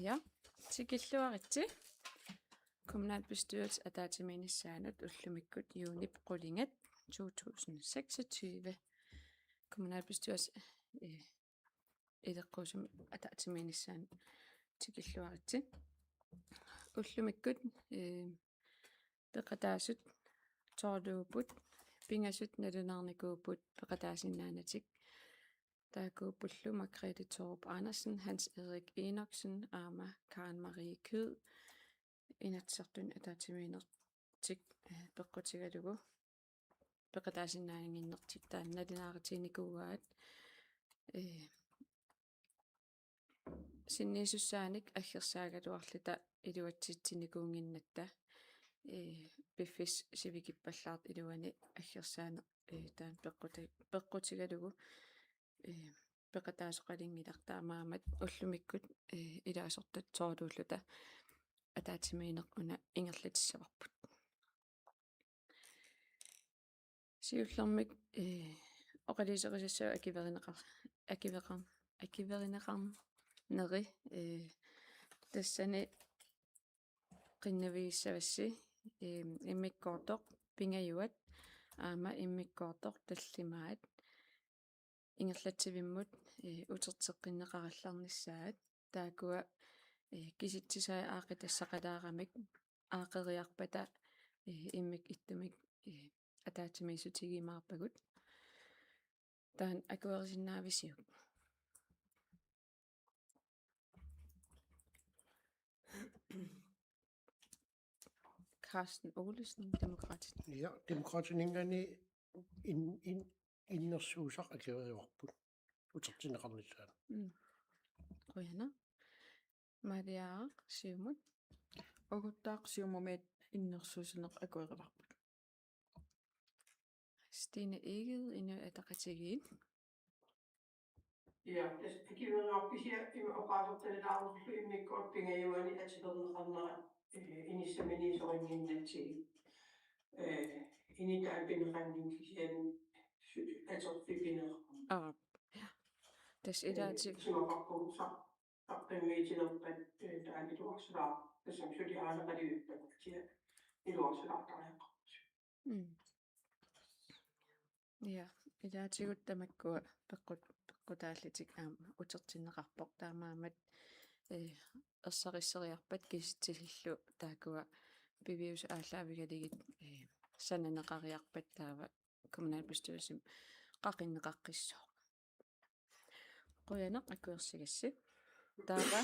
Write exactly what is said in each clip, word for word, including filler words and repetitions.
Ja, tikilluaritsi. Kommunalbestyrelsip ataatsimiinnissaanut ullumikkut juunip qulingat to tusind seksogtyve. Kommunalbestyrelsip, eh, ileqquusumik ataatsimiinnissaanut tikilluaritsi. Ullumikkut, eh, peqataasut tolviupput, pingasut nalunaarnikuupput peqataasinnaanatik. Taakkuuppullu Margrethe Thorup Andersen, Hans Erik Enoksen aamma Karen Marie Kyed, Inatsisartuni ataatsimiinnertik, eh, peqqutigalugu peqataasinnaanngitsoq taanna nalunaarutiginikuuaat, eh, sinniisussaanik aggersaagaluarluta iluatsitsinikuunnginnatta, eh, piffissaq sivikippallaartoq iluani aggersaaneq, eh, taanna peqquti-, peqqutigalugu, eh, peqataasoqalinngilaq, taamaammat ullumikkut, eh, ilaasortat tolviulluta ataatsimiinneq una ingerlatissavarput. Siullermik, eh, oqaluuserisassat akuerineqar-, akueqar-, akuerineqarneri, eh, tassani qinnavigissavassi, eh, immikkoortoq pingajuat aamma immikkoortoq tallimaat ingerlatsivimmut, eh, uterteqqinneqarallarnissaat. Taakkua, eh, kisitsisaat aaqqitassaqalaaramik aaqqeriarpata, eh, immikkut ittumik, eh, ataatsimiissutigiumaarpagut. Taanna akuerisinnaavisiuk? Carsten Olesen, Demokraatit. Ja, Demokraatininngaanniit in-, in-, innersuussaq akuerivarput utertinneqarnissaanut. Mm. Qujanaq. Maria Aarp, Siumut. Uguttaaq Siumumiit innersuussaneq akuerivarput. Stine Egede, Inuit Ataqatigiit. Ja, tassa akuerivarput kisianni ima oqaasertalilaarnerlu immikkoortoq pingajuanni atulerneqarnera, eh, inissaminiisorinnginnatsigit, eh, initaat pineqanngitsut kisianni su-, atorfik pineqarpoq. Aap. Ja. Tassa, eh, ilaati-, isumaqarpunga sa-, saqqummiutilerpat, eh, taanna iluarsilaar-, tassami suli aalaqqaliuppata kisianni iluarsilaartariaqarpusi. Mm. Ja, ilaatigut tamakkua peqqut-, peqqutaallutik aamma utertinneqarpoq, taamaammat, eh, ersarisseriarpat kisitsisillu taakkua piviusut aallaavigalugit, eh, sananeqariarpat taava kommunalbestyrelsimi qaqinneqaqqissooq. Qujanaq akuersigassi. Taava,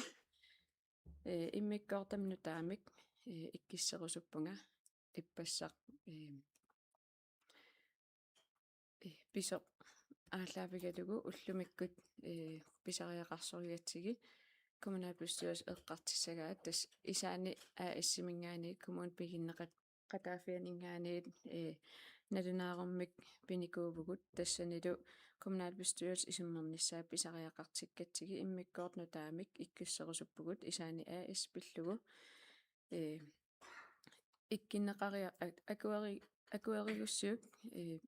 eh, immikkoortami nutaamik, eh, ikkisserusuppunga ippassaq, eh, eh, pisoq aallaavigalugu ullumikkut, eh, pisariaqarsorigatsigit kommunalbestyrelsip eqqartussagaat, tassa Isaani A/S-iminngaanniit kommunip piginneqat-, qataaffianinngaanniit, eh, nalunaarummik pinikuuvugut, tassanilu kommunalbestyrelsip isummernissaa pisariaqartikkatsigit immikkoortoq nutaamik ikkisserusuppugut Isaani A/S pillugu, eh, ikkunneqaria-, a-, akueri-, akuerigussiuk, eh,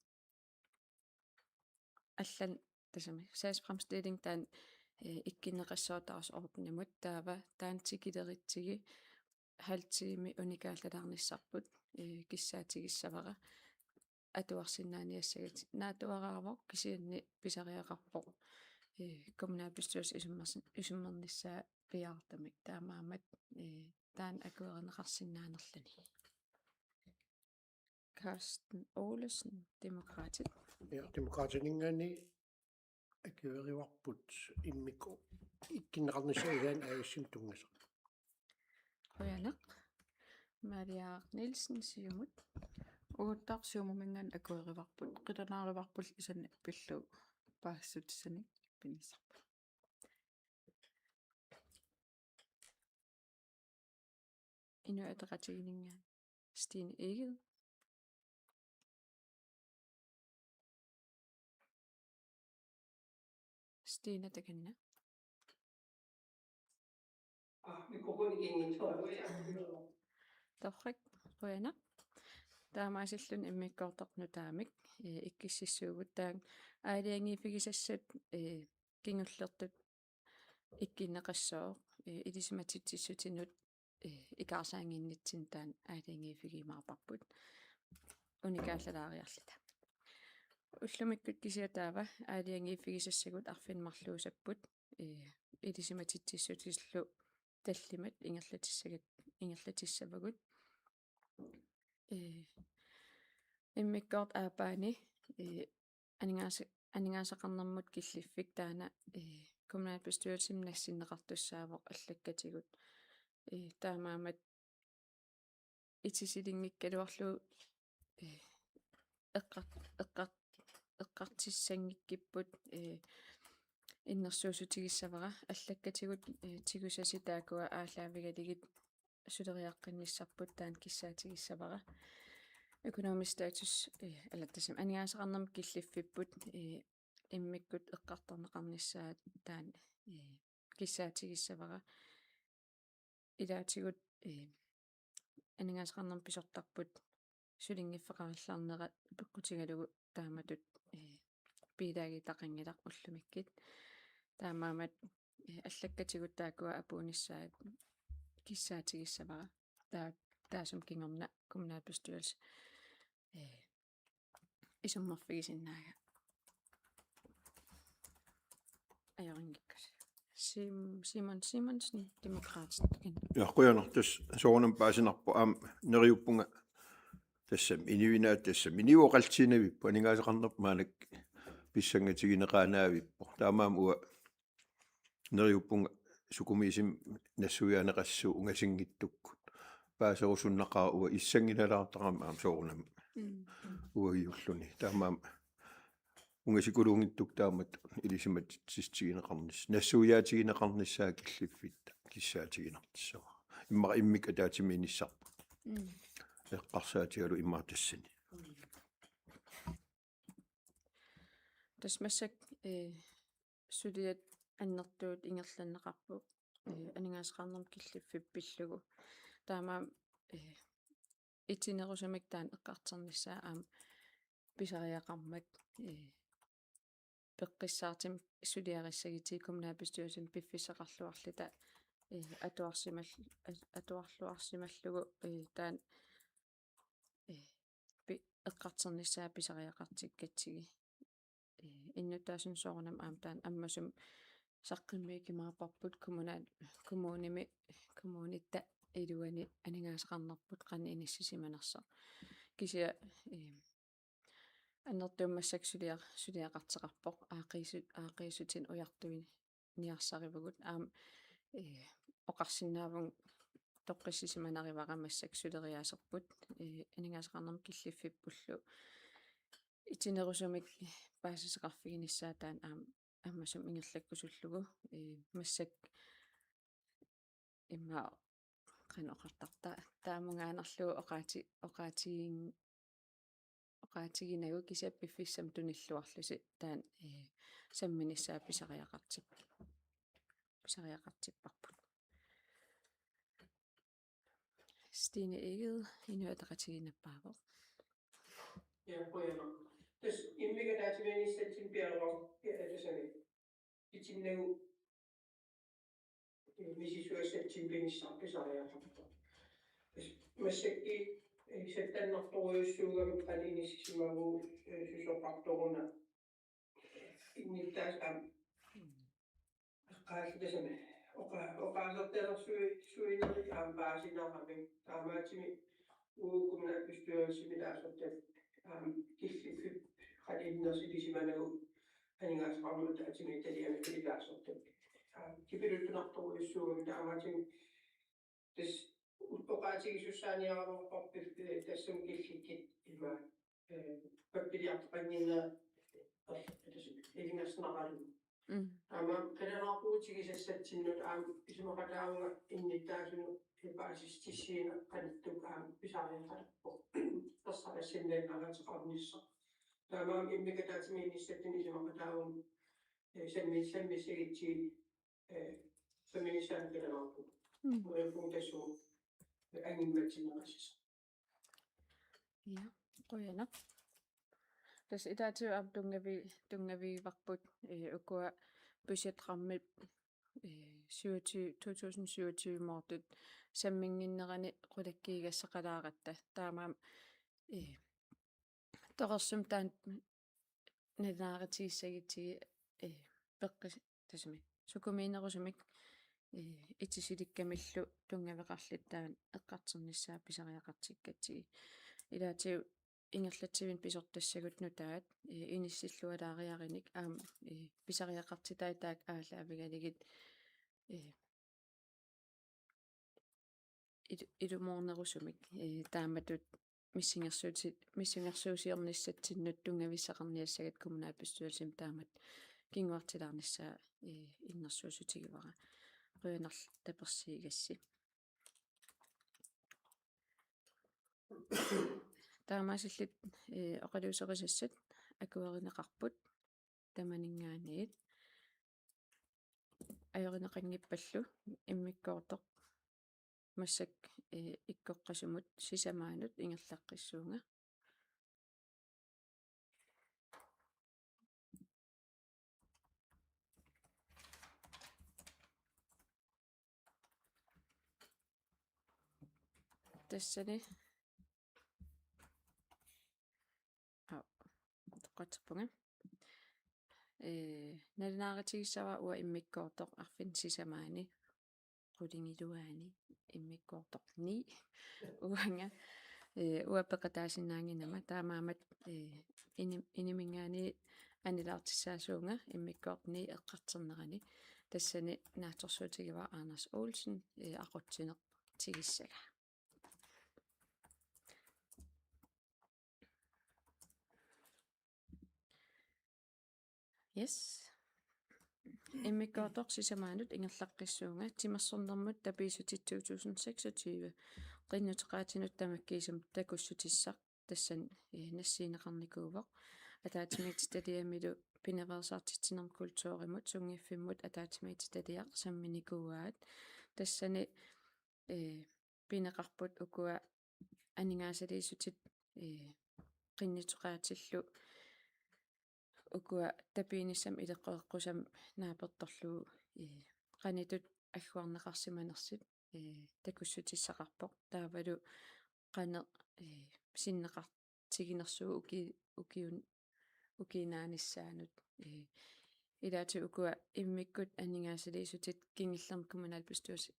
allan tassami sagsfremstilling taanna, eh, ikkunneqassooq dagsordnimut, taava taanna tikileritsigit halv time unikaallaalaarnissarput, eh, kissaatigissavara atuarsinnaaniassagatsigu. Naatsuaraavoq kisianni pisariaqarpoq, eh, kommunalbestyrelsip isummers-, isummernissaa piaartumik, taamaammat, eh, taanna akuerineqarsinnaanerluni. Carsten Olesen, Demokraatit. Ja, Demokraatininngaanniit akuerivarput immikkut ikkunneqarnissaa Isaani A/S-imut tunngasut. Qujanaq. Maria Aarp Nielsen, Siumut. Uguttaaq Siumuminngaanniit akuerivarput. Qilanaarivarpullu Isaani pillugu paasissutissanik pinisarput. Inuit Ataqatigiinninngaanniit Stine Egede. Stine, takanna. Ah, mikrofoni kiinngitsoorput. Torrak, qujanaq. Taamaasilluni immikkoortoq nutaamik, eh, ikkussissuugut, taanna aalajangiiffigisassat, eh, kingullertut ikkunneqassooq, eh, ilisimatitsissutinut, eh, ikaarsaannginnitsinni taanna aalajangiiffigiumaarparput unikaallalaariarluta. Ullumikkut kisianni taava aalajangiiffigisassagut arfineq-marluusapput, eh, ilisimatitsissutillu tallimat ingerlatissagat-, ingerlatissavagut. Eh, immikkoortut aappaanni, eh, aningaasa-, aningaasaqarnermut killiffik taanna, eh, kommunalbestyrelsimi nassinneqartussaavoq allakkatigut. Eh, taamaammat itisilinngikkaluarlugu, eh, eqqar-, eqqar-, eqqartussanngikkippat, eh, innersuussutigissavara allakkatigut, eh, tigusasi taakkua aallaavigalugit suleriaqqinnissarput taanna kissaatigissavara. Økonomisk status, eh, eller tassami aningaasaqarnermut killiffipput, eh, immikkut eqqartorneqarnissaa taanna, eh, kissaatigissavara. Ilaatigut, eh, aningaasaqarnermut pisortarput sulinngiffeqarallarnerat peqqutigalugu taamatut, eh, bilagiitaqanngilaq ullumikkut. Taamaammat, eh, allakkatigut taakkua apuunnissaat kissaatigissavara. Taa-, taassuma kingorna kommunalbestyrelse, eh, isummerfigisinnaagakku. Ajorinngikkusi. Sim-, Simon Simonsen, Demokraatit. Ja, qujanaq, tassa soorunami paasinarpoq, aamma neriuppunga tassami inuinnaat tassami inuit oqallisinnaavippoq, aningaasaqarnerput maannakkut pissangatigineqaannaavippoq. Taamaammat uanga neriuppunga sukumiisumik nassuiaaneqassasoq ungasinngitsukkut. Paaserusunnaqaaq uanga issanngilaartarama aamma soorunami. Mm. Uaguulluni. Taamaammat ungasikuluunngitsukkut taamatut ilisimatitsissutigineqarnis-, nassuiaatigineqarnissaa killiffitta kissaatiginartussavara. Immaqa immikkut ataatsimiinnissarput. Mm. Eqqarsaatigalugu immaqa tassani. Tassa massakkut, eh, suliat annertuut ingerlanneqarput, eh, aningaasaqarnermut killiffipput pillugu. Taamaammat, eh, itinerusumik taanna eqqartornissaa aamma pisariaqarmat, eh, peqqissaartumik suliarissagutsigit kommunalbestyrelsimi piffissaqarluarluta, eh, atuarsimal-, at-, atuarluarsimallugu, eh, taanna, eh, pi-, eqqartornissaa pisariaqartikkatsigu. Eh, innuttaasunut soorunami aamma taanna ammasumik saqqummiukkumaarparput kommunal-, kommunimi, kommunitta iluani aningaasaqarnerput qanoq inissisimanersoq. Kisianni, eh, annertuumik massakkut suliar-, suliaqartoqarpoq aaqqiissu-, aaqqiissutinik ujartuiniarsarivugut aamma, eh, oqarsinnaavunga toqqissisimanarivara massakkut suleriaaserput, eh, aningaasaqarnermut killiffippullu itinerusumik paasisaqarfiginissaa taanna aamma ammasumik ingerlakkusullugu, eh, massakkut immaqa qanoq oqartarpa, taamugaanerlugu oqaati-, oqaatigin-, oqaatiginagu kisianni piffissami tunilluarlusi taanna, eh, samminissaa pisariaqartip-, pisariaqartipparput. Stine Egede, Inuit Ataqatigiinnaappaavoq. Ja, qujanaq. Tassa immikkut ataatsimiinnissatsinnut piareersoq, ja, tassami. Itinnagu misissugassatsinnik pisariaqarpoq. Tassa massakkut, eh, sattannartorujussuugami qanoq inissisimavugut, eh, susoqartoruna. Innuttaasut aamma eqqaalluta tassami oqa-, oqaasertalersuinerit aamma paasinaramik, taamaattumik uagut kommunalbestyrelsimi ilaasortatut aamma killiffipput qanoq innersuussimanagu aningaasaqarnermut ataatsimiititaliami ilaasortatut aamma kipiluttunartorujussuugami, taamaattumik tassa oqaatigisussaaniaraluarparput, eh, tassami killikkut ima, eh, pappiliartoqannginnera, eh, tassa ilungersunaralugu. Mm. Aamma qilanaarpugut tigusassatsinnut aamma isumaqataavunga innuttaasunut paasissutissiineq qanittukkut aamma pisariaqalerpoq. Ersarissisinnaaneqarnissaq. Taamaammat immikkut ataatsimiinnissatsinnut isumaqataavunga, eh, sammi-, sammissagutsigit, eh, samminissaanut qilanaarpugut. Mm. Neriuppunga tassunga, eh, angummatitsineqassasoq. Ja, qujanaq. Tassa ilaatigut aamma tunngavi-, tunngavigivarput, eh, ukua budgetrammit ee, syvogtyve, to tusind syvogtyve-moortut samminnginnerani qulakkiigassaqalaaratta. Taamaammat, ee, torersumik taanna nalunaarutigissagutsigit, ee, peqqis-, tassami sukumiinerusumik, ee, itisilikkamillu tunngaveqarluta taanna eqqartornissaa pisariaqartikkatsigit. Ilaatigut ingerlatsivinni pisortassagut nutaat, ee, inissillualaariarunik aamma, ee, pisariaqartitai taakku aallaavigalugit, ee, il-, ilumoornerusumik, ee, taamatut missingersuusi-, missingersuusiornissatsinnut tunngavissaqarniassagat kommunalbestyrelsimi taamatut kinguartilaarnissaa, ee, innersuussutigivara. Qujanarlu tapersiigassi. Taamaasilluta, ee, oqaluuserisassat akuerineqarput tamaninngaanniit. Ajorineqanngippallu immikkoortoq massakkut, ee, ikkoqqasumut sisamaanut ingerlaqqissuunga. Tassani. Aa, toqqatserpunga. Ee, nalunaarutigissavara uanga immikkoortoq arfineq-sisamaanni qulingiluaani immikkoortoq ni uanga, ee, uanga peqataasinnaannginnama, taamaammat, ee, inim-, iniminngaanniit annilaartussaasuunga immikkoortoq ni eqqartornerani. Tassani naatsorsuutigivara Anders Olsen, ee, aqutsineq tigussagaq. Yes. Immikkoortoq sisamaanut ingerlaqqissuunga, timersornermut tapiissutit to tusind seksogtyve. Qinnuteqaatinut tamakkiisumik takussutissaq tassani, eh, nassiunneqarnikuuvoq. Ataatsimiititaliamilu pinaveersaartitsinermut kulturimut sunngiffimmut ataatsimiititaliaq samminikuuaat. Tassani, eh, pineqarput ukua aningaasaliissutit, ee, qinnuteqaatillu ukua tapiinissamut ileqqoqqusamik naapertorlugu, ee, qanoq ittut agguarneqarsimanersut, ee, takussutissaqarpoq. Taavalu qanoq, ee, sinneqartiginersugut uki-, ukiun-, ukiup naanissaanut. Ee, ilaatigut ukua immikkut aningaasaliissutit kingullermik kommunalbestyrelsip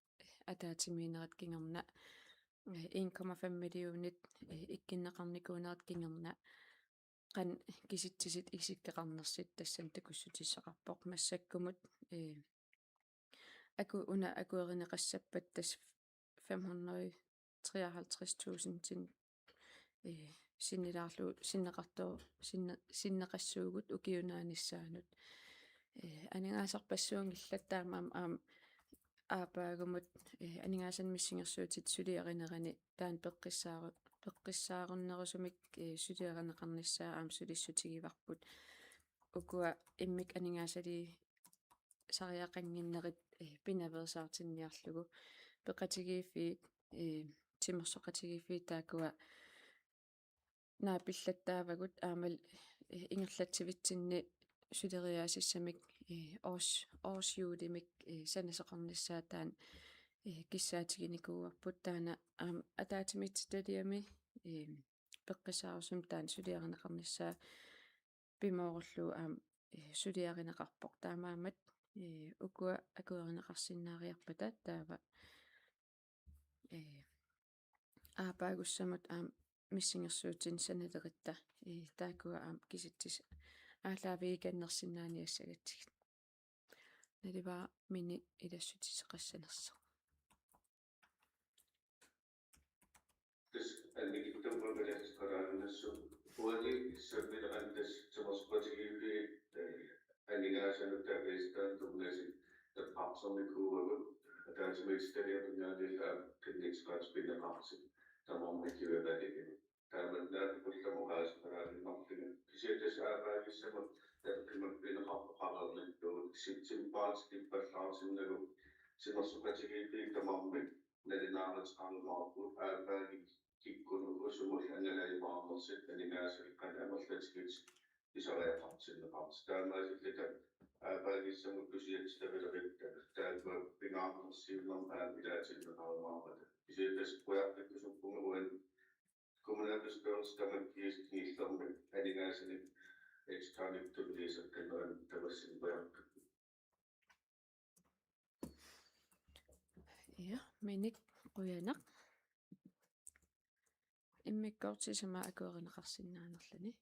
ataatsimiinnerit kingorna, ee, en komma fem millionit, ee, ikkunneqarnikuunerit kingorna qanoq kisitsisit isikkoqarnersut tassani takussutissaqarpoq. Massakkumut, ee, aku-, una akuerineqassappat tassa fem hundrede treoghalvtreds tusind, ee, sinnilaarlugu sinneqarto-, sinne-, sinneqassuugut ukiup naanissaanut. Ee, aningaasarpassuunngillat, taamaammat aamma aappaagumut, ee, aningaasanik missingersuutit suliarinerani taanna peqqissaaru-, peqqissaarunnerusumik, ee, suliarineqarnissaa aamma sulissutigivarput. Ukua immikkut aningaasaliisariaqannginnerit, ee, pinaveersaartinniarlugu peqatigiiffiit, ee, timersoqatigiiffiit taakkua naapillattaavagut aammalu, eh, ingerlatsivitsinni suleriaasussamik, eh, års-, årshjulimik, eh, sanasoqarnissaa taanna, eh, kissaatiginikuuarput. Taanna aamma ataatsimiititaliami, eh, peqqissaarusumik taanna suliarineqarnissaa pimoorullugu aamma, eh, suliarineqarpoq. Taamaammat, eh, ukua akuerineqarsinnaariarpata taava, ee, aappaagussamut aamma missingersuutinik sanaleritta, ee, taakkua aamma kisitsisit aallaavigikannersinnaaniassagatsigit. Naluara minut ilassutissaqassanersoq. Tassa annikitsunnguamik ilassaqalaarunassuuvoq. Uani sammineq tassa timersoqatigiiffiit, ee, aningaasanut tapiissutaanut tunngasut eqqartornikuuagut, ataatsimiititaliaminngaanniillu aamma qinnuteqaatit pineqartut tamarmik qiviaralugu. Tamannaana ullut oqaasipalaarniarlugit. Kisianni tassa aappaagissamut tappimut pineqarpoq qareerluttuut, septembarip tippallaartinnagu timersoqatigiiffiit tamarmik nalunaaruteqarumaarput, aappaagu kikkunuku sumut angalajumaarnersut aningaasat qanoq amerlatigisut pisariaqartinneqartut. Taamaasilluta Aappaagissami kusiatsilavilerit taakku pingaarnersiunermut aamma ilaatinneqarumaarpata. Kisianni tassa qujartakkusuppunga uani kommunalbestyrelsip tamakkiisumik kingullermik aningaasanik ekstraanittuliiseqqinneranut tamassi qujartakku. Ja, Minik qujanaq. Immikkoortitama akuerineqarsinnaanerluni.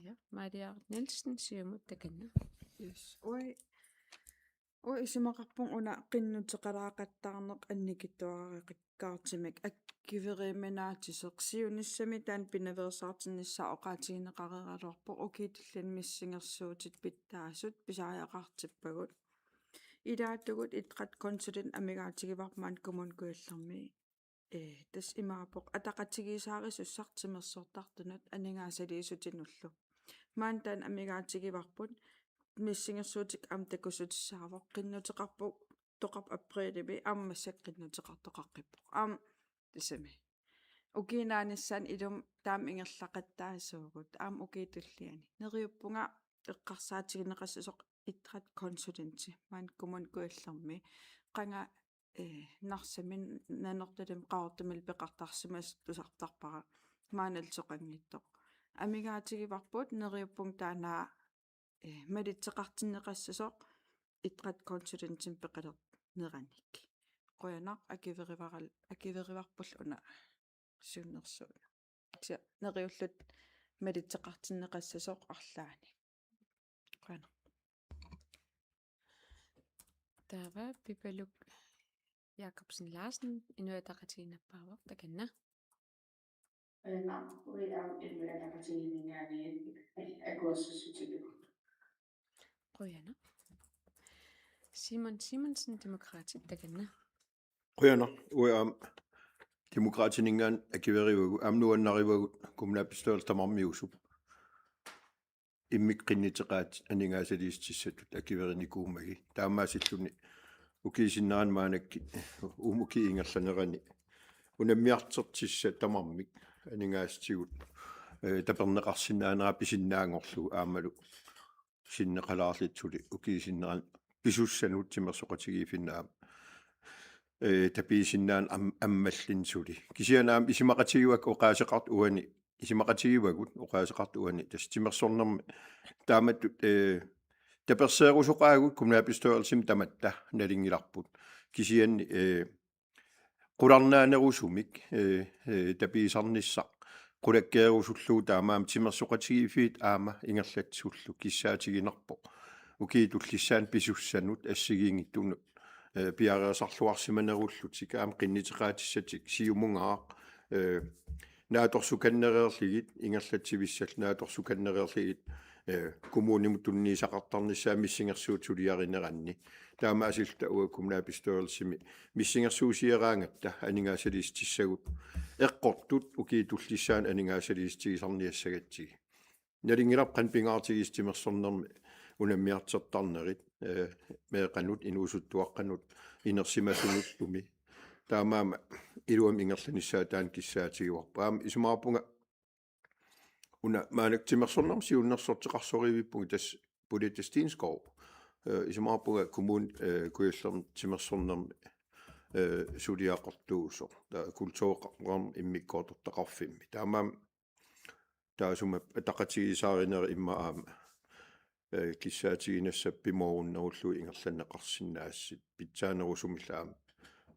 Ja, Maria Nielsen, Siumut, takanna. Yes. Ui. Ui, isumaqarpunga una qinnuteqalaaqattaarneq annikitsuararikkaartumik akueriminaatsisoq. Siunissami taanna pinaveersaartinnissaa oqaatigineqareeraluarpoq, ukiut tulliani missingersuutit pitsaasut pisariaqartippagut. Ilaatigut idrætskonsulent amigaatigivarput maani Kommune Kujallermi. Ee, tassa imaappoq ataqatigiissaarisussaq timersortartunut aningaasaliissutinullu. Maani taanna amigaatigivarput, missingersuutit aamma takussutissaavoq, qinnuteqarpoq toqarpoq aprilimi, aamma massakkut qinnuteqartoqaqqippoq. Aamma tassami. Ukiup naanissaani ilumut taama ingerlaqattaasuugut, aamma ukiup tulliani. Neriuppunga eqqarsaatigineqassasoq idrætskonsulenti maani Kommune Kujallermi. Qanga, eh, Narsami, Nanortalimmi, Qaqortumilu peqartarsimasutut tusartarpara, maannalu soqanngitsoq. Amigaatigivarput, neriuppunga taanna, eh, malitseqartinneqassasoq idrætskonsulentimik peqalernerannit. Qujanaq, akuerivaral-, akuerivarpullu una siunnersuut. Kisianni neriulluta malitseqartinneqassasoq arlaanni. Qujanaq. Taava Pipaluk Jakobsen Larsen, Inuit Ataqatigiinnaappaavoq, takanna. Qujanaq, uanga aamma Inuit Ataqatigiinninngaanniit akuersissutigaara. Qujanaq. Simon Simonsen, Demokraatit, takanna. Qujanaq, uanga aamma Demokraatininngaanniit akuerivagut, aamma nuannarivagut kommunalbestyrelsip tamarmiusup immikkut qinnuteqaatit aningaasaliissutissatut akuerinikuummagit. Taamaasilluni ukiup sinnerani maannakkut uumukiup ingerlanerani unammiartortissat tamarmik aningaasatigut, eh, taperneqarsinnaanera pisinnaanngorlugu aammalu sinneqalaarluta suli ukiup sinnerani pisussanut timersoqatigiiffinnut aamma, eh, tapiisinnaaneq am-, ammalluni suli. Kisianni aamma isumaqatigivakka oqaaseqartut uani, isumaqatigivagut oqaaseqartut uani, tassa timersornermi taamatut, eh, taperseerusoqaagut kommunalbestyrelsimi tamatta nalunngilarput. Kisianni, eh, qularnaanerusumik, eh, eh, tapiisarnissaq qulakkeerusullugu, taamaammat timersoqatigiiffiit aamma ingerlatsisullu kissaatiginarpoq ukiup tullissaani pisussanut assigiinngitsunut, eh, piareersarluarsimanerullutik aamma qinnuteqaatissatik siumungaaq, eh, naatsorsukannereerlugit, ingerlatsivissallu naatsorsukannereerlugit, eh, kommunimut tunniussaqartarnissaat missingersuutit suliarineranni. Taamaasilluta uanga kommunalbestyrelsimi missingersuusiaraangatta aningaasaliissutissagut eqqortut ukiup tullissaani aningaasaliissutigisarniassagatsigit. Nalunngilarput qanoq pingaartigisoq timersornermi unammiartortarnerit, eh, meeqqanut, inuusuttuaqqanut, inersimasunullumi. Taamaammat iluamik ingerlanissaa taanna kissaatigaarput. Aamma isumaqarpunga una maannakkut timersornermut siunnersorteqarsorivippunga, tassa Polette Stenskov. Eh, isumaqarpunga Kommune, eh, Kujallermi timersornermi, eh, suliaqartuusoq. Taava kultureqarnermi immikkoortortaqarfimmi. Taamaammat taassuma ataqatigiissaarinera immaqa aamma, eh, kissaatigiinnassaq pimoorunnerullugu ingerlanneqarsinnaasoq pitsaanerusumillu aamma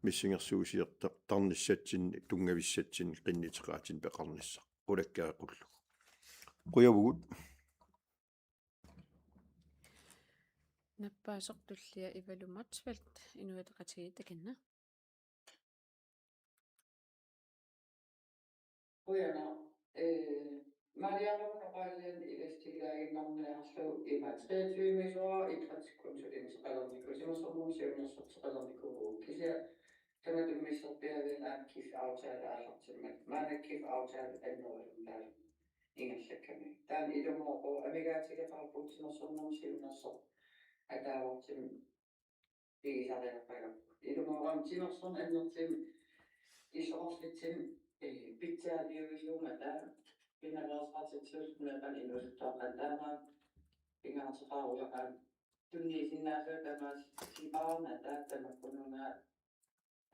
missingersuusiorta-, -tarnissatsinnik tunngavissatsinnik qinnuteqaatinik peqarnissaq qulakkeeqqullugu. Qujavugut. Nappaasoq tullia Ivalu Motzfeldt, Inuit Ataqatigiit, takanna. Qujanaq. Eh, Maria Ravn oqalugiarlugu ilassutigilaarinnarniarlugu ima treogtyve-miusoq idrætskonsulenteqalernikuuvoq, timersornermut siunnersorteqalernikuuvoq, kisianni tamatuma misserpiaavianni aamma KIF-aftale aallartimmat, maanna KIF-aftale annerusumik ingerlakkami. Taanna ilumoorpoq, amigaatigeqaarpugut timersornermut siunnersoq ataavartumik pigisariaqarparput. Ilumoorami timersorneq annertuumik isorarlitsinni, eh, pitsaaliuisuummata pinaveersaartitsisulluta meeqqanut inuusuttuaqqanut, taamaammat pingaartoqarujoq aamma tunniusinnaasoq tamaasa sipaarnata tamakkununnga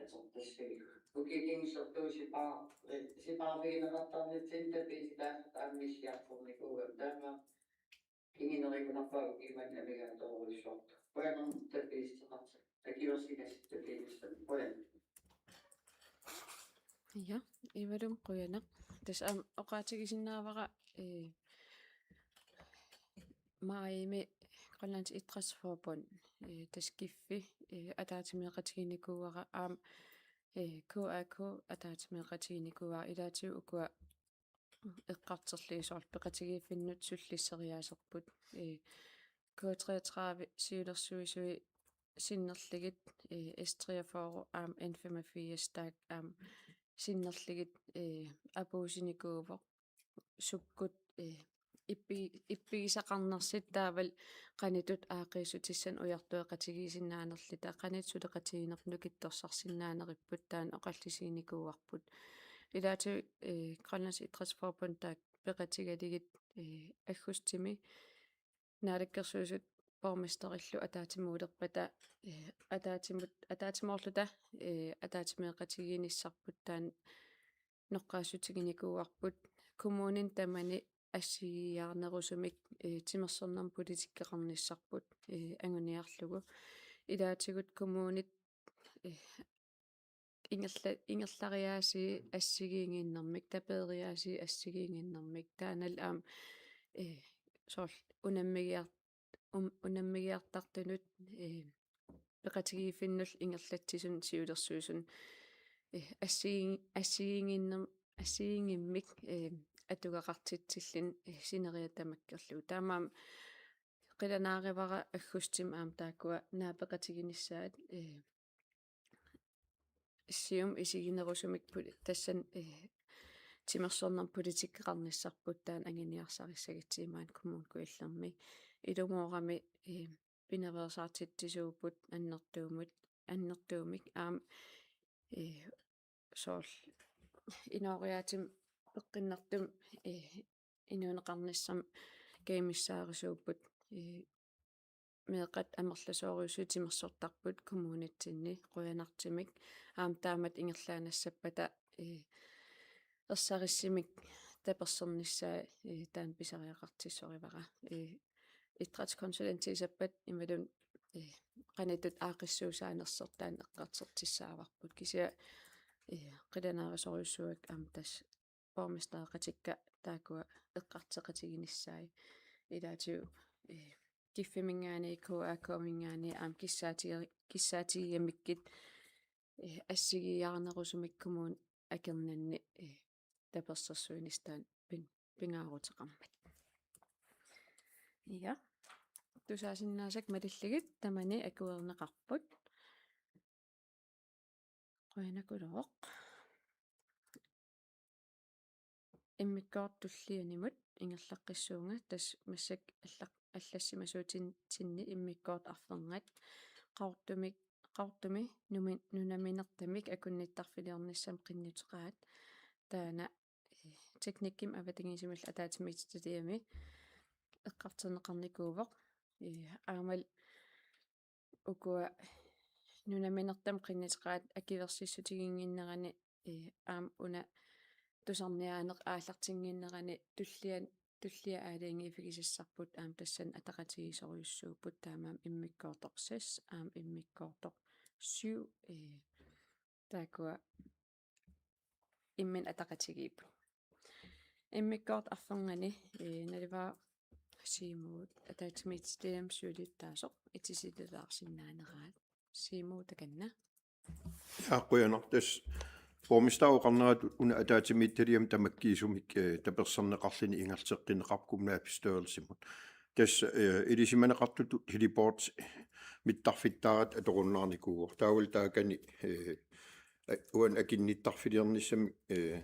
atortassavik. Ukiut kingullerni sipaa-, eh, sipaarfigineqartarnitsinni tapiisitaasut aamma issiartornikuugamik. Taamaammat kingunerikkunarpaa ukiumut amigaatoorujussuartut. Qujanarmi tapiissuteqartoq. Akuersigassat tapiissuteqartoq. Qujan. Ja, Ivalum qujanaq. Tassa aamma oqaatigisinnaavara, eh, maajimi Grønlands Idrætsforbund, eh, tassa kiffi, eh, ataatsimeeqatiginikuuara aamma, eh, K A K ataatsimeeqatiginikuuara ilaatigut ukua eqqartorlugit soorlu peqatigiiffinnut sullisseriaaserput, eh, K treogtredive siulersuisui sinnerlugit, eh, S treogfyrre aamma N femogfirs taakku aamma sinnerlugit, eh, apuussinikuuvoq sukkut, eh, ippi-, ippigisaqarnersut taavalu qanoq ittut aaqqiissutissanik ujartueqatigiissinnaanerluta, qanoq ittut suleqatigiinnerput nukittorsarsinnaaneripput taanna oqallisiginikuuarput. Ilaatigut, eh, Grønlands Idrætsforbund taakku peqatigalugit, eh, aggustimi Naalakkersuisut borgmesterillu ataatsimuulerpata, eh, ataatsimut-, ataatsimoorluta, eh, ataatsimeeqatigiinnissarput taanna noqqaassutiginikuuarput, kommunini tamani assigiiaarnerusumik, eh, timersornermut politikkeqarnissarput, eh, anguniarlugu. Ilaatigut kommunit, eh, ingerla-, ingerlariaaseq assigiinnginnermik, tapeeriaaseq assigiinnginnermik, taannalu aamma, eh, soorlu unammigiar-, um-, unammigiartartunut, eh, peqatigiiffinnullu ingerlatsisunik siulersuisunik, eh, assigiin-, assigiinnginner-, assigiinngimmik, eh, atugaqartitsilluni, eh, sineriak tamakkerlugu. Taamaammat qilanaarivara aggustimi aamma taakkua naapeqatiginissaat, eh, siumut isiginerusumik poli-, tassani, eh, timersornermut politikkeqarnissarput taanna anguniarsarissagatsigu maani Kommune Kujallermi. Ilumoorami, eh, pinaveersaartitsisuupput annertuumut, annertuumik aamma, eh, soorlu inooriaatsimi peqqinnartumik, eh, inuuneqarnissamut kajumissaarisuupput, eh, meeqqat amerlasoorujussuit timersortarput kommunitsinni qujanartumik. Aamma taamatut ingerlaannassappata, eh, ersarissumik tapersernissaa, eh, taanna pisariaqartissorivara. Eh, idrætskonsulentiusappat imaluunniit, eh, qanoq ittut aaqqissuussaanersoq taanna eqqartortissaavarput. Kisianni, eh, qilanaarisorujussuuakka aamma tassa borgmestereqatikka taakkua eqqartoqatiginissaat. Ilaatigut, eh, kiffiminngaanniit K A K-minngaanniit aamma kissaatiger-, kissaatigigamikku, eh, assigiiaarnerusumik kommuni akornanni, eh, tapersersuinissaq taanna pin-, pingaaruteqarmat. Ja. Tusaasinnaasakka malillugit tamani akuerineqarput. Qujanaqulooq. Immikkoortoq tullianimut ingerlaqqissuunga, tassa massakkut allaq-, allassimasuutin-, tinni immikkoortoq arfernat Qaqortumi, Qaqortumi numi-, nunaminertamik akunnittarfiliornissamut qinnuteqaat. Taanna, eh, teknikkimik avatangiisimillu ataatsimiititaliami eqqartorneqarnikuuvoq. Eh, aammalu ukua nunaminertamik qinnuteqaat akuersissutiginnginnerani, eh, aamma una tusarniaaneq aallartinnginnerani tullia-, tullia aalajangiiffigisassarput aamma tassani ataqatigiissorujussuupput, taamaammat immikkoortoq seks aamma immikkoortoq syv, eh, taakkua imminnut ataqatigiipput. Immikkoortoq arfernani, eh, naluara Siumup ataatsimiititaliami siulittaasoq itisilulaarsinnaaneraat. Siumup takanna. Ja, qujanaq, tassa borgmesteri oqarnerat una ataatsimiititaliami tamakkiisumik, eh, tapersersorneqarluni ingerlateqqinneqarpoq kommunalbestyrelsimut. Tassa, eh, ilisimaneqartutut heliport mittarfittaarata atorunnaarnikuuvoq. Taavalu taakani, eh, a-, uani akunnittarfiliornissamik, eh,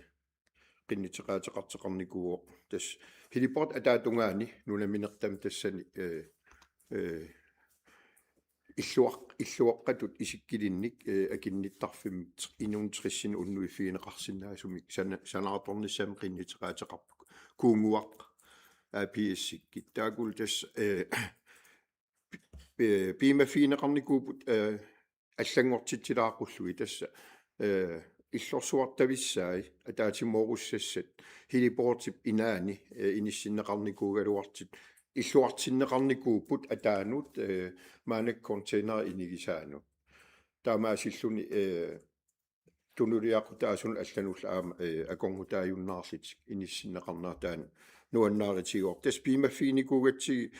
qinnuteqaateqartoqarnikuuvoq. Tassa heliport ataatungaani nunaminertami tassani, eh, eh, illuaq-, illuaqqatut isikkulinnik, eh, akunnittariffimmiit inuuneq tressinik unnuiffigineqarsinnaasumik sana-, sanaartornissamik qinnuteqaateqarpoq. Kuunnguaq A P S-ikkut. Taakkulu tassa, eh, Ee, piumaffigineqarnikuupput, ee, allanngortitsilaaqqullugu tassa, ee, illorsuartavissaat ataatsimoorussassat heliportip inaani, ee, inissinneqarnikuugaluartut, illuartinneqarnikuupput ataanut, ee, maannakkut containerit inigisaannut. Taamaasilluni, ee, tunuliaqutaasunut allanullu aamma, ee, akornutaajunnaarlutik inissinneqarnerat taanna nuannaarutigaarput. Tassa piumaffiginikuugatsigit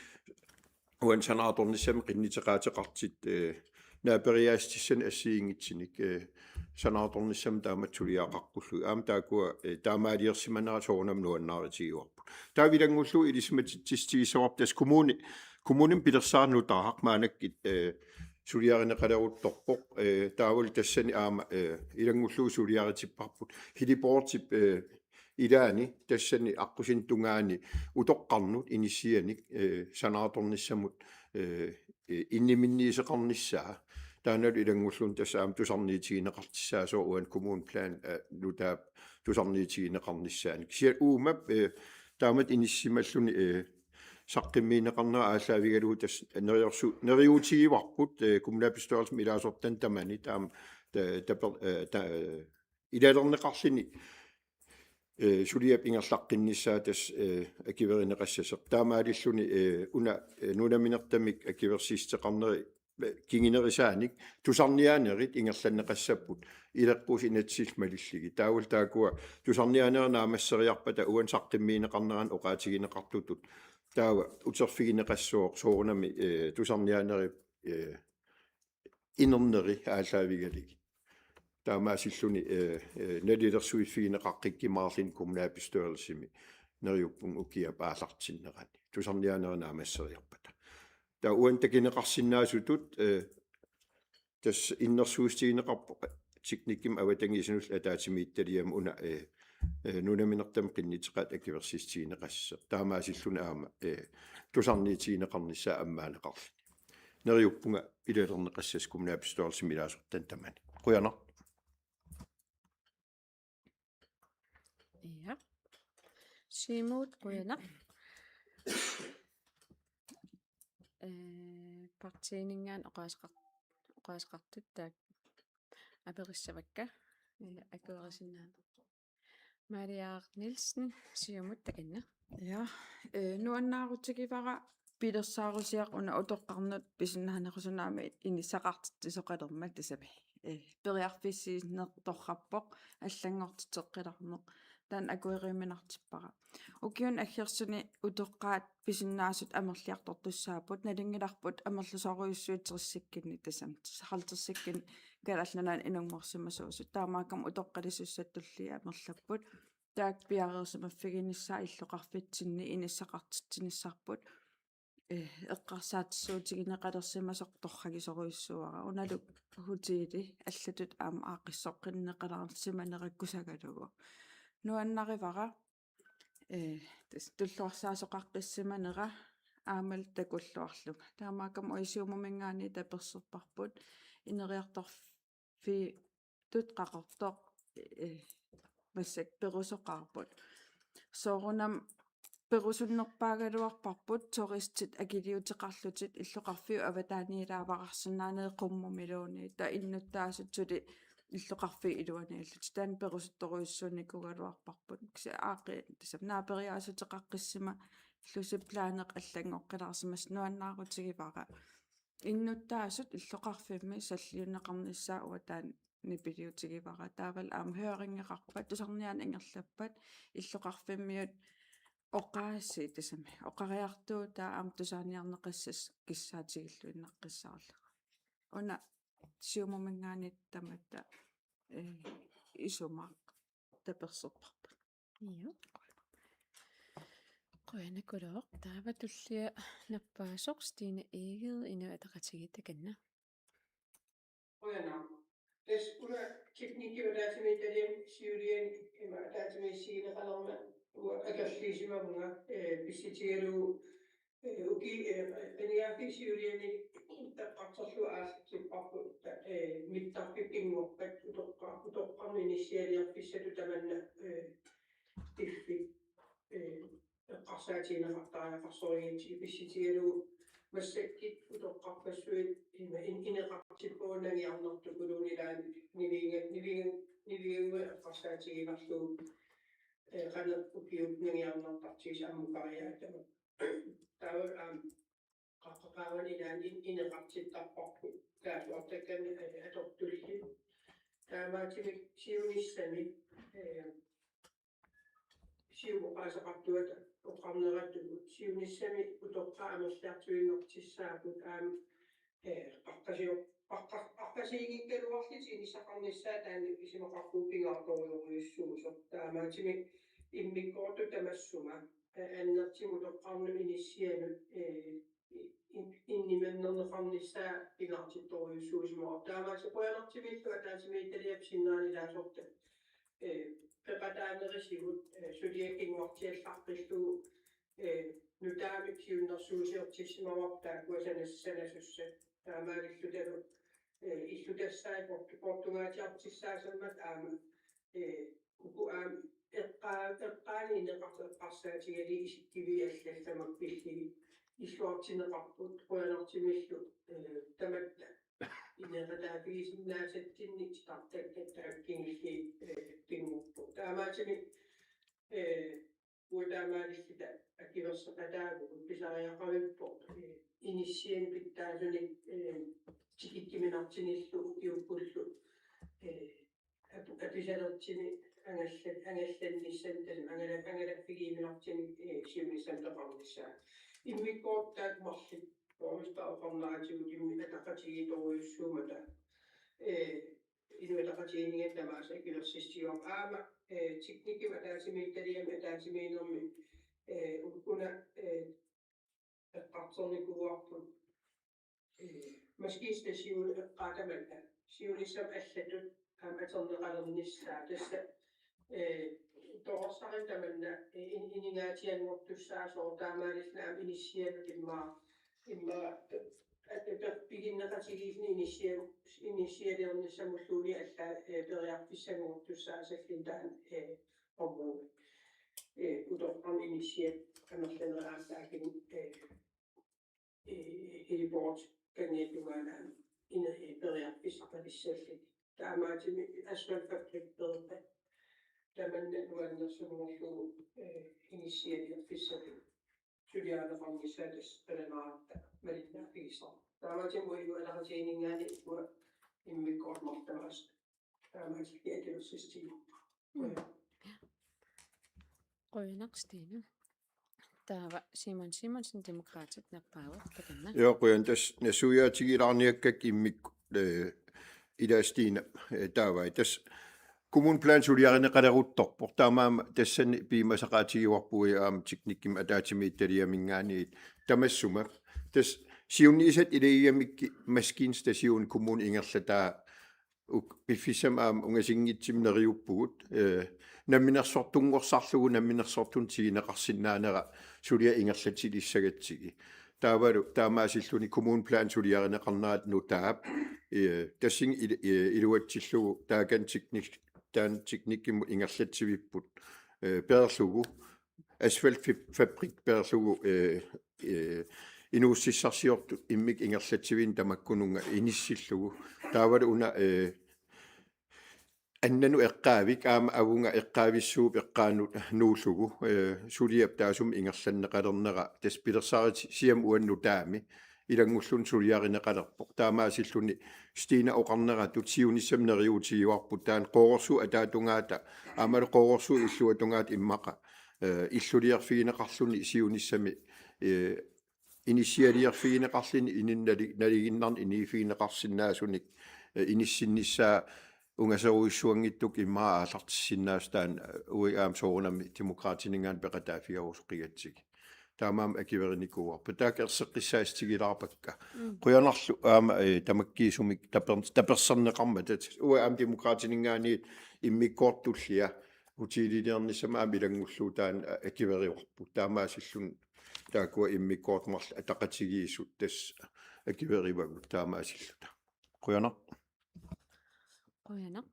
uani sanaartornissamut qinnuteqaateqartut, ee, naaperiaassutissanik assigiinngitsunik, ee, sanaartornissamut taamatut suliaqaqqullugit. Aamma taakkua, ee, taamaaliorsimanerat soorunami nuannaarutigaarput. Taava ilanngullugu ilisimatitsissutigissavarput tassa kommuni, kommunimi pilersaarusiorneq maannakkut, ee, suliarineqaleruttorpoq, ee, taavalu tassani aamma, ee, ilanngullugu suliaritipparput heliportip, ee, ilaani tassani aqqusinermi tungaani utoqqarnut inissianik, ee, sanaartornissamut, ee, ee, inniminniisoqarnissaa. Taannalu ilanngullugu tassa aamma tusarniutigineqartussaasoq uani kommuneplan, ee, nutaap tusarniutigineqarnissaanik. Kisianni uuma, ee, taamatut inissisimalluni, ee, saqqummiunneqarnera aallaavigalugu tassa neriorsu-, neriuutigivarput, ee, kommunalbestyrelsimi ilaasortanut tamanut taama, ta-, taper-, ee, ta-, ee, ilalerneqarluni, ee, suliap ingerlaqqinnissaa tassa, ee, akuerineqassasoq. Taamaalilluni, ee, una, ee, nunaminertamik akuersissuteqarneri, ee, kingunerisaanik tusarniaanerit ingerlanneqassapput ileqquusut inatsisillu malillugit. Taavalu taakkua tusarniaanerit naammasseriarpata uani saqqummiunneqarnerani oqaatigineqartutut. Taava uterfigineqassooq soorunami, ee, tusarniaanerit, ee, inerneri aallaavigalugit. Taamaasilluni, ee, ee, nalilersuiffigineqaqqikkumaarluni kommunalbestyrelsimi neriuppunga ukiup aallartinnerani. Tusarniaanerit naammasseriarpata. Taava uani takuneqarsinnaasutut, ee, tassa innersuussutigineqarpoq teknikkimut avatangiisinullu ataatsimiititaliami una, ee, ee, nunaminertamut qinnuteqaat akuersissutigineqassasoq. Taamaasilluni aamma, ee, tusarniutigineqarnissaa ammaanneqarluni. Neriuppunga ilalerneqassasoq kommunalbestyrelsimi ilaasortanut tamanut. Qujanaq. Ja. Siumut qujanaq. Ee, partiininngaanniit oqaaseqar-, oqaaseqartut taakku aperissavakka. Ee, akuerisinnaanngilaq. Maria Nielsen, Siumut, takanna. Ja, ee, nuannaarutigivara pilersaarusiaq una utoqqarnut pisinnaanerusunik inissaqartitsisoqalermat tassami. Ee, periarfissiinertorrappoq allanngortitseqqilaarneq. Taanna akueriuminartippara. Ukiuni aggersuni utoqqaat pisinnaasut amerliartortussaapput, nalunngilarput amerlasoorujussuit tressikkunni tassami, halvtredsikkunni Kalaallit Nunaanni inunngorsimasuusut. Taamaakkami utoqqalisussatta tulliit amerlapput. Taakku piareersimaffiginissaat illoqarfitsinni inissaqartitsinissarput, ee, eqqarsaatissuutigineqalersimasoq torragisorujussuuara. Unalu hotelli allatut aamma aaqqissoqqinneqalersimanerakkusagalugu. Nuannarivara, ee, tassa tulluarsaasoqaqqissimanera aammalu takulluarlunga. Taamaakkami uani Siumuminngaanniit taperserparput ineriartorfiitut Qaqortoq, ee, massakkut perusoqaarput. Soorunami perusunnerpaagaluarparput turistit akiliuteqarlutik illoqarfiup avataaniilaavararsinnaaneq qummumiluunniit, taava innuttaasut suli illoqarfiup iluaniillutik. Taanna perusuttorujussuunikuugaluarparput. Kisianni aaqqi-, tassami naaperiaassuteqaqqissimallusi planeq allanngoqqilaarsimasoq nuannaarutigivara. Innuttaasut illoqarfimmi salliunneqarnissaat uanga taanna nipiliutigivara. Taavalu aamma høringeqarpat, tusarniaaneq ingerlappat, illoqarfimmiut oqaasii tassami oqariartuutaat aamma tusarniarneqassasoq kissaatigilluinnaqqissaarlugu. Una Siumuminngaanniit tamatta, ee, isumaaq taperserparput. Joo. Qujanaqulooq. Taava tullia nappaasoq Stine Egede, Inuit Ataqatigiit, takanna. Qujanaq. Tassa una teknikkip ataatsimiititaliami siuliani ima ataatsimiissigineqalermat uanga akerliisimavunga, ee, pissutigalugu, ee, uki-, ee, qinigaaffii siuliani eqqartorlugu aallartipparput, ee, mittarfiup inngorpat utoqqa-, utoqqarnut inissialiorfissatut tamanna, ee, piffissaq, ee, eqqarsaatigineqartariaqarsorigitsigit pissutigalugu massakkut utoqqarpassuit ima in-, ineqartippagut nangiarnartukuluunniit ilaanni niviga-, niviga-, nivigagut eqqarsaatigiinnarlugu, eh, qanoq ukiut nangiarnartartigisi ammukariaatama. Taava aamma qaqqaqaavani ilaanni in-, ineqartittarparput. Taava uartakkanni, eh, atortulli. Taamaattumik siunissami, eh, siumukaasaqartuata oqarneratugut siunissami utoqqaat amerliartuinnartussaapput aamma, eh, qaqqasio-, qaqqa-, qaqqasiinngikkaluarlutik inissaqarnissaat taanna isumaqarpugut pingaartorujussuusoq. Taamaattumik immikkoortut tamassuma, eh, annertuumik utoqqarnut inissianut, eh, i-, i-, innimannerneqarnissaa pingaartittorujussuusimavoq. Taamaattumik qujanartumillu ataatsimiititaliap sinnaanilaasortat, eh, peqataanerisigut, eh, suliaq kinguartiallaqqillugu, eh, nutaamik siunnersuusiortissimavarput taakkua sanas-, sanasussat. Taamaalillutalu, eh, illutassaat portu-, portugaatsiartussaasammat aamma, eh, uku aamma eqqaa-, eqqaani ineqar-, eqqarsaatigalugit isikkiviit allallu tamakkua pillugit illuartinneqarput qujanartumillu, eh, tamatta ineqataaffigisinnaasatsinnik titartakkat taakku kingulliit, eh, pinngorput. Taamaattumik, eh, uanga taamaalilluta akuerseqataavugut pisariaqarpoq, eh, inissianik pitsaasunik, eh, tikikkuminartunillu ukiukkullu, eh, apu-, apusalertumik angallat-, angallannissamik taanna angala-, angalaffigiuminartumik, eh, siunissami peqarnissaa. Immikkoortut taakku marluk borgmesteri oqarneratigut immikkut ataqatigiittorujussuummata, eh, Inuit Ataqatigiinninngaanniit tamaasa akuersissutigaara aamma, eh, teknikkimik ataatsimiititaliami ataatsimiinnermi, eh, una, eh, eqqartornikuuarput, eh, maskinstationip eqqaa tamanna siunissami allatut aamma atorneqalernissaa tassa, eh, toqqorsaartut tamanna, eh, in-, inigaatsianngortussaasoq taamaalilluni aamma inissianut immaqa, immaqa, eh, eh, piginneqatigiilluni inissia-, inissialiornissamulluunniit allaat, eh, periarfissanngortussaassallugu taanna, eh, område. Eh, utoqqarnut inissiat amerlanerit aamma taakani, eh, eh, heliport Kangerlunnguanut ina-, eh, periarfissaqalissalluni. Taamaattumik asfaltfabrik pereerpat tamanna nuannersunngorlugu, eh, inissialiorfissallugu. Suliarineqarnissaa tassa qilanaaratta malinnaaffigisarput. Taamaattumik Inuit Ataqatigiinninngaanniit uanga immikkoortut marluk tamaasa taamaasilluta akuersissutigaara. Mm. Qujanaq, Stine. Taava Simon Simonsen, Demokraatit, nappaavat, takanna. Joo, qujan, tassa nassuiaatigilaarniakkakka immikkut, eh, ilaa Stine, eh, taavai. Tassa kommuneplan suliarineqaleruttorpoq. Taamaammat tassani piumasaqaatigiuarpugut aamma teknikkimik ataatsimiititaliaminngaanniit tamassuma. Tassa siunissat ilagigamikkit maskinstation kommuni ingerlataa uk-, piffissami aamma ungasinngitsumi neriuppugut, eh, namminersortunngorsarlugu namminersortunut tiguneqarsinnaanera suliaq ingerlatilissagatsigu. Taavalu taamaasilluni kommuneplan suliarineqarnerata nutaap, eh, tassunga il-, eh, iluatsillugu taakani teknik-, taanna teknikkimut ingerlatsivipput, eh, peerlugu asfaltfab-, fabrik peerlugu, eh, eh, inuussutissarsiortut immikkut ingerlatsivimmata tamakkununnga inissillugu. Taavalu una, eh, annanut eqqaavik aamma avunga eqqaavissuup eqqaanut nuullugu, eh, suliap taassuma ingerlanneqalernera tassa pilersaarusiama uannut taama ilanngulluni suliarineqalerpoq. Taamaasilluni Stina oqarneratut siunissami neriuutigiuarput taanna Qororsuup ataatungaata aammalu Qororsuup illuatungaata immaqa, eh, illuliorfigineqarluni siunissami, eh, inissialiorfigineqarluni inunnut nali-, nalinginnarnik inuuffigineqarsinnaasunik, eh, inissinnissaa ungasorujussuanngitsukkut immaqa aallartissinnaasoq taanna, eh, uagut aamma soorunami Demokraatininngaanniit peqataaffigerusuqigatsigit. Taamaammat akuerinikuuarput. Taakku erseqqissaassutigilaarpakka. Mm. Qujanarlu aamma, eh, tamakkiisumik taper-, tapersersorneqarmata. Tassa uagut aamma Demokraatininngaanniit immikkoortut tulliat hoteliliornissamut aamma ilanngullugu taanna, eh, akuerivarput. Taamaasilluni taakkua immikkoortut marluk ataqatigiissut tassa akuerivagut taamaasilluta. Qujanaq. Qujanaq.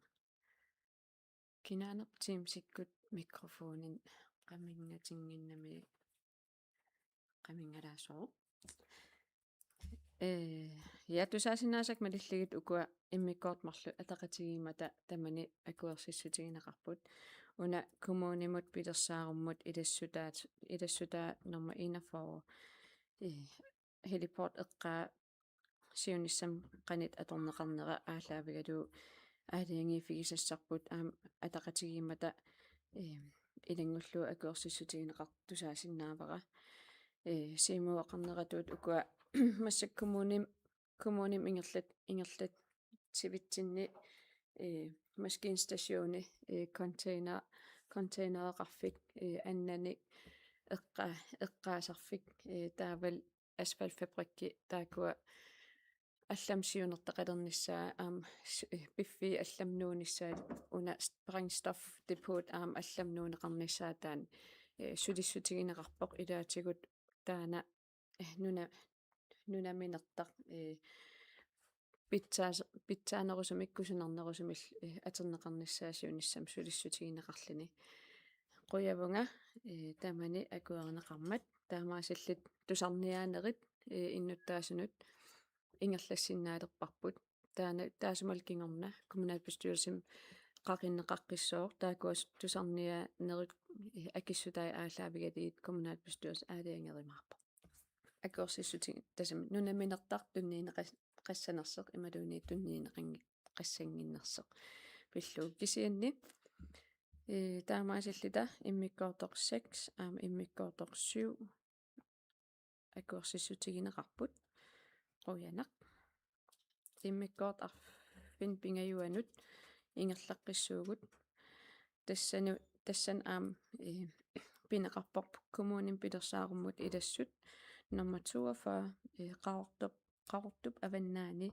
Kinaanerpa Teamsikkut mikrofonin qaminngatinnginnami qaminngalaassooq. Ee, ja, tusaasinnaasakka malillugit ukua immikkoortut marluk ataqatigiimmata tamani akuersissutigineqarput. Una kommunimut pilersaarummut ilassutaat, ilassutaa nummer enogfyrre. Ee, heliport eqqaa siunissami qanoq atorneqarnera aallaavigalugu aalajangiiffigisassarput aamma ataqatigiimmata, ee, ilanngullugu akuersissutigineqartoq tusaasinnaavara. Ee, Siumueqarneratut ukua massakkut kommunim-, kommunimi ingerlat-, ingerlatsivitsinni, ee, maskinstationi, ee, container-, containereqarfik, ee, annanik eqqa-, eqqaasarfik, ee, taavalu asfaltfabrikki taakkua allamik siunertaqalernissaat aamma s-, eh, piffissaq allamut nuunnissaat una s-, brændstofdepot aamma allamut nuunneqarnissaat taanna, eh, sulissutigineqarpoq ilaatigut taanna, eh, nuna-, nunaminertaq, eh, pitsaas-, pitsaanerusumik kusanarnerusumillu, eh, atorneqarnissaa siunissami sulissutigineqarluni. Qujavunga, eh, tamani akuerineqarmat taamaasilluta tusarniaanerit, eh, innuttaasunut ingerlassinnaalerparput. Taanna taassuma kingorna kommunalbestyrelsimi qaqinneqaqqissooq, taakkua tusarniaanerit, eh, akissutaat aallaavigalugit kommunalbestyrelsip aalajangerumaarpoq. Akuersissuti-, tassami nunaminertaq tunniunneqas-, qassanersoq imaluunniit tunniunneqanngit-, qassannginnersoq pillugu kisianni. Ee, taamaasilluta immikkoortoq seks aamma immikkoortoq syv akuersissutigineqarput. Qujanaq. Immikkoortoq arfineq-pingajuanut ingerlaqqissuugut. Tassani, tassani aamma, ee, pineqarpoq kommunimi pilersaarummut ilassut nummer toogfyrre, ee, Qaqortup, Qaqortup avannaani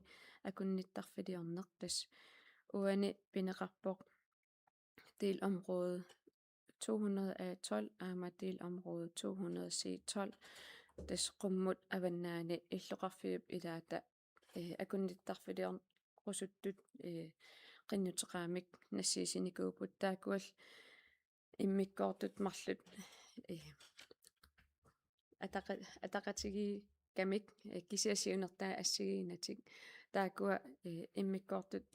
akunnittarfiliorneq, tassa uani pineqarpoq delområde to hundrede A tolv aamma delområde to hundrede C tolv. Tassa qummut avannaani illoqarfiup ilaata, eh, akunnittarfiliornerusuttut, eh, qinnuteqaramik nassiussinikuupput, taakkualu immikkoortut marluk, eh, ataqa-, ataqatigiikkamik, eh, kisianni siunertaat assigiinnatik. Taakkua, eh, immikkoortut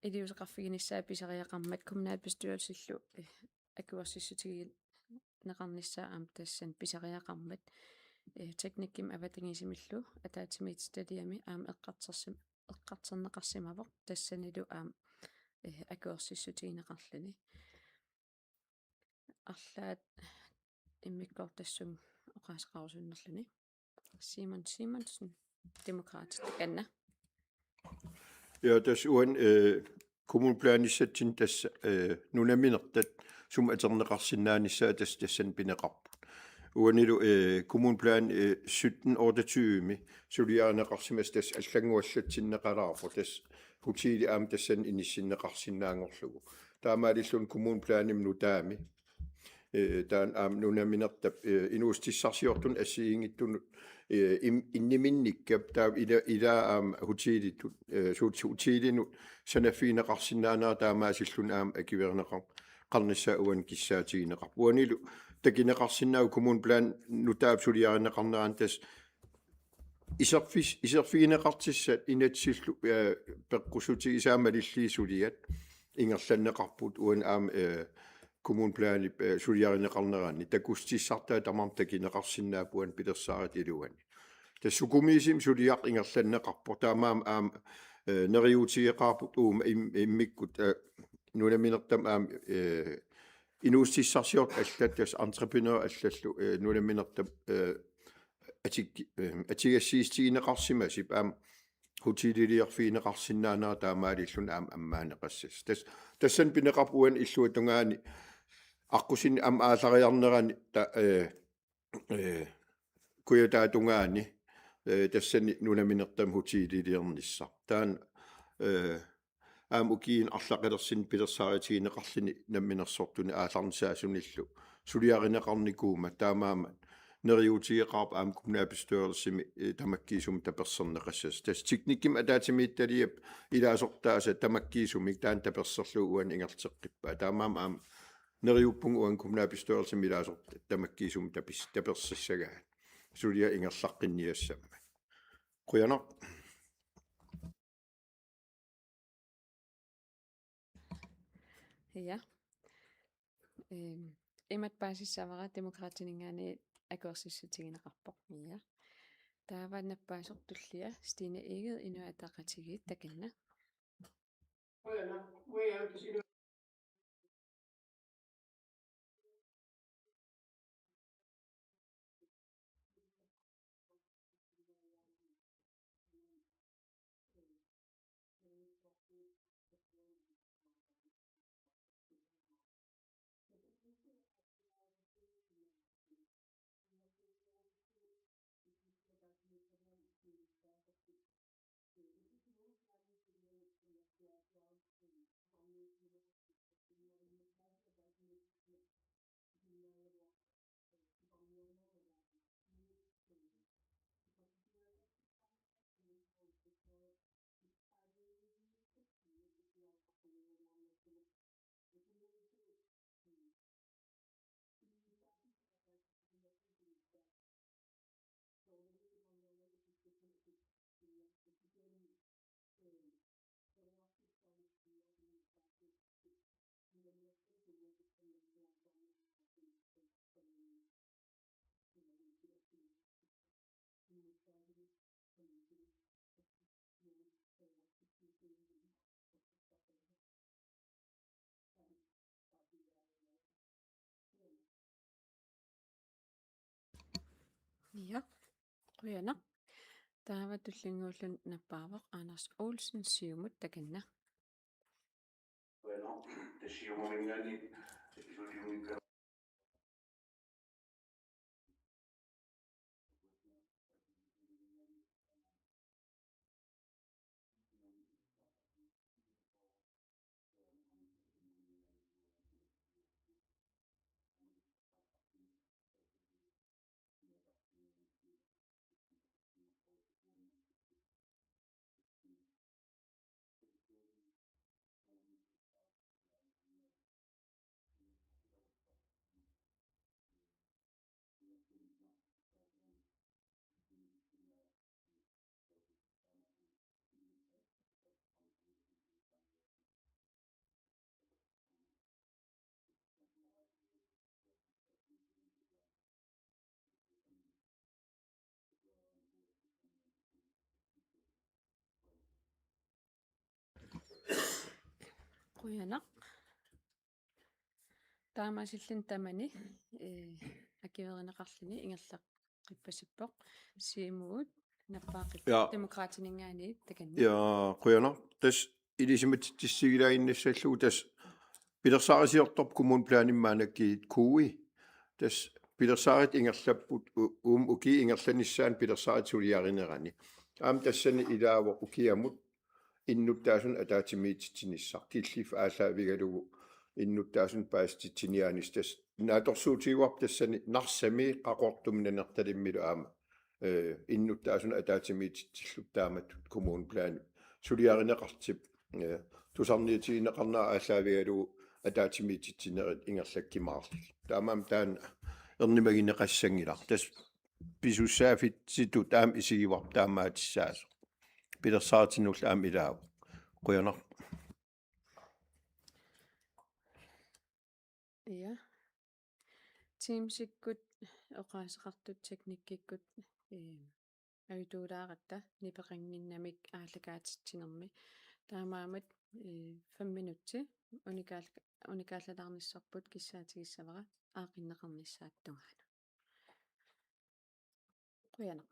iliuuseqarfiginissaat pisariaqarmat kommunalbestyrelsillu, eh, akuersissutigineqarnissaa aamma tassani pisariaqarmat, eh, teknikkimik avatangiisimillu ataatsimiititaliami aamma eqqartorsim-, eqqartorneqarsimavoq, tassanilu aamma, eh, akuersissutigineqarluni. Arlaat immikkoortoq tassunga oqaaseqarusunnerluni. Simon Simonsen, Demokraatit, takanna. Ja, tassa uani, eh, kommuneplanissatsinni tassa, eh, nunaminertat sumut atorneqarsinnaanissaat tassa tassani pineqarput. Uanilu, eh, kommuneplan, eh, sytten otteogtyve-mi suliarineqarsimasoq tassa allannguallatsinneqalaarpoq, tassa hotelli aamma tassani inissinneqarsinnaanngorlugu. Taamaalilluni kommuneplanimi nutaami, eh, taanna aamma nunaminertap, eh, inuussutissarsiortunut assigiinngitsunut, eh, im-, inniminnikkap taava ila-, ilaa aamma hotelitut, eh, suut hotelinut sanaffigineqarsinnaanera taamaasilluni aamma akuerineqar-, qarnissaa uani kissaatigineqarpoq. Uanilu takuneqarsinnaavoq kommuneplan nutaap suliarineqarnerani tassa iserfis-, iserfigineqartussat inatsillu, eh, peqqussutigisaat malillugit suliat ingerlanneqarput uani aamma, eh, kommuneplanip, eh, suliarineqarnerani takussutissartaat tamarmik takuneqarsinnaapput uani pilersaarutit iluanni. Tassa sukumiisumik suliaq ingerlanneqarpoq, taamaammat aamma, eh, neriuutigeqaarput uuma im-, immikkut, eh, nunaminertamut aamma, eh, inuussutissarsiortut allat, tassa entreprenørit allallu, eh, nunaminertap, eh, atik-, eh, atugassiissutigineqarsimasut aamma hoteliliorfigineqarsinnaanera taamaalilluni aamma ammaanneqassasoq. Tas-, tassani pineqarpoq uani illuatungaani aqqusineq aamma aallariarnerani ta-, eh, eh, Kujataatungaani, eh, tassani nunaminertamut hoteliliornissaq. Taanna, eh, aamma ukiuni arlaqalersuni pilersaarutigineqarluni namminersortuni aallarnisaasunillu suliarineqarnikuummat, taamaammat neriuutigeqaarput aamma kommunalbestyrelsimi, eh, tamakkiisumik taperserneqassasoq. Tassa teknikkimik ataatsimiititaliap ilaasortaasa tamakkiisumik taanna taperserlugu uani ingerlateqqippaa. Taamaammat aamma neriuppunga uani kommunalbestyrelsimi ilaasortat tamakkiisumik tapis-, tapersissagaat suliaq ingerlaqqinniassammat. Qujanaq. Ja. Ehm, imatut paasissavara Demokraatininngaanniit akuersissutigineqarpoq. Ja. Taava nappaasoq tullia Stine Egede, Inuit Ataqatigiit, takanna. Ja, qujanaq. Taava tullinnguulluni nappaavoq Anders Olsen, Siumut, takanna. Qujanaq. Taamaasilluni tamani, eh, akuerineqarluni ingerlaqqippasippoq. Siumut nappaaqqipput. Ja. Demokraatininngaanniit, takanna. Ja, qujanaq. Tassa ilisimatitsissigilaaginnassallugu, tassa pilersaarisiortorpoq kommuneplanimik maannakkut K U-i. Tassa pilersaarutit ingerlapput u-, uuma ukiup ingerlanissaani pilersaarutit suliarinerani. Aamma tassani ilaavoq ukiamut innuttaasunut ataatsimiititsinissaq, killiffik aallaavigalugu innuttaasunut paasititsiniaanissaa. Tassa naatsorsuutigaarput tassani Narsami, Qaqortumi, Nanortalimmilu aamma, eh, innuttaasunut ataatsimiititsillutik taamatut kommuneplanit suliarineqartut, eh, tusarniutigineqarnerat aallaavigalugu ataatsimiititsinerit ingerlakkumaarlugit. Taamaammat taanna ernumagineqassanngilaq. Tassa pisussaaffitsitut aamma isigivarput taamaattussaasoq. Pilersaarutinnullu aamma ilaavoq. Qujanaq. Ja. Teamsikkut oqaaseqartut teknikkikkut, eh, ajutoorlaaratta nipeqannginnamik aallakaatitsinermi. Taamaammat, eh, fem minutsi unikaal-, unikaallattaarnissarput kissaatigissavara aaqqinneqarnissaata tungaanut. Qujanaq.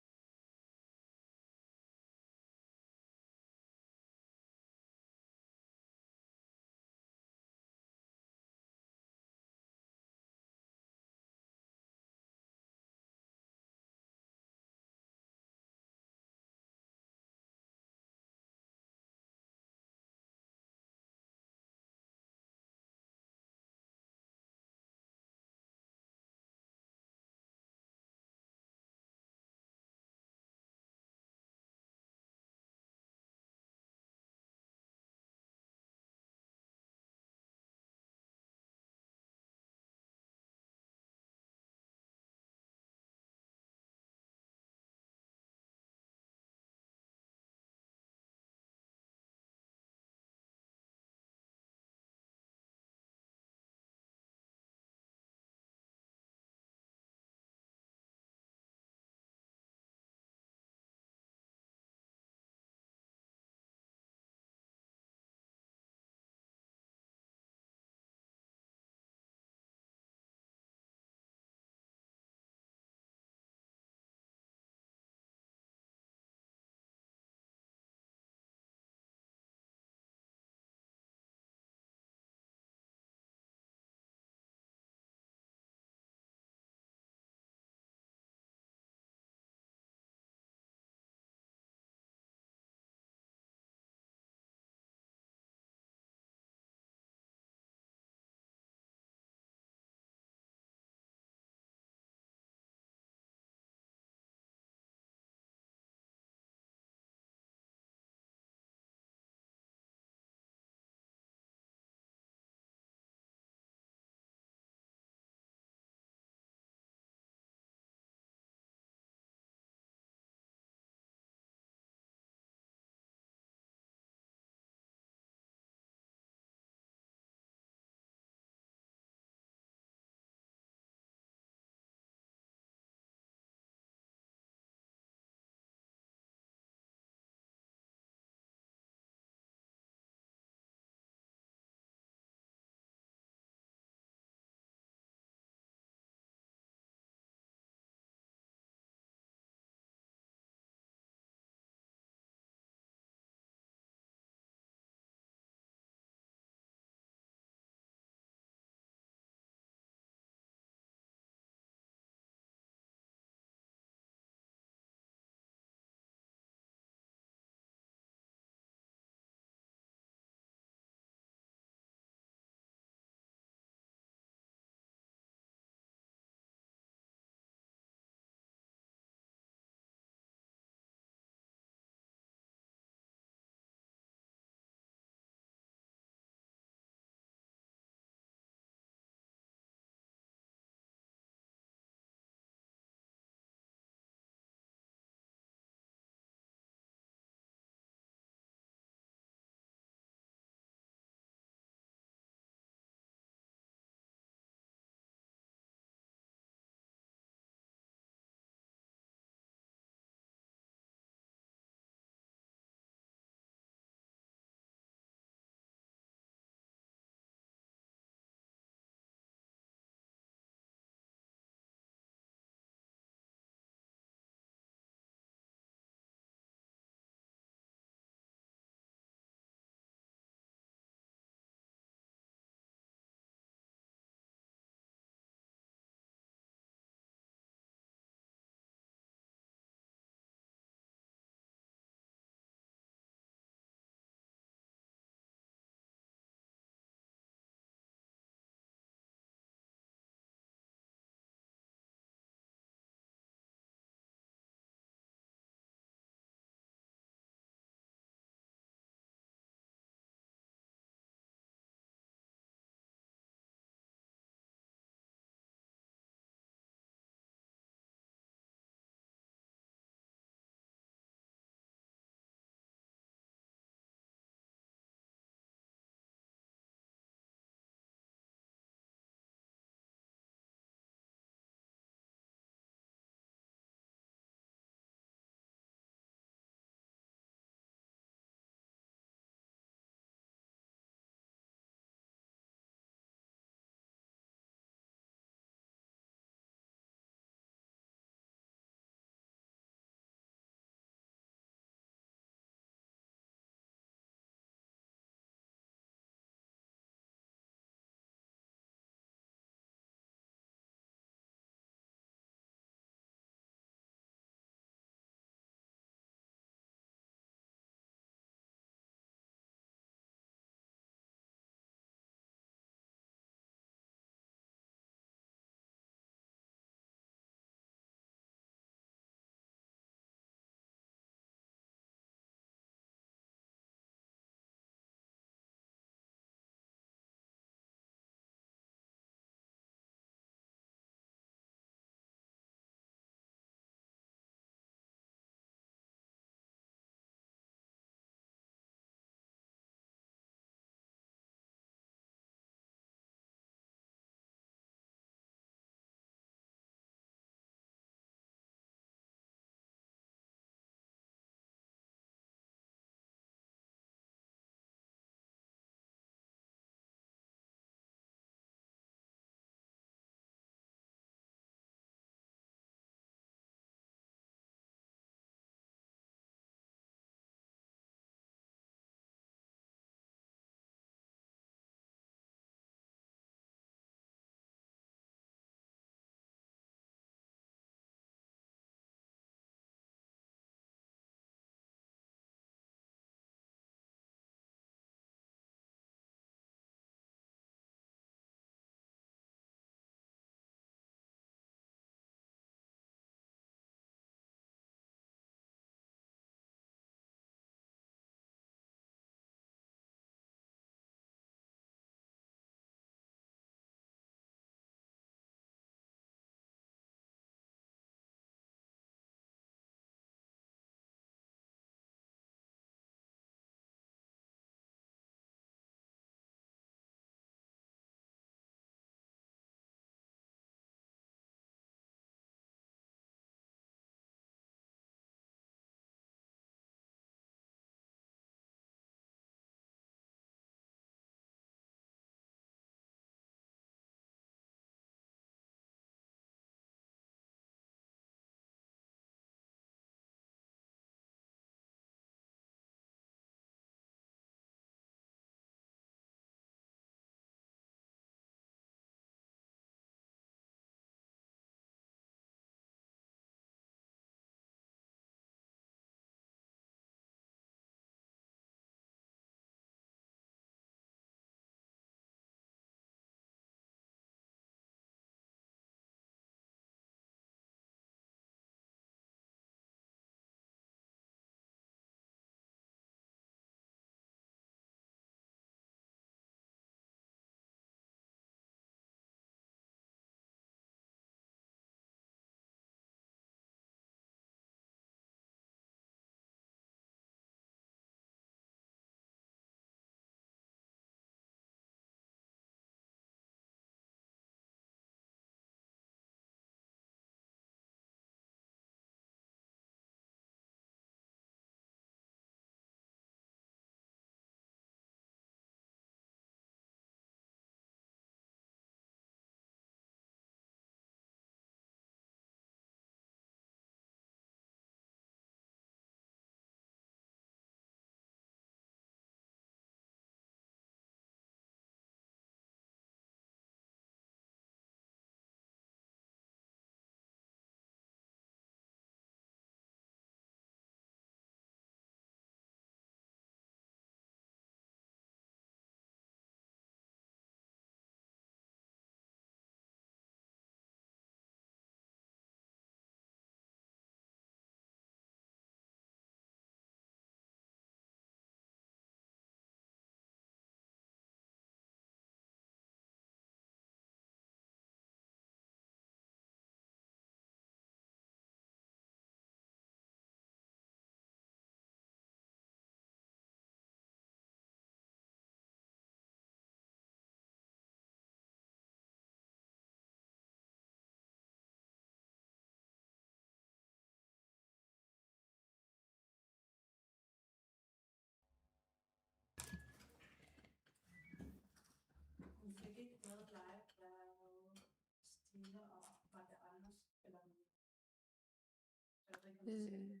Øh.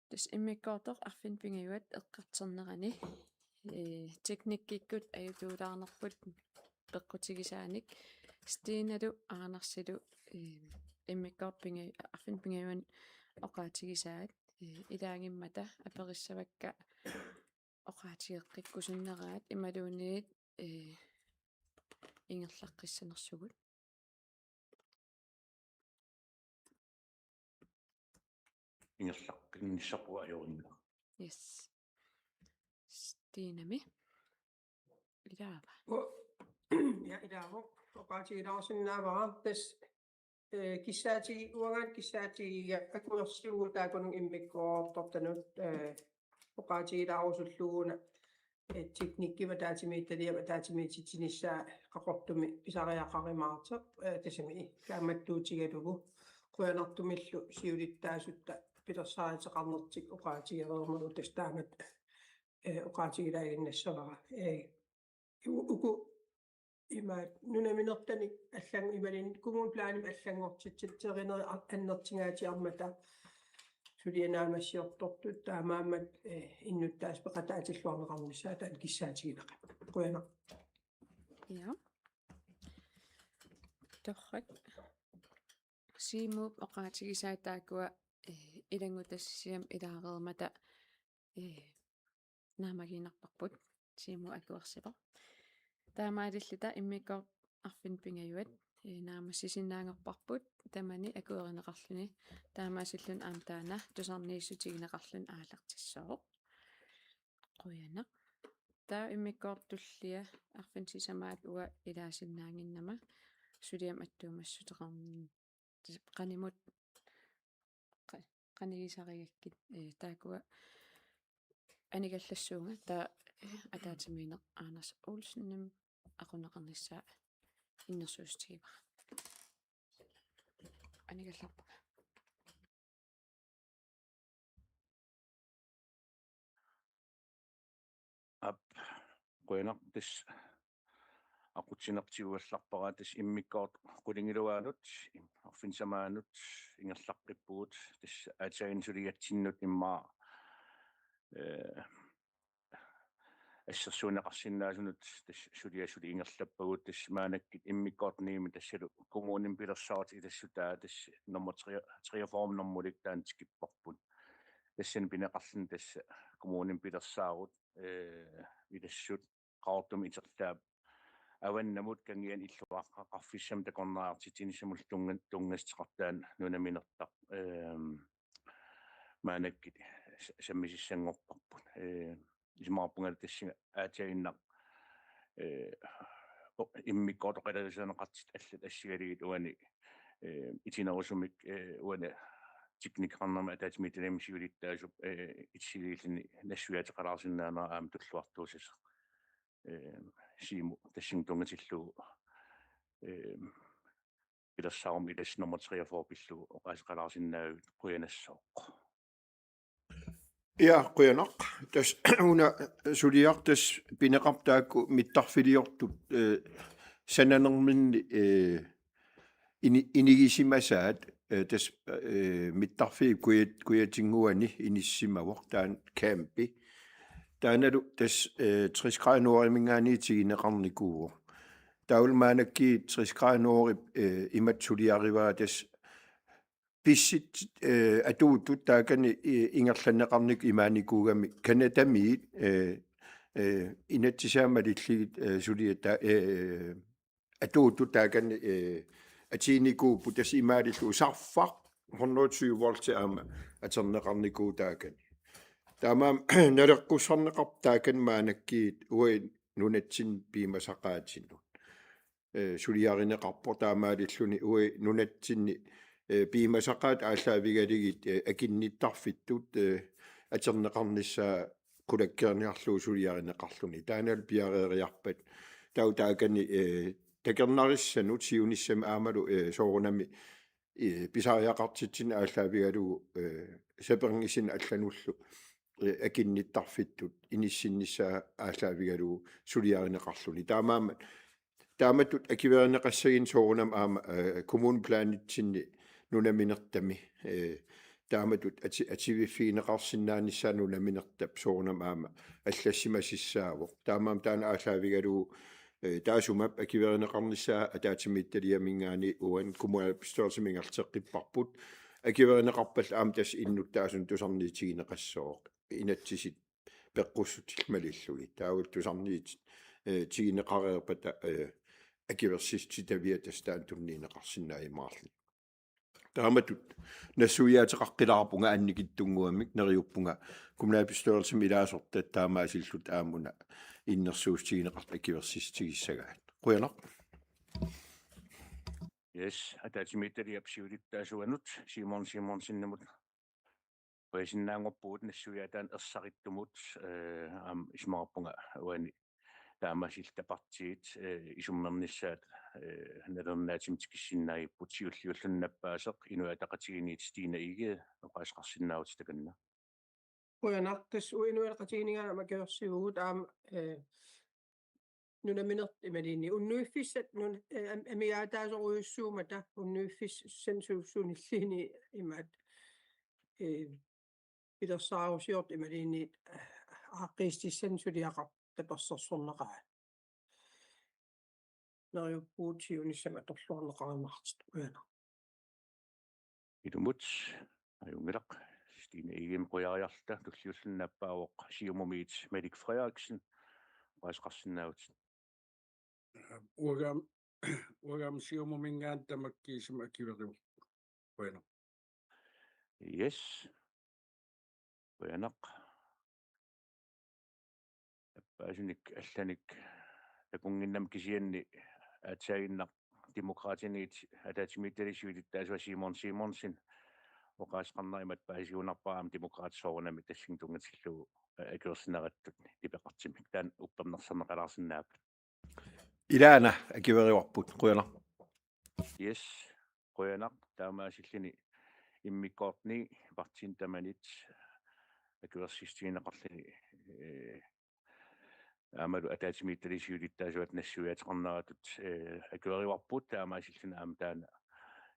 Tassa immikkoortoq arfineq-pingajuat eqqartornerani, ee, teknikkikkut ajutuulaarnerput peqqutigisaanik Stinalu Andersilu, ee, immikkoortoq pinga-, arfineq-pingajuanni oqaatigisaat, ee, ilaagimmata aperissavakka oqaatigeqqikkusunneraat imaluunniit, ee, ingerlaqqissanersugut. Ingerlaqqinnissarput ajorunnaarpoq. Yes. Stinami. Ilaava. Ja, ilaavoq. Oqaatigilaarsinnaavara tassa, ee, kissaatigiga, uangaana kissaatigiga akuersissaagut taakkununnga immikkoortortanut, ee, oqaatigilaarusullugu una, ee, teknikkip ataatsimiititaliap ataatsimiititsinissaa Qaqortumi pisariaqarumaartoq, ee, tassami kaammattuutigalugu qujanartumillu siulittaasutta pilersaaruteqarnertik oqaatigereermagu tassa taamatut, ee, oqaatigilaaginnassavara. Ee, u-, uku imaat nunaminertanik allan-, imaluunniit kommuneplanimik allanngortitserinerit a-, annertungaatsiarmata suliaq naammassiortortut taamaammat, ee, innuttaasut peqataatilluarneqarnissaat taanna kissaatigineqarpoq. Qujanaq. Ja. Torrak. Siimuup oqaatigisaa taakkua, ee, ilanngutassiami ilaareermata, ee, naammagiinnarparput, Siimuup akuersivoq. Taamaalilluta immikkoortoq arfineq-pingajuat, ee, naammassisinnaanngorparput tamani akuerineqarluni, taamaasilluni aamma taanna tusarniissutigineqarluni aallartissooq. Qujanaq. Taava immikkoortoq tullia arfineq-sisamaat uanga ilaasinnaannginnama suliamut attuumassuteqarn-, qanimut qa-, qanigisarigakkit, ee, taakkua anigallassuunga, taava, ee, ataatsimiinneq Anders Olsenimit aqunneqarnissaa innersuussutigivara. Anigallarpunga. Aap, qujanaq, tassa aqutsinertiguallarpara tassa immikkoortoq qulingiluaanut, arfineq-sisamaanut ingerlaqqippugut, tassa aatsaannguaq suliatsinnut immaqa, ee, assersuunneqarsinnaasunut tassa suliaq suli ingerlappagut, tassa maannakkut immikkoortorniimmi tassalu kommunimi pilersaarutit ilassutaa tassa nummer tre, treogfyrre normulik taanna tikipparput. Tassani pineqarluni tassa kommunimi pilersaarut, ee, ilassut Qaqortumi itertaap avannamut Kangiani illuaqqaqqaffissamut takornariartitsinissamullu tunnga-, tunngassuteqartoq taanna nunaminertaq, ehm, maannakkut sa-, sammisassanngorparput. Ee, isumaqarpunga tassunga aatsaannguaq, ee, o-, immikkoortoq oqalerisaanneqartut allat assigalugit uani, ee, itinerusumik, ee, uani teknikeqarnermi ataatsimiititaliami siulittaasup, ee, itisiliilluni nassuiaateqalaarsinnaanera aamma tulluartuussasaq. Ee, Siimut tassunga tunngatillugu, ee, pilersaarummi ilassut nummer treogfyrre pillugu oqaaseqalaarsinnaagavit, qujanassuaq. Ja, qujanaq. Tassa una suliaq tassa pineqarpoq taakku mittarfiliortut, ee, sananerminni, ee, ini-, inigisimasaat, ee, tassa, ee, mittarfiup kujat-, kujatinnguani inissisimavoq taanna campi. Taannalu tassa, ee, tres grader nordiminngaanniit tiguneqarnikuuvoq. Taavalu maannakkut tres grader nordip, ee, imatut suliarivaa tassa pissutsit, ee, atuuttut taakani, ee, ingerlanneqarnikut imaanikuugamik Canadamiit, ee, ee, inatsisaat malillugit, ee, suliat ta-, ee, atuuttut taakani, ee, atuunikuupput tassa imaalillugu sarfaq hundrede tyve volt aamma atorneqarnikuuvoq taakani. Taamaammat naleqqussarneqarpoq taakani maannakkut uagut nunatsinni piumasaqaatinut, ee, suliarineqarpoq, taamaalilluni uagut nunatsinni, ee, piumasaqaatit aallaavigalugit, ee, akinnittarfittut, ee, atorneqarnissaa qulakkeerniarlugu suliarineqarluni. Taannalu piareeriarpat. Taava taakani, ee, takornarissanut siunissami aammalu, ee, soorunami eh, pisariaqartitsinni aallaavigalugu, eh, saperngisinni allanullu, eh, akinnittarfittut inissinnissaa aallaavigalugu suliarineqarluni. Taamaammat taamatut akuerineqassaginnaq soorunami aamma, eh, kommuneplanitsinni nunaminertami, eh, taamatut ati-, atuiffigineqarsinnaanissaa nunaminertap soorunami aamma allassimasissaavoq. Taamaammat taanna aallaavigalugu, eh, taassuma akuerineqarnissaa ataatsimiititaliaminngaanniit uani kommunalbestyrelsimi ingerlateqqipparput. Akuerineqarpallu aamma tassa innuttaasunut tusarniutigineqassooq. Inatsisit peqqussutillit malillugit. Taavalu tusarniit, eh, tigineqareerpata, eh, akuersissutitavia tassa taanna tunniunneqarsinnaajumaarluni. Taamatut nassuiaateqaqqilaarpunga annikitsunnguamik, neriuppunga kommunalbestyrelsimi ilaasortat taamaasillutik aamma una innersuussutigineqartut akuersissutigissagaat. Qujanaq. Yes, ataatsimiititaliap siulittaasuanut Simon Simonsenimut qujasinnaanngorpugut nassuiaataanut ersarittumut, eh, aamma isumaqarpunga uani taamaasilluta partiit, eh, isummernissaat, eh, nalorninnaatsimik tikissinnaagipput, siulliulluni nappaaseq Inuit Ataqatigiinniit Stine Egede, oqaaseqarsinnaavutit takanna. Qujanaq, tassa uagut Inuit Ataqatigiinninngaanniit aamma akuersivugut aamma, eh, nunaminertut imaluunniit unnuiffissat nun-, eh, am-, amigaataasorujussuummata unnuiffissanik su-, sunilluunniit imaat, eh, pilersaarusiortut imaluunniit, eh, aaqqiissutissanik suliaqartut tapersersorneqaat. Neriuppugut siunissami atorluarneqarumaartut, qujanaq. Ilumut, ajunngilaq, Stine Egedemik qujariarluta, tulliulluni nappaavoq Siumumiit Malik Frederiksen, oqaaseqarsinnaavutit. Uanga aamma, uanga aamma Siumuminngaanniit tamakkiisumik akuerivarput. Qujanaq. Yes. Qujanaq. Nappaasunik allanik takunnginnama kisianni aatsaaginnaq Demokraatiniit ataatsimiititaliap siulittaasua Simon Simonsen oqaaseqarneq imatut paasisigunarpara aamma Demokraatit soorunami tallimat tunngatillugu, eh, akuersineqartut nipeqartumik. Taanna uppernarsarneqalaarsinnaapput. Ilaana akuerivarput, qujanaq. Yes, qujanaq, taamaasilluni immikkoortuni partiinit tamanit akuersissutigineqarluni, eh, aammalu ataatsimiititaliap siulittaasuata nassuiaateqarneratut, eh, akuerivarput, taamaasilluni aamma taanna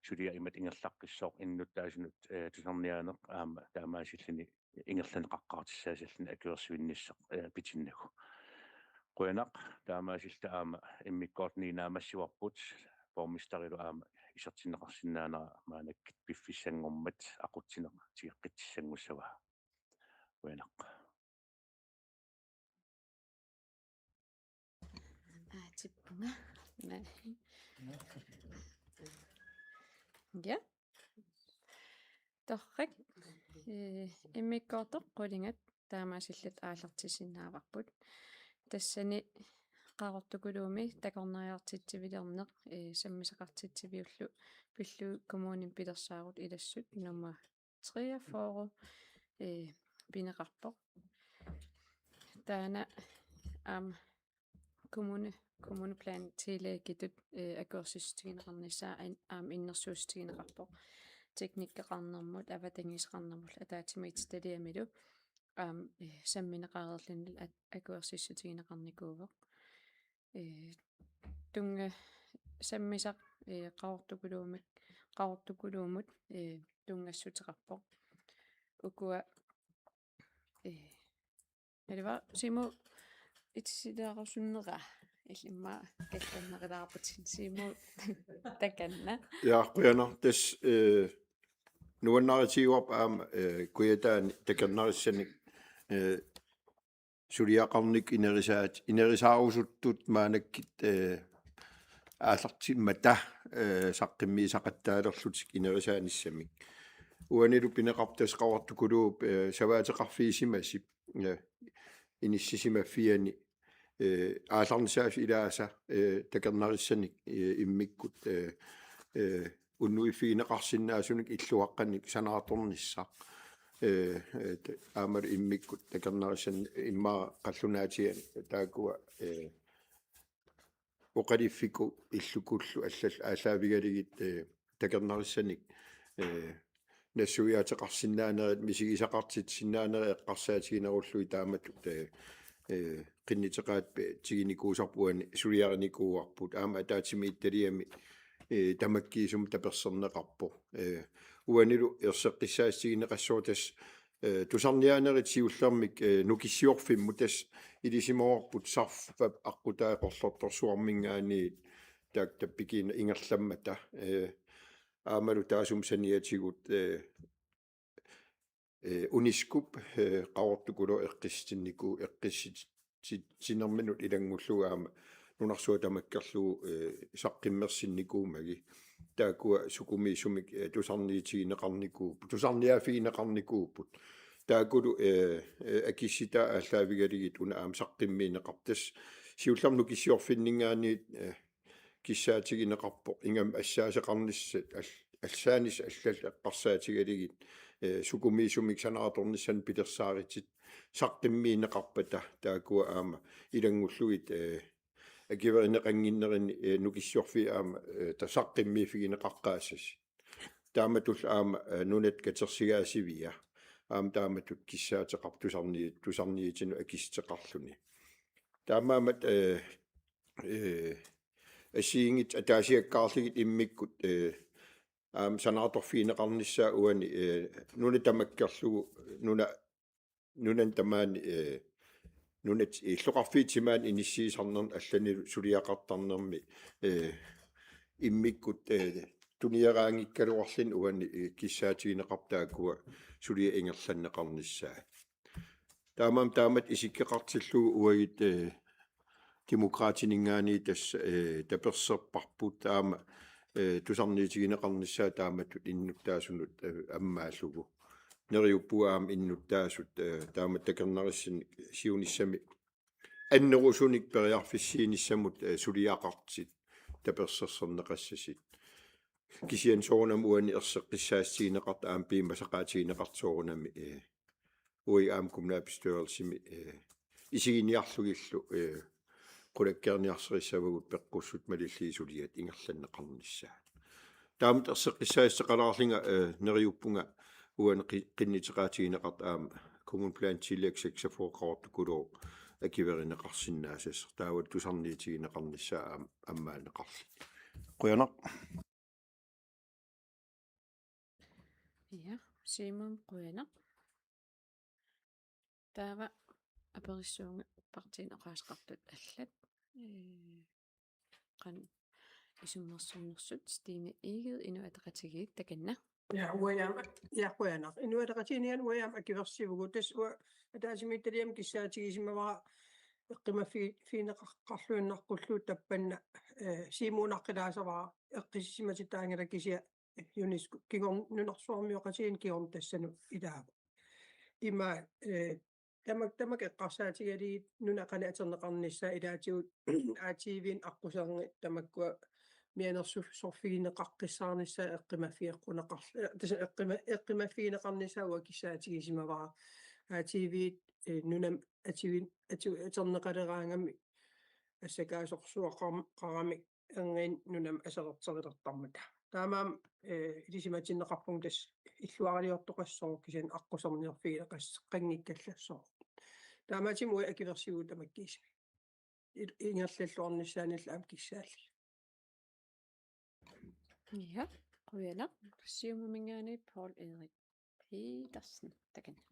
suliaq imatut ingerlaqqissooq innuttaasunut, eh, tusarniaaneq aamma taamaasilluni ingerlanneqaqqaartussaasilluni akuersuinnissaq, eh, pitinnagu. Qujanaq, taamaasilluta aamma immikkoortuni naammassivarput, borgmesterilu aamma isertinneqarsinnaanera maannakkut piffissanngormat aqutsineq tigeqqissanngussavaa. Qujanaq. Aatippunga. Naa. Ja. Torrak. Eh, immikkoortoq qulingat taamaasilluta aallartissinnaavarput. Tassani Qaqortukuluumi takornariartitsivilerneq, eh, sammisaqartitsiviullu pillugu kommunimi pilersaarut ilassut nummer treogfyrre, eh, pineqarpoq. Taanna aamma kommune, kommuneplantillægitut, eh, akuersissutigineqarnissaa an-, aamma innersuussutigineqarpoq. Teknikkeqarnermut, avatangiiseqarnermullu ataatsimiititaliamilu aamma, eh, sammineqareerlunilu at-, akuersissutigineqarnikuuvoq. Eh, tunnga-, sammisaq, eh, Qaqortukuluumik, Qaqortukuluumut, eh, tunngassuteqarpoq. Ukua, eh, aliva Simu itsilaarusunnera illimmi kallannerulaarputit Simu takanna. Ja, qujanaq, tassa, eh, nuannaarutigaarput aamma, eh, Kujataani takornarissanik, eh, suliaqarnikkut inerisaat-, inerisaarusuttut maannakkut, eh, aallartimmata, eh, saqqummiisaqattaalerlutik inerisaanissamik. Uanilu pineqarpoq tassa Qaqortukuluup, eh, savaateqarfigisimasip, eh, inissisimaffiani, eh, aallarnisaasut ilaasa, eh, takornarissanik, eh, immikkut, eh, eh, unnuiffigineqarsinnaasunik illuaqqanik sanaartornissaq. Eh, eh, te-, aammalu immikkut takornarissanik immaqa qallunaatiganik taakkua, eh, oqaluffikut illukullu allallu aallaavigalugit, eh, takornarissanik, eh, nassuiaateqarsinnaanerit, misigisaqartitsisinnaanerit eqqarsaatiginerullugit taamatut, eh, eh, qinnuteqaat pe-, tiginikuusarput uani suliarinikuuarput, aamma ataatsimiititaliami, eh, tamakkiisumik tapersersorneqarpoq. Eh, uanilu erseqqissaatigineqassaaq tassa, eh, tusarniaanerit siullermik, eh, Nukissiorfimmut tassa ilisimavarput Sarfap aqqutaa Qerlertorsuarminngaanniit taakku tappikina ingerlammata, eh, aammalu taassuma saniatigut, eh, eh, UNESCO-p, eh, Qaqortukulooq eqqissinniku-, eqqissi-, si-, sinerminut ilanngullugu aamma nunarsuaq tamakkerlugu, eh, saqqummersinnikuummagit. Taakkua sukumiisumik, eh, tusarniutigineqarnikuupput, tusarniaaffigineqarnikuupput. Taakkulu, eh, eh, akissitai aallaavigalugit una aamma saqqummiunneqarpoq. Tassa siullermik Nukissiorfinninngaanniit, eh, kissaatigineqarpoq, ingammik assaaseqarnissat al-, assaanissat allallu eqqarsaatigalugit, eh, sukumiisumik sanaartornissaannut pilersaarutit saqqummiunneqarpata, taakkua aamma ilanngullugit, eh, akuerineqannginnerini, eh, Nukissiorfiit aamma, eh, tassa saqqummiiffigineqaqqaassasut. Taamatullu aamma, eh, Nunatta Katersugaasivia aamma taamatut kissaateqarpoq tusarni-, tusarniutinut akissuteqarluni. Taamaammat, eh, eh, assigiinngitsut ataasiakkaarlugit immikkut, eh, aamma sanaartorfigineqarnissaat uani, eh, nuna tamakkerlugu, nuna, nunani tamaani, eh, nunat illoqarfiit timaani inissiisarnermi allanilu suliaqartarnermi, eh, immikkut, eh, tunieraanngikkaluarluni uani, eh, kissaatigineqarpoq taakkua suliat ingerlanneqarnissaat. Taamaammat taamatut isikkoqartillugu uagut, eh, Demokraatininngaanniit tassa, eh, tapersersorparput aamma, eh, tusarniutigineqarnissaat taamatut innuttaasunut, eh, ammaallugu. Neriuppunga aamma innuttaasut, eh, taamatut takornarissat siunissami annerusunik periarfissiinissamut, eh, suliaqartut tapersersorneqassasut. Kisianni soorunami uani erseqqissaatigineqartut aamma piumasaqaatigineqartut soorunami, eh, uagut aamma kommunalbestyrelsimi, eh, isiginiarlugillu, eh, qulakkeerniarsarissavagut peqqussut malillugit suliat ingerlanneqarnissaat. Taamatut erseqqissaateqalaarlunga, eh, neriuppunga uani qi-, qinnuteqaatigineqartoq aamma kommuneplantilliaq seksogfyrre Qaqortukulooq akuerineqarsinnaassasoq. Taavalu tusarniutigineqarnissaa aam-, ammaanneqarluni. Qujanaq. Ja, Simon, qujanaq. Taava aperissuunga partiinit oqaaseqartut allat. Eh, qanoq isummersornersut, Stine Egede, Inuit Ataqatigiit, takanna. Ja, uagut aamma, ja, qujanaq. Inuit Ataqatigiinninngaanniit uagut aamma akuersivugut. Tassa uanga ataatsimiititaliami kissaatigisimavara eqqumaffi-, figineqarluinnaqqullugu tappanna, eh, Siumuunaqqilaasavara eqqissisimatittaanngilaq kisianni UNESCO kingorn-, nunarsuarmioqatigiinni kingorna tassanut ilaavoq. Ima, eh, tamak-, tamakku eqqarsaatigalugit nuna qanoq atorneqarnissaa ilaatigut A T V-nik aqquserngit tamakkua mianersorsorfigineqaqqissaarnissaa eqqumaffigeqquneqarl-, eh, tassa eqquma-, eqqumaffigineqarnissaa uanga kissaatigisimavara. A T V, eh, nunami atuin-, atu-, atorneqaleraangami assakaasorsuaqaram-, -qaramik erniinnaq nunami aserorterilertarmata. Taamaammat, eh, ilisimatinneqarpunga tassa illuaraliortoqassooq kisianni aqquserniorfigineqassaqanngikkallassooq. Taamaattumik uagut akuersivugut tamakkiisumik. Il-, ingerlalluarnissaanillu aamma kissaallugit. Ja, qujanaq. Siumuminngaanniit Poul Erik Petersen, takanna.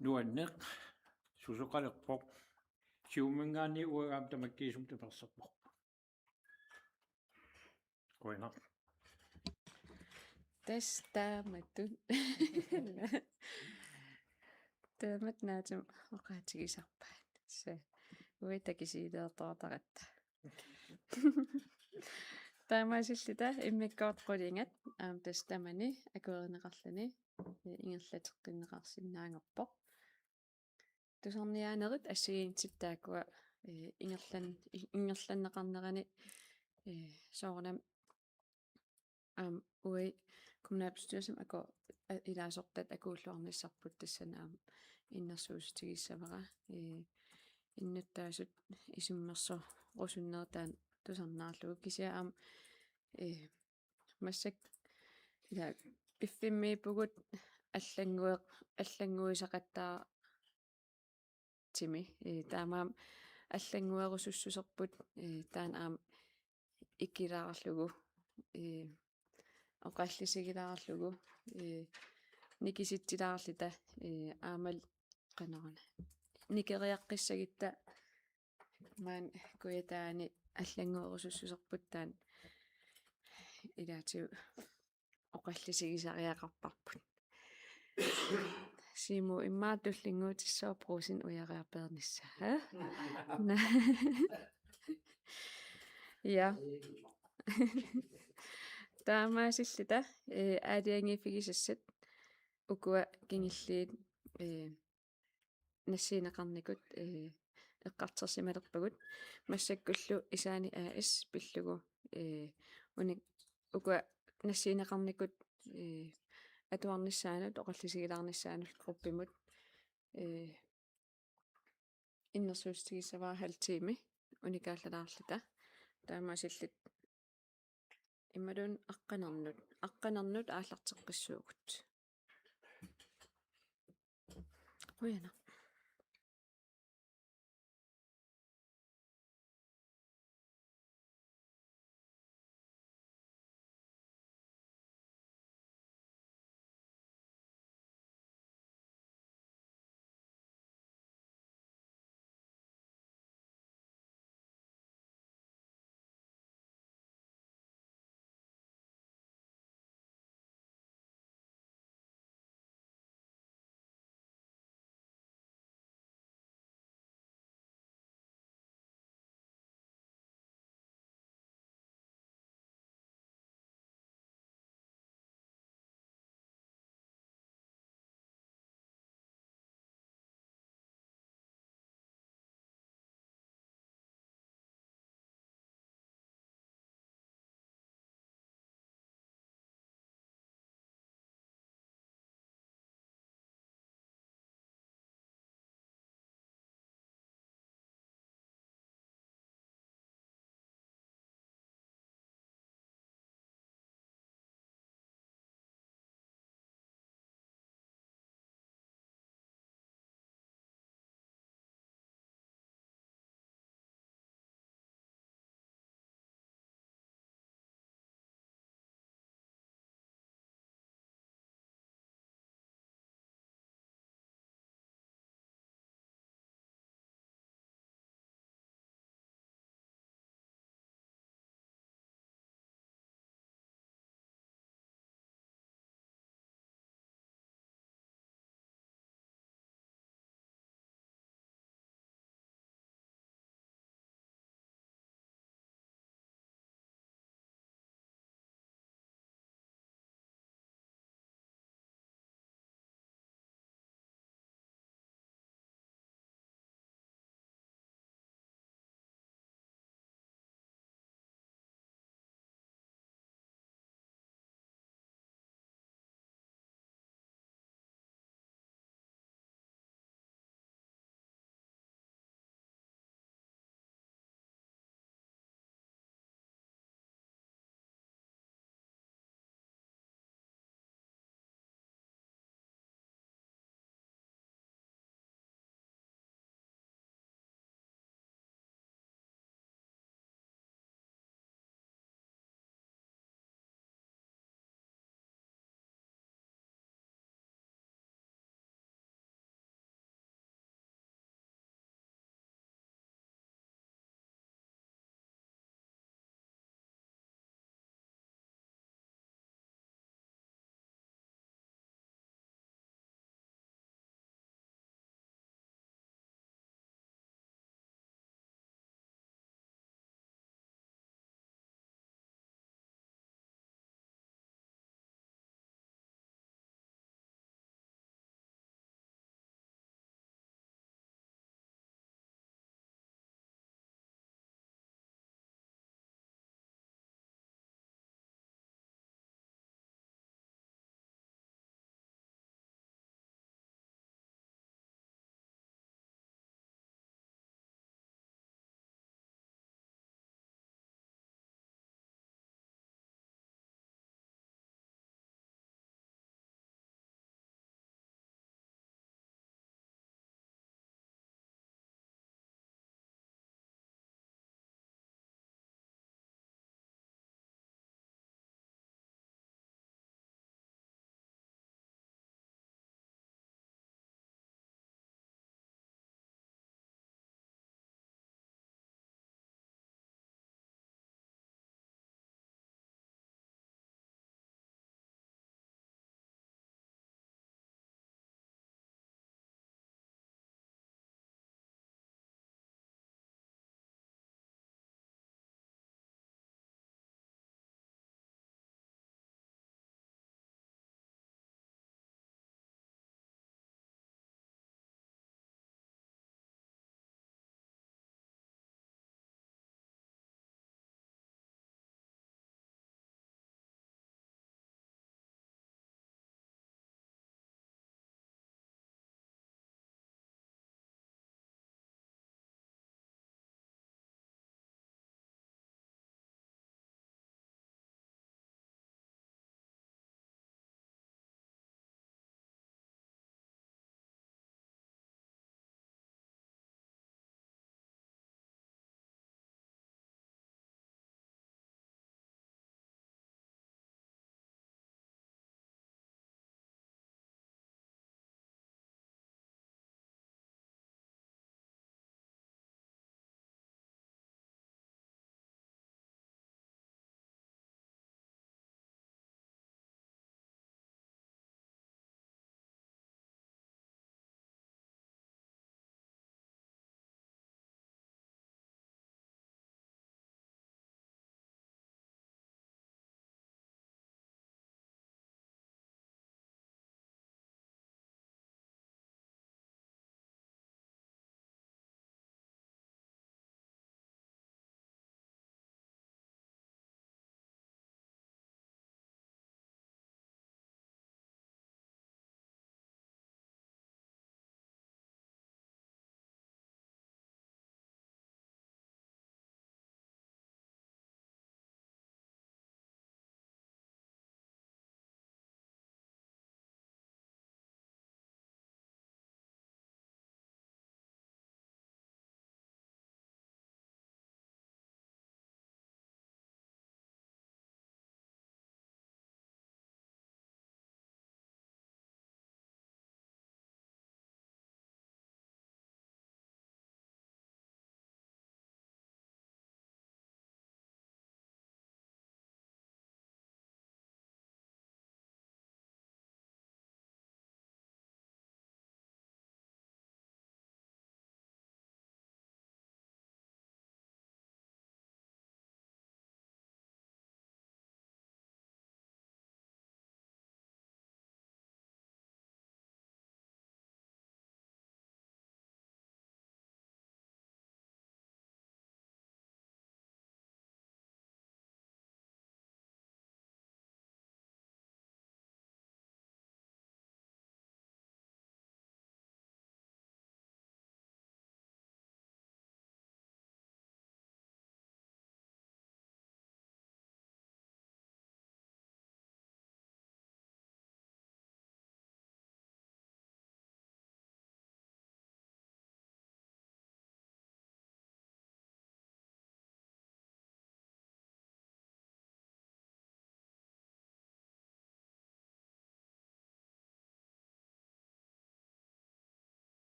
Nuanneq, susoqalerpoq. Siumuminngaanniit uagut aamma tamakkiisumik tapersersorparput. Qujanaq. Tassa taamatut. Taamatut naatsumik oqaatigisarpaat. Tassa uagut takisuuliortoqartaratta. Taamaasilluta immikkoortoq qulingat aamma tassa tamani akuerineqarluni, eh, ingerlateqqinneqarsinnaanngorpoq. Tusarniaanerit assigiinngitsut taakkua, eh, ingerlan-, i-, ingerlanneqarnerani, eh, soorunami aamma uagut kommunalbestyrelsimi aku-, a-, ilaasortat akuulluarnissarput tassani aamma innersuussutigissavara, eh, innuttaasut isummersorusunnerit taanna tusarnaarlugu kisianni aamma, eh, Massakkut ila piffimmiippugut allanngueq-, allannguisaqattaartimi. Ee, taamaammat allannguerusussuserput, ee, taanna aamma ikilaarlugu, ee, oqallisigilaarlugu, ee, nikisitsilaarluta, ee, aammalu qanoruna. Nikeriaqqissagutta maani Kujataani allannguerusussuserput taanna ilaatigut oqallisigisariaqarparput. Siumut immaqa tullinnguutissooq Brugsenip ujariarpeernissaa, ha? Ja. Taamaasilluta, ee, aalajangiiffigisassat ukua kingulliit, ee, nassiunneqarnikut, ee, eqqartorsimalerpagut. Massakkullu Isaani A/S pillugu, ee, uni-, ukua nassiunneqarnikut, ee, atuarnissaanut, oqallisigilaarnissaanut gruppimut, ee, innersuussutigissavara halv time unikaallalaarluta. Taamaasilluta imaluunniit aqqanernut, aqqanernut aallarteqqissuugut. Qujanaq.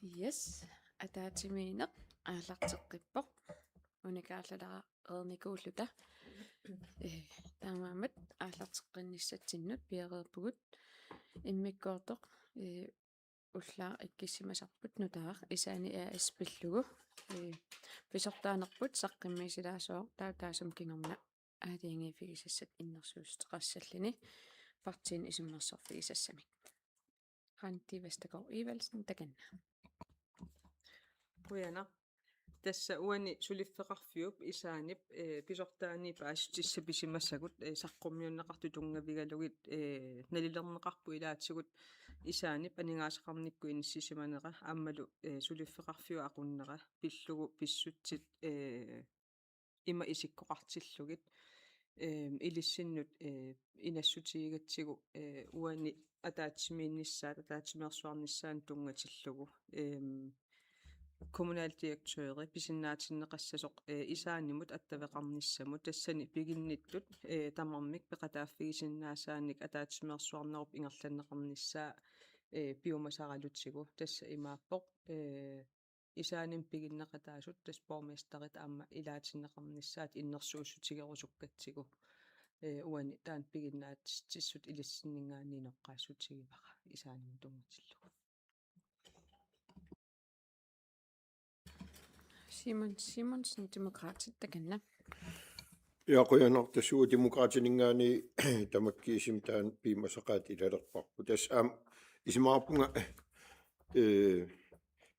Yes, ataatsimiinneq aallarteqqippoq. Unikaallalareernikuulluta. Eh, taamaammat aallarteqqinnissatsinnut piareerpugut. Immikkoortoq, eh, ullaaq ikkussimasarput nutaaq Isaani A/S pillugu. Eh, pisortaanerput saqqummiussilaassaaq taava taassuma kingorna aalajangiiffigisassat innersuussuteqassalluni partiinut isummersorfigisassamik. Randi Vestergaard Evaldsen, takanna. Qujanaq. Tassa uani suliffeqarfiup Isaanip, eh, pisortaani paasissutissat pisimasagut, eh, saqqummiunneqartut tunngavigalugit, eh, nalilerneqarpoq ilaatigut Isaanip aningaasaqarnikkut inissisimanera aammalu, eh, suliffeqarfiup aqunnera pillugu pissutsit, eh, ima isikkoqartillugit, ehm, ilissinnut, eh, inassutigigatsigu, eh, uani ataatsimiinnissaat, ataatsimeersuarnissaanut tunngatillugu. Ehm, kommunaldirektøri pisinnaatinneqassasoq, eh, Isaanimut attaveqarnissamut tassani piginnittut, eh, tamarmik peqataaffigisinnaasaanik ataatsimeersuarnerup ingerlanneqarnissaa, eh, piumasaralutigu. Tassa imaappoq, eh, Isaanimut piginneqataasut tassa borgmesterit aamma ilaatinneqarnissaat innersuussutigerusukkatsigu. Eh, uani taanna piginnaatitsissut ilissinninngaanniit inoqqaassutigivara Isaanimut tunngatillugu. Simon Simonsen, Demokraatit, takanna. Ja, qujanaq, tassa uagut Demokraatininngaanniit tamakkiisumik taanna piumasaqaatit ilalerparput. Tassa aamma isumaqarpunga, eh,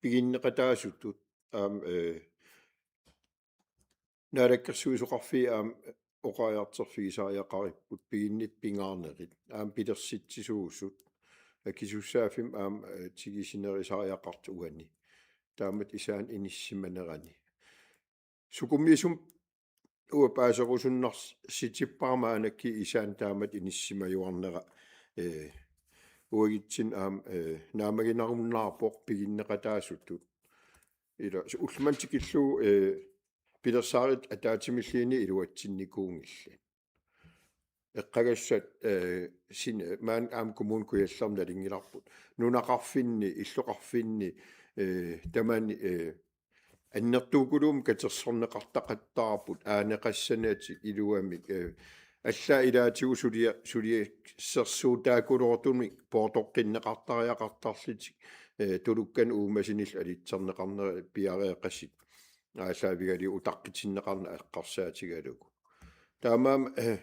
piginneqataasutut aamma, eh, Naalakkersuisoqarfiit aamma oqariartorfigisariaqaripput piginnittut pingaarnerit aamma pilersitsisuusut akisussaaffimmi aamma, eh, tigusinerisariaqartoq uani. Taamatut Isaanni inissisimanerani. Sukumiisumik uanga paaserusunnarsitippara maannakkut Isaanni taamatut inissisimajuarnera, eh, uagutsinnut aamma, eh, naammaginarunnaarpoq piginneqataasutut. Ila ullumanna tikillugu, eh, pilersaarutit ataatsimilluunniit iluatsinnikuunngillat. Eqqagassat, eh, sin-, maani aamma Kommune Kujallermi nalunngilarput. Nunaqarfinni, illoqarfinni, eh, tamani, eh, annertuukulummik katersorneqartaqattaarput, aaneqassanatik iluamik, eh, allaat ilaatigut sulia-, suliassersuutaakuluutumik poortoqqinneqartariaqartarlutik, eh, tulukkanik uumasunillu alitserneqarnerat piareeqqassut aallaavigalugit utaqqitinneqarneq eqqarsaatigalugu. Taamaammat, eh,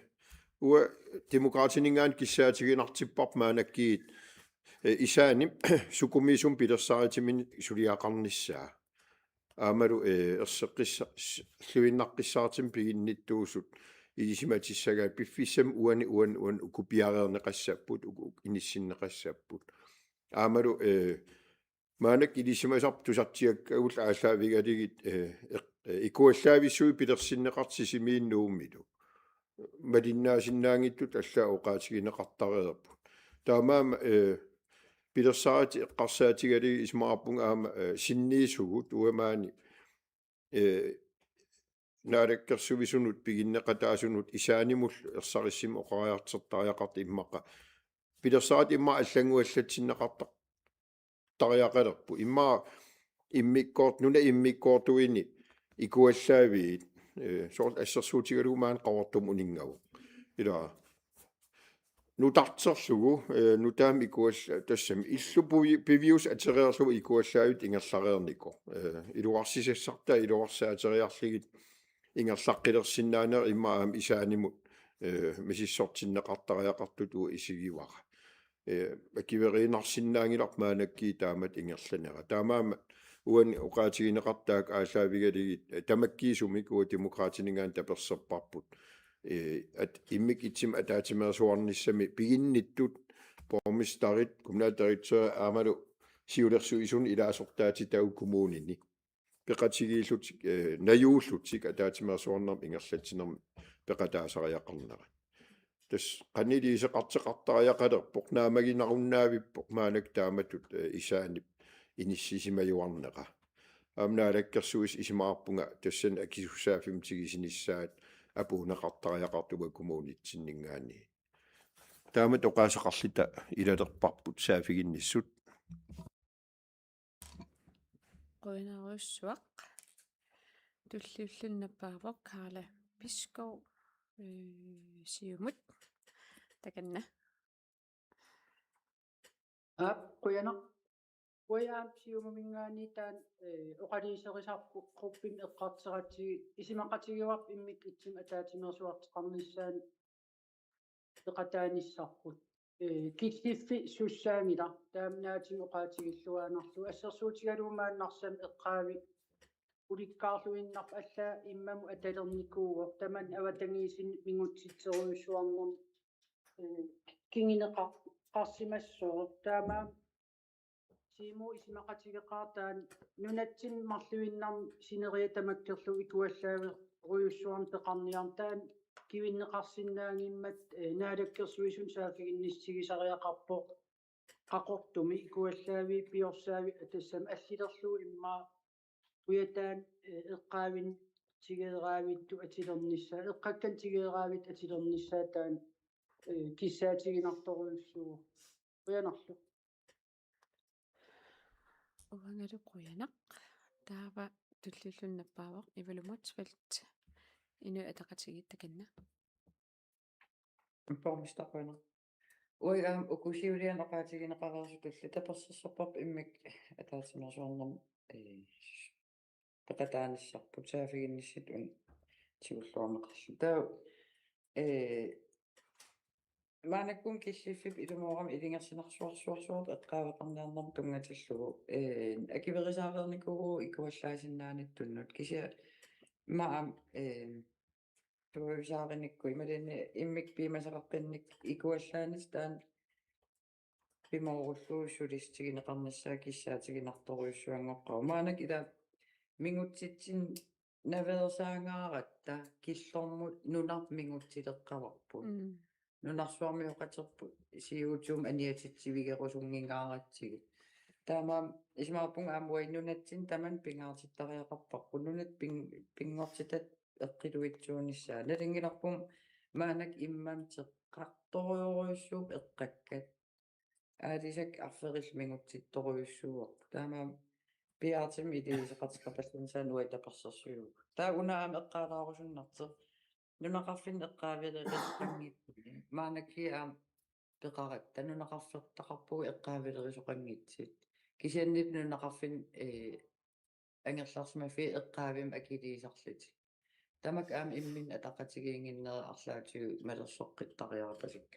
uanga Demokraatininngaanniit kissaatiginartipparput maannakkut, eh, Isaanip sukumiisumik pilersaarutimini suliaqarnissaa. Aammalu, eh, erseqqissa-, s-, -lluinnaqqissaartumik piginnittuusut ilisimatissagaat piffissami uani, uani, uani uku piareerneqassapput, uku, uku inissinneqassapput. Aammalu, eh, maannakkut ilisimasarput tusartigakkagullu aallaavigalugit, eh, eq-, eh, ikuallaavissuit pilersinneqartut Sisimiut Nuummilu. Malinnaasinnaanngitsutut allaat oqaatigineqartareerput. Taamaammat, eh, pilersaarutit eqqarsaatigalugit isumaqarpunga aamma, eh, sinniisugut uanga maani, eh, naalakkersuisunut piginneqataasunut Isaanimullu ersarissumik oqariartortariaqartoq immaqa. Pilersaarutit immaqa allannguallatsinneqartar-, -tariaqalerput. Immaqa immikkoort-, nunap immikkoortuini ikuallaaviit, eh, soorlu assersuutigalugu maani Qaqortumi uninngavoq. Ila nutarterlugu, eh, nutaamik ikualla-, tassami illup pivi-, piviusoq ateriarlugu ikuallaaviit ingerlareernikoq. Eh, iluarsisassartaa iluarsaateriarlugit ingerlaqqilersinnaanera immaqa aamma Isaanimut, eh, misissortinneqartariaqartutut uanga isigivara. Eh, akueriinnarsinnaanngilarput maannakkut taamatut ingerlanera. Taamaammat uani oqaatigineqartut taakku aallaavigalugit, eh, tamakkiisumik uanga Demokraatininngaanniit taperserparput. Eh, at-, immikkut ittumik ataatsimeersuarnissami piginnittut borgmesterit, kommunaldirektørit aammalu siulersuisunut ilaasortaatitaagut kommunini peqatigiillutik, eh, najuullutik ataatsimeersuarnermut ingerlatsinermut peqataasariaqarnerat. Tassa qanoq iliuuseqartoqartariaqalerpoq, naammaginarunnaavippoq maannakkut taamatut, eh, Isaanip inissisimajuarnera. Aamma Naalakkersuisut isumaqarpunga tassani akisussaaffimmik tigusinissaat apuunneqartariaqartut uanga kommunitsinninngaanniit. Taamatut oqaaseqarluta ilalerparput saaffiginnissut. Qujanarujussuaq. Tulliulluni nappaavoq Karla Bisgaard, øh, Siumut. Takanna. Aap, qujanaq. Uanga aamma Siumuminngaanniit taanna, øh, oqaluuserisarput gruppimi eqqartoratsigu isumaqatigiuarput immikkut ittumik ataatsimeersuartoqarnissaanut peqataanissarput. Øh, killiffik sussaanngilaq, taamaallaat oqaatigilluinnarlugu, assersuutigalugu maanna Narsami eqqaavik ulikkaarluinnarpoq, allaat immamut atalernikuuvoq, tamanna avatangiisinut mingutsitserujussuarnermut, øh, kinguneqarsimassooq. Taamaammat Siumup isumaqatigeqaartaa nunatsinni marluinnarni sineriak tamakkerlugu ikuallaaverujussuarnik peqarniarneq, taanna kivinneqarsinnaanngimmat, øh, Naalakkersuisunut saaffiginnissutigisariaqarpoq. Qaqortumi ikuallaavik, piorsaavi, tassami allilerlugu immaqa ujataan, øh, eqqaavinut tigueqarfittut atulernissaa, eqqakkanut tigueqarfittut atulernissaa taanna, øh, kissaatiginartorujussuuvoq. Qujanarlu. Uangalu qujanaq. Taava tulliulluni nappaavoq Ivalu Motzfeldt, Inuit Ataqatigiit, takanna. Borgmester, qujanaq. Uanga aamma uku siuliani oqaatigineqareersutulli tapersersorparput immikkut ataatsimeersuarnermut, øh, peqataanissarput saaffiginnissatut una tigulluarneqarluni. Taava, øh, maannakkut killiffiup ilumoorami ilungersunarsuarsuarsuartut eqqaaveqarniarnermut tunngatillugu, øh, akuerisaareernikuuvugut ikuallaasinnaanittunnut, kisianni aamma, øh, tuusaarinikku imaluunniit immikkut piumasaqaqqinnik ikuallaanissaq taanna pimoorullugu sulissutigineqarnissaa kissaatiginartorujussuanngoqqavoq. Maannakkut ila mingutsitsinnaveersaangaaratta killormut nunarput mingutsileqqavarput. Mm. Nunarsuarmioqaterput C O two-mik aniatitsivigerusunngingaaratsigu. Taamaammat isumaqarpunga aamma uagut nunatsinni tamanna pingaartittariaqarparput. Nunat pin-, pinngortitat eqqiluitsuunissaat. Nalunngilarput maannakkut immamut teqqartorujorujussuupput eqqakkat. Aalisakkat arferillit mingutsittorujussuuarput. Taamaammat piaartumik iliuuseqateqarpallannissaanut uagut tapersersuivugut. Taava una aamma eqqaalaarusunnartoq. Nunaqarfinni eqqaavilerisoqanngitsumik. Maannakkut aamma peqaratta nunaqarfeqarpugut eqqaavilerisoqanngitsut. Kisianni nunaqarfinni, øh, angerlarsimaffiit eqqaavimmik akiliisarlutik. Tamakku aamma imminnut ataqatigiinnginnerat arlaatigut malersoqqittariaqarpasippoq.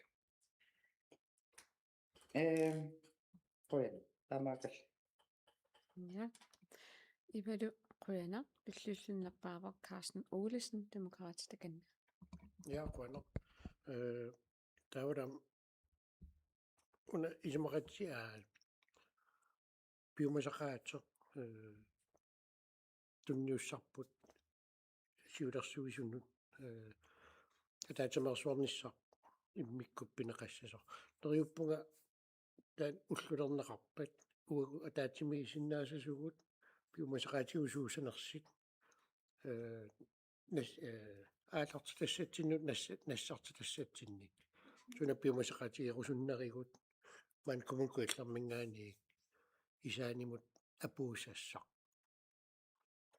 Øh, qujanaq. Taamaakkami. Ja. Ivalu qujanaq, tulliulluni nappaavoq Carsten Olesen, Demokraatit, takanna. Ja, qujanaq. Øh, taava una isumaqatigiit, aa, piumasaqaatit, øh, tunniussarput siulersuisunut, øh, ataatsimeersuarnissaq immikkut pineqassasoq. Neriuppunga taanna ullulerneqarpat, uagut ataatsimiisinnaasasugut piumasaqaatigut suussanersut, øh, nas-, øh, aallartitassatsinnut nassa-, nassartitassatsinnik. Suna piumasaqaatigerusunnerigut, maanna Kommune Kujallerminngaanniit Isaanimut apuussassaq.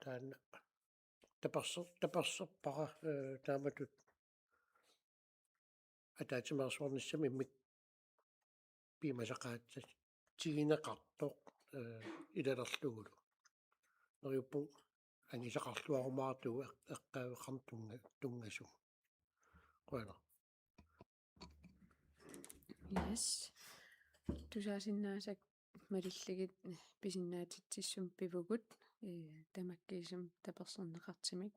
Taanna taperser-, taperserpara, øh, taamatut ataatsimeersuarnissami immikkut piumasaqaatigineqartoq, øh, ilalerlugulu. Neriuppunga angisaqarluarumaartugut eq-, eqqaaveqarneq tunnga-, tunngasumik. Qujanaq. Yes. Tusaasinnaasakka malillugit pisinnaatitsissummik pivugut, øh, tamakkiisumik taperserneqartumik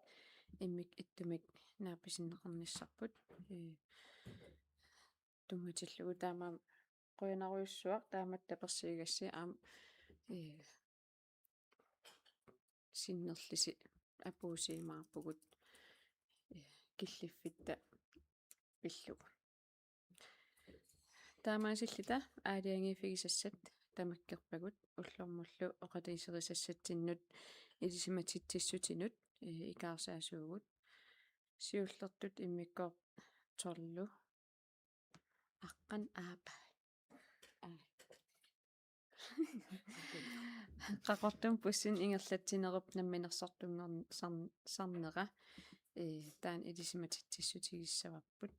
immikkut ittumik naapisinneqarnissarput, øh, tunngatillugu. Taamaammat qujanarujussuaq taamatut tapersiigassi aamma, øh, sinnerlusi apuussimaarpugut, øh, killiffitta pillugu. Taamaasilluta aalajangiiffigisassat tamakkerpagut, ullormullu oqaluuserisassatsinnut ilisimatitsissutinut, øh, ikaarsaasuugut. Siullertut immikkoortoq tolv. Aqqaneq-aappaat. Aa. Qaqortumi bussini ingerlatsinerup namminersortunngorn-, sarn-, sarnera, ee, taanna ilisimatitsissutigissavagut.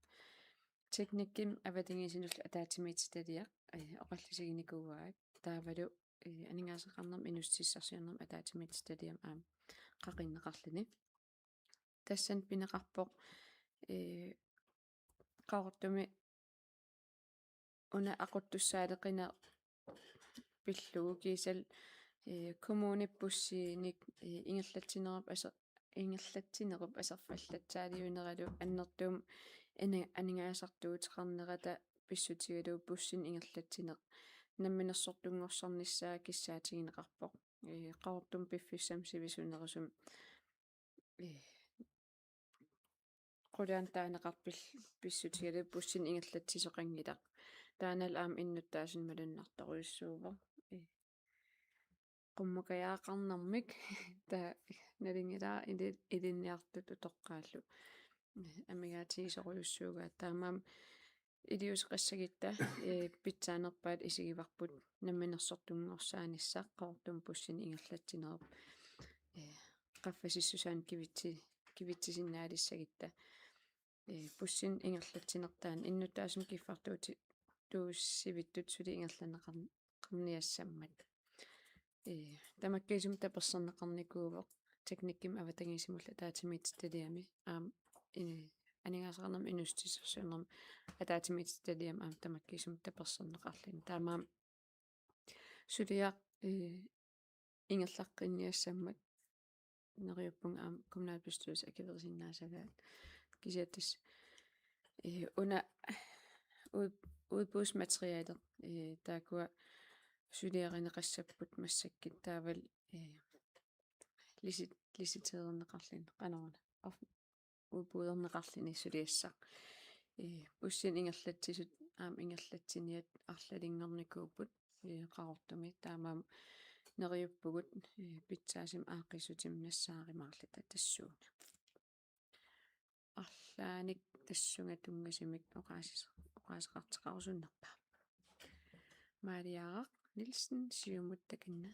Teknikkimi avatangiisinullu ataatsimiititaliaq, ee, oqallisiginikuuaat. Taavalu, ee, aningaasaqarnermut inuussutissarsiornermut ataatsimiititaliami aamma qaqinneqarluni. Tassani pineqarpoq, ee, Qaqortumi una aquttussaaleqineq pillugu kiisalu, ee, kommunip bussinik, ee, ingerlatsinerup aser-, ingerlatsinerup aserfallatsaaliuineralu annertuumik ani-, aningaasartuuteqarnerata pissutigalugu bussini ingerlatsineq namminersortunngorsarnissaa kissaatigineqarpoq. Ee, Qaqortumi piffissami sivisunerusumi, ee, qulianut taaneqartoq pil-, pissutigalugu bussini ingerlatsisoqanngilaq. Taannalu aamma innuttaasut malunnartorujussuuvoq. Ee, qummukajaqarnermik taava nalunngilara ili-, ilinniartutut utoqqaallu. Ee, amigaatigisorujussuugaat taamaammat iliuuseqassagutta, ee, pitsaanerpaat isigivarput namminersortunngorsarnissaq Qaqortumi bussini ingerlatsinerup, ee, qaffasissusaanut kivitsi-, kivitsisinnaalissagutta. Ee, bussini ingerlatsineq taanna innuttaasut kiffartuuti-, tuusivittut suli ingerlanneqar-, qarniassammat. Ee, tamakkiisumik taperserneqarnikuuvoq teknikkimi avatangiisimullu ataatsimiititaliami aamma, ee, aningaasaqarnermut inuussutissarsiornermut ataatsimiititaliami aamma tamakkiisumik taperserneqarluni. Taamaammat suliaq, ee, ingerlaqqinniassammat neriuppunga aamma kommunalbestyrelsip akuerisinnaasagaat. Kisianni tassa, ee, una ud-, udbudsmateriale, ee, taakkua suliarineqassapput massakkut taavalu, ee, lisi-, licitererneqarluni qanoruna. Of-, udbuderneqarluni suliassaq. Ee, bussini ingerlatsisut aamma ingerlatsiniat arlalinngornikuupput, ee, Qaqortumi, taamaammat neriuppugut, ee, pitsaasumik aaqqiissutimik nassaarumaarluta tassuuna. Arlaannik tassunga tunngasumik oqaasis-, oqaaseqartoqarusunnerpa? Maaliaraq Nielsen, Siumut, takanna.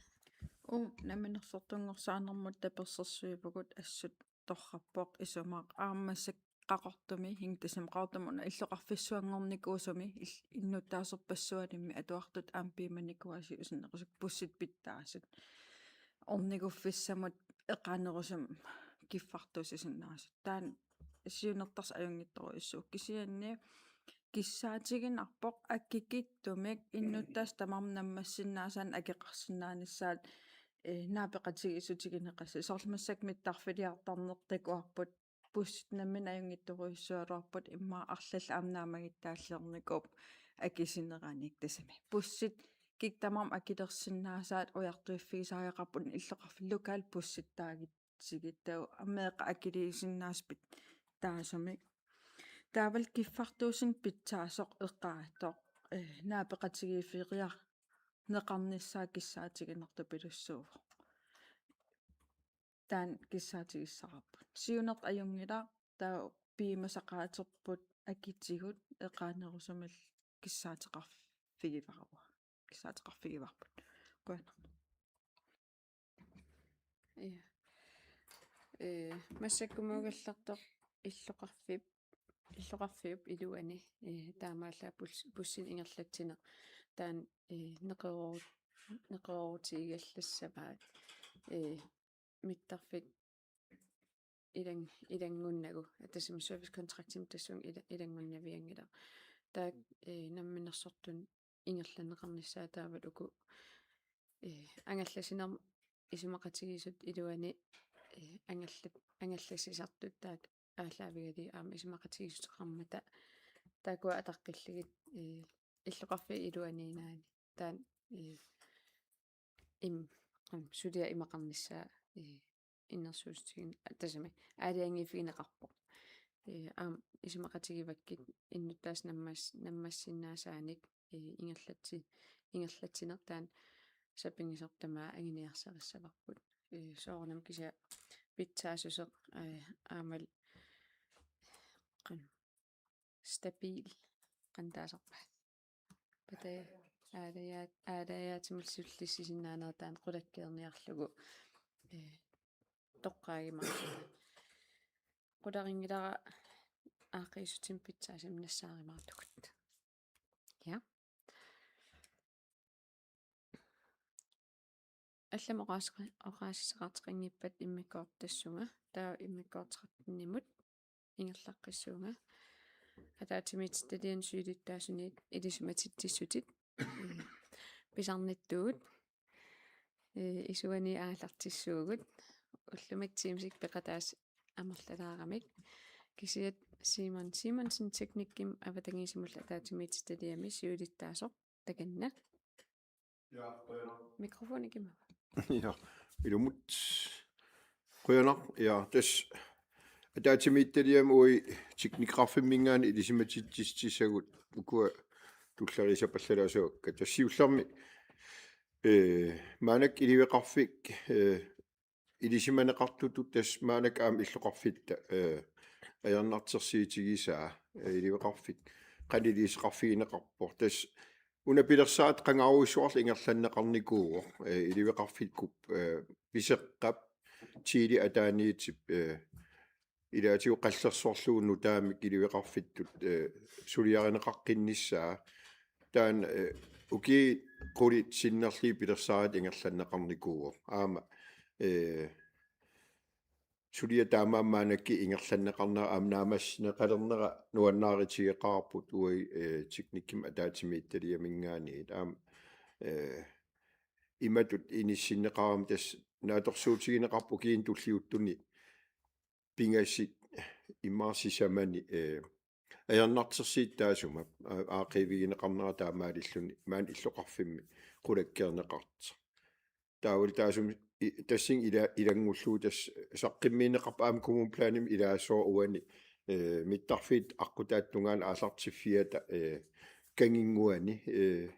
Uagut namminersortunngorsaarnermut tapersersuivugut assut torrappoq isumaq aamma massakkut Qaqortumi, hing tassami Qaqortumi una illoqarfissuanngornikuusumi il-, innuttaasorpassualimmi atuartut aamma piumanikuuaat siusinnerusukkut bussit pitsaasut. Orniguffissamut eqaannerusumik kiffartuussisinnaasut. Taanna siunertarsi ajunngitsorujussuuvoq kisianni kissaatiginarpoq akikitsumik innuttaasut tamarmik nammassinnaasaannik akeqarsinnaanissaat, ee, naapeqatigiissutigineqassaaq. Soorlu massakkut mittarfiliartarneq takuarput bussit nammineq ajunngitsorujussuugaluarput immaqa arlallit aamma naammagittaalliornikuupput akisineranik tassami. Bussit kikkut tamarmik akilersinnaasaat ujartuiffigisariaqarput illoqarfik lokal bussittaagitsigit taava meeqqat akiliisinnaasut taasumik. Taavalu kiffartuussineq pitsaasoq eqaatoq, ee, naapeqatigiiffigeriarneqarnissaa kissaatiginartupilussuuvoq. Taanna kissaatigissavarput. Siunertaq ajunngilaq, taava piumasaqaaterput akitigut eqaannerusumillu kissaateqarfigivarput. Kissaateqarfigivarput. Qujanaq. Ja. Ee, massakkumut oqaluttuartoq illoqarfip, illoqarfiup iluani, ee, taamaallaat bus-, bussini ingerlatsineq taanna, ee, neqeroorut-, neqeroorutigigallassavaat, ee, mittarfik ilang-, ilanngunnagu, tassami servicekontraktimik tassunga ila-, ilanngunnavianngilaq. Taakku, ee, namminersortunut ingerlanneqarnissaat taavalu uku, ee, angallassinermut isumaqatigiissut iluani, ee, angallat-, angallassisartut taakku aallaavigalugit aamma isumaqatigiissuteqarmata taakkua ataqqillugit, ee, illoqarfiup iluaniinnaani taanna, ee, im-, qan-, suliaq imaqarnissaa, ee, innersuussutigineq, tassami aalajangiiffigineqarpoq. Ee, aamma isumaqatigivakkit innuttaasut nammas-, nammassinnaasaannik, ee, ingerlatsi-, ingerlatsineq taanna sapinngisortama anguniarsarissavarput. Ee, soorunami kisianni pitsaassuseq, ee, aammalu qan-, stabil qanoq taasarpaat. Batai-, aalajaat-, aalajaatimut sullissisinnaanertaa qulakkeerniarlugu, ee, toqqaagimaarluta. Qularinngilara aaqqiissutsimik pitsaasumik nassaarumaartugut. Ja. Allamik oqaas-, oqaasissaqartoqanngippat immikkoortassunga, taava immikkoortitsinimut ingerlaqqissuunga. Ataatsimiititaliami siulittaasunik ilisimatitsissutit pisarnittugut, ee, isuani aallartissuugut, ullumikkumiit peqataasut amerlalaaramik. Kisianni Simon Simonsen, teknikkimik avatangiisimullu ataatsimiititaliami siulittaasoq, takanna. Ja, qujanaq. Mikrofoni kimava? Ja, ilumut. Qujanaq, ja, tassa ataatsimiititaliami uagut teknografimminngaanniit ilisimatitsissutissagut ukua tulleriisapallalaassuakka. Tassa siullermik, ee, maannakkut iliveqarfik, ee, ilisimaneqartutut tassa maannakkut aamma illoqarfitta, ee, ajornartorsiutigisaa, ee, iliveqarfik qanoq iliuuseqarfigineqarpoq. Tassa una pilersaarutit qangarujussuarlu ingerlanneqarnikuuvoq, ee, iliveqarfikkup, ee, piseqqap Tele ataaniittip, ee, ilaatigut qallersorlugu nutaamik iliveqarfittut, ee, suliarineqaqqinnissaa. Taanna, ee, ukiut qulit sinnerlugit pilersaarutit ingerlanneqarnikuuvoq. Aamma, ee, suliaq taamaammat maannakkut ingerlanneqarnera aamma naammassineqalernera nuannaarutigeqaarput uagut, ee, teknikkimik ataatsimiititaliaminngaanniit. Aamma, ee, imatut inissinneqarami tassa naatsorsuutigineqarpoq ukiuni tulliuttuni pingasut immaqa sisamani, ee, ajornartorsiutit taassuma, aa-, aaqqiivigineqarnera taamaalilluni maani illoqarfimmi qulakkeerneqartoq. Taavalu taassuma i-, tassani ila-, ilanngullugu tassa saqqummiunneqarpoq aamma kommuneplanimik ilaassooq uani, ee, mittarfiit aqqutaata tungaanut aallartiffiata, ee, kanginnguani, ee,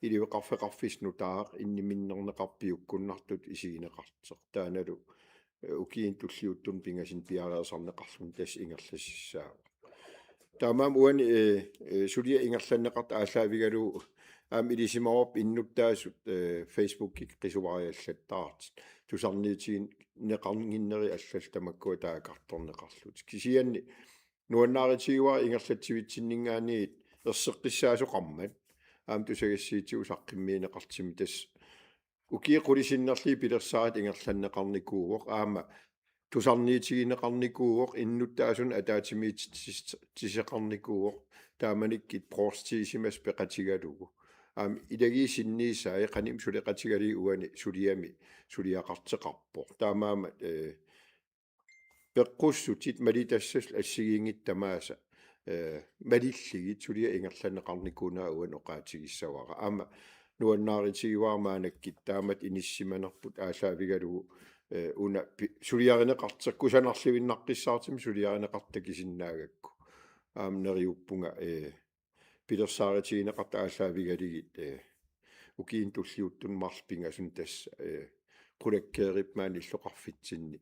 iliveqarfeqarfissaq nutaaq inniminnerneqarpoq piukkunnartutut isigineqartoq. Taannalu, ee, ukiuni tulliuttuni pingasuni piareersarneqarluni tassa ingerlassaaq. Taamaammat uani, ee, ee, suliaq ingerlanneqartoq aallaavigalugu aamma ilisimavarput innuttaasut, ee, Facebookikkut qisuariallattaartut. Tusarniutigineqarnginnerit allallu tamakkua taakkartorneqarlutik. Kisianni nuannaarutigaara ingerlatsivitsinninngaanniit erseqqissaasoqarmat aamma tusagassiuutitigut saqqummiunneqartumik tassa ukiut qulit sinnerlugit pilersaarutit ingerlanneqarnikuuvoq aamma tusarniutigineqarnikuuvoq innuttaasunut ataatsimiititseqarnikuuvoq taamanikkut provstisimasut peqatigalugu. Aamma ilagiit sinniisai qanimut suleqatigalugit uani suliami suliaqartoqarpoq. Taamaammat, ee, peqqussutit malittassasut assigiinngitsut tamaasa, ee, malillugit suliaq ingerlanneqarnikuunera uani oqaatigissavara. Aamma nuannaarutigaara maannakkut taamatut inissisimanerput aallaavigalugu, ee, una pi-, suliarineqartoq kusanarluinnaqqissaartumik suliarineqartoq takusinnaagakku. Aamma neriuppunga, ee, pilersaarutigineqartut aallaavigalugit, ee, ukiuni tulliuttuni marluk pingasuni tassa, ee, qulakkeeripput maani illoqarfitsinni,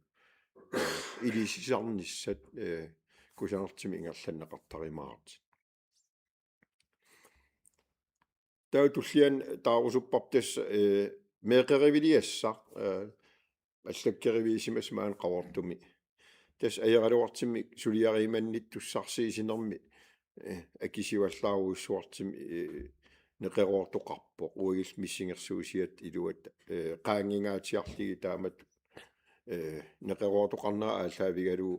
ee, ilisisarnissat, ee, kusanartumik ingerlanneqartarumaartut. Taava tulliani taarusupparput tassa, ee, meeqqeriviliassaq, ee, allakkeriviusimasoq maani Qaqortumi. Tassa ajoraluartumik suliariumannittussarsiuinermi, ee, akisuallaarujussuartumik, ee, neqeroortoqarpoq. Uagullu missingersuusiat iluata, ee, qaangiungaatsiarlugit taamatut, ee, neqeroortoqarnera aallaavigalugu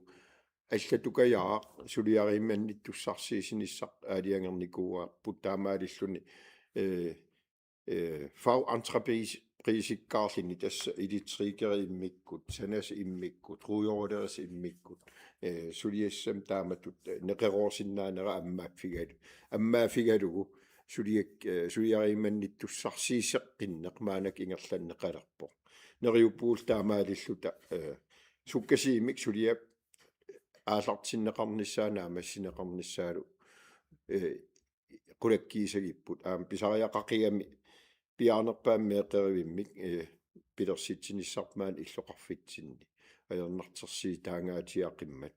allatukajaaq suliariumannittussarsiuinissaq aalajangernikuuarput taamaalilluni, ee, ee, fagentreprise-, prisikkaarluni tassa elektrikerit immikkut, sanasut immikkut, rudeulerit immikkut, ee, suliassamik taamatut, ee, neqeroorsinnaanera ammaaffigalu-, ammaaffigalugu suliak-, ee, suliariumannittussarsiuseqqinneq maannakkut ingerlanneqalerpoq. Neriuppugullu taamaalilluta, ee, sukkasuumik suliap aallartinneqarnissaa naammassineqarnissaalu, ee, qulakkiissagipput. Aamma pisariaqaqigami piaarnerpaamik meeqqerivimmik, ee, pilersitsinissarput maani illoqarfitsinni ajornartorsiutaangaatsiaqimmat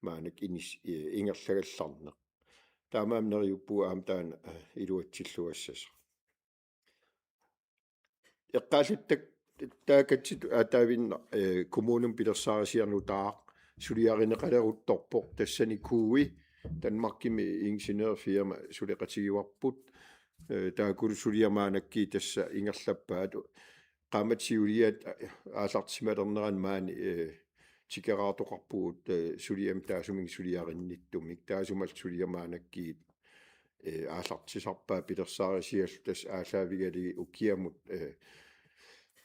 maannakkut inis-, ee, ingerlagallarneq. Taamaammat neriuppunga aamma taanna, ee, iluatsilluassasoq. eqqaalluttaakkatsigu aataavinnaq, eh, kommunimi pilersaarisiaq nutaaq suliarineqaleruttorpoq, tassani K U I, Danmarkimi ingeniørfirma suleqatigivarput, eh, taakkulu suliaq maannakkut tassa ingerlappaat. Qaammat siuliat aallartissimalernerani maani, eh, tikeraartoqarpugut, eh, suliamik taassuminnga suliarinnittumik, taassumalu suliaq maannakkut, eh, aallartisarpaat pilersaarisiallu, tassa aallaavigalugit ukiamut, eh,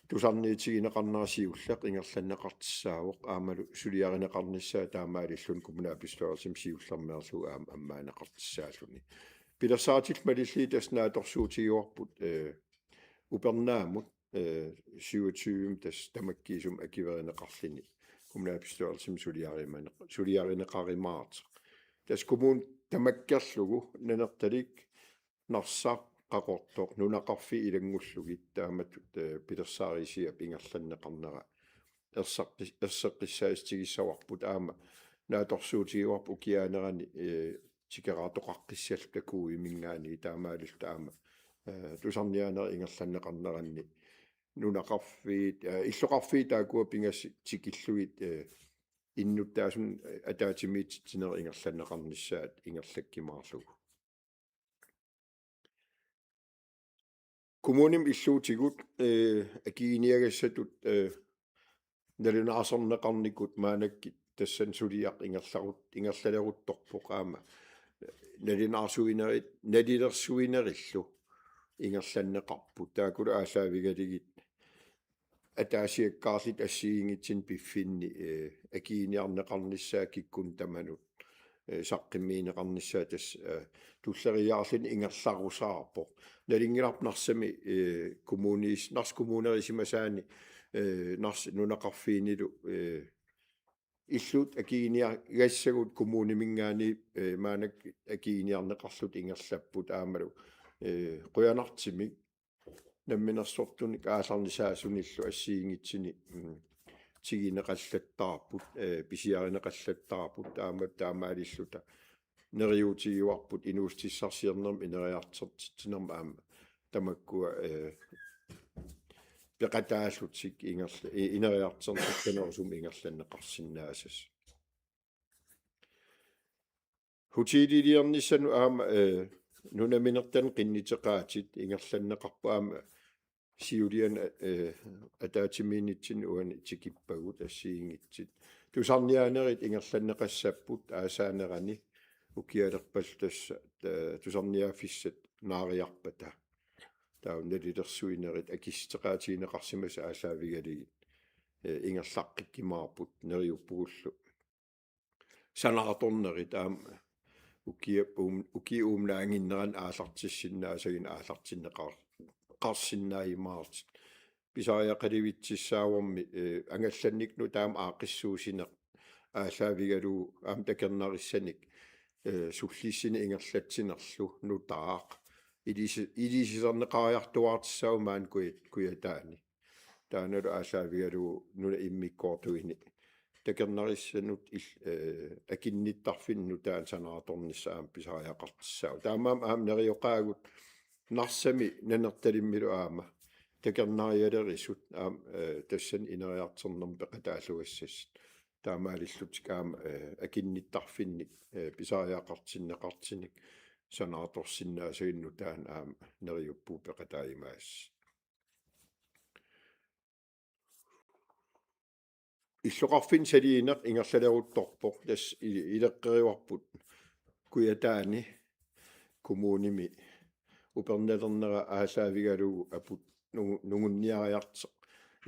tusarniutigineqarnera siulleq ingerlanneqartussaavoq, aammalu suliarineqarnissaa taamaalilluni kommunalbestyrelsimi siullermeerlugu aamma ammaanneqartussaalluni. Pilersaarutit malillugit tassa naatsorsuutigaarput, eh, upernaamut, eh, syvogtyve tassa tamakkiisumik akuerineqarluni kommunalbestyrelsimi suliarimane-, suliarineqarumaartoq. Tassa kommunit tamakkerlugu Nanortalik, Narsaq, Qaqortoq, nunaqarfiit ilanngullugit taamatut, eh, pilersaarisiap ingerlanneqarnera erseqqis-, erseqqissaassutigissavarput, aamma naatsorsuutigaarput ukiaanerani, eh, tikeraartoqaqqissalluta K U I-minngaanniit, taamaalilluta aamma, eh, tusarniaanerit ingerlanneqarneranni nunaqarfiit, eh, illoqarfiit taakkua pingasut tikillugit, eh, innuttaasunik ataatsimiititsinerit ingerlanneqarnissaat ingerlakkumaarlugu. Kommunimi illuutigut, eh, akiginiagassatut, eh, nalunaarsorneqarnikut maannakkut tassani suliaq ingerlarut-, ingerlaleruttorpoq, aamma nalunaarsuinerit, nalilersuinerillu ingerlanneqarput. Taakkulu aallaavigalugit ataasiakkaarlutik assigiinngitsunik piffinni, eh, akiginiarneqarnissaa kikkunnut tamanut, eh, saqqummiunneqarnissaa tassa, eh, tulleriiaarluni ingerlarusaarpoq. Nalunngilarput Narsami, eh, kommuniis-, Narsaq kommunerisimasaani, eh, Narsap nunaqarfiinilu, eh, illuut akiginiagassagut kommuniminngaanniit, eh, maannakkut akiginiarneqarlutik ingerlapput, aammalu, eh, qujanartumik namminersortunik aallarnisaasunillu assigiinngitsunik, mm, tiguneqallattaarput, eh, pisiarineqallattaarput, aamma taamaalilluta neriuutigaarput inuussutissarsiornermut ineriartortitsinermut aamma tamakkua, eh, peqataallutik ingerla-, i-, ineriartortitsinissaq ingerlanneqarsinnaassasoq. Hoteliliornissanut aamma, eh, nunaminertanik qinnuteqaatit ingerlanneqarpoq, aamma siuliani, eh, ataatsimiinnitsinni uani tikippagut assigiinngitsut. Tusarniaanerit ingerlanneqassapput aasaanerani ukialerpallu tassa, eh, tusarniaaffissat naariarpata. Taava nalilersuinerit akissuteqaatigineqarsimasut aallaavigalugit, eh, ingerlaqqikkumaarput neriuppugullu. Sanaartornerit aamma ukiu-, uum-, ukiup uuminaannginnerani aallartissinnaasaguni aallartinneqar-, qarsinnaajumaartut. Pisariaqalivitsissaavormi, eh, angallannikkut nutaamik aaqqissuussineq aallaavigalugu aamma takornarissanik, eh, sullissineq ingerlatsinerlu nutaaq. Ilisi-, ilisisarneqariartuaartussaavoq maani Kuja-, Kujataani. Taannalu aallaavigalugu nunap immikkoortuini takornarissanut il-, eh, akunnittarfinni nutaanik sanaartornissaq aamma pisariaqartussaavoq. Taamaammat aamma nerioqaagut Narsami Nanortalimmilu aamma takornarialerisut aamma, eh, tassani ineriartornermi peqataalluassassat. Taamaalillutik aamma, eh, akunnittarfinnik, eh, pisariaqartinneqartunik sanaartorsinnaasaguni nutaanik aamma neriuppugut peqataajumaassasoq. Illoqarfinni saliineq ingerlaleruttorpoq, tassa i-, ileqqorivarput Kujataani kommunimi upernalernera aallaavigalugu aput nungu-, nungunniariartoq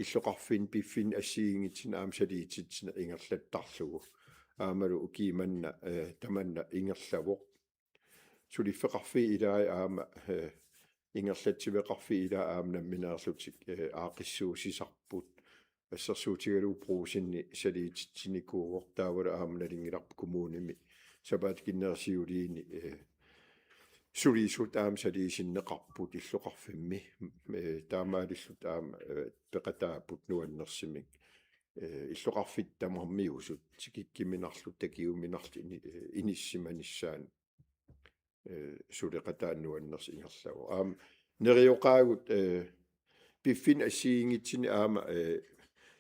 illoqarfinni piffinni assigiinngitsunik aamma saliititsineq ingerlattarlugu. Aammalu ukioq manna, eh, tamanna ingerlavoq. Suliffeqarfiit ilaat aamma, eh, ingerlatsiveqarfiit ilaat aamma nammineerlutik, eh, aaqqissuussisarput. Assersuutigalugu Brugsenimi saliititsinikuuvoq, taavalu aamma nalunngilarput kommunimi sapaatip akunneri siuliini, eh, sulisut aamma saliisinneqarput illoqarfimmi, eh, taamaalillutik aamma, eh, peqataapput nuannersumik. Eh, illoqarfiit tamarmiusut tikikkuminarlutik takujuminarlutik ini-, eh, inissisimanissaannut, eh, suleqataanut nuannersut ingerlavoq. Aamma nerioqaagut, eh, piffinni assigiinngitsunni aamma, eh,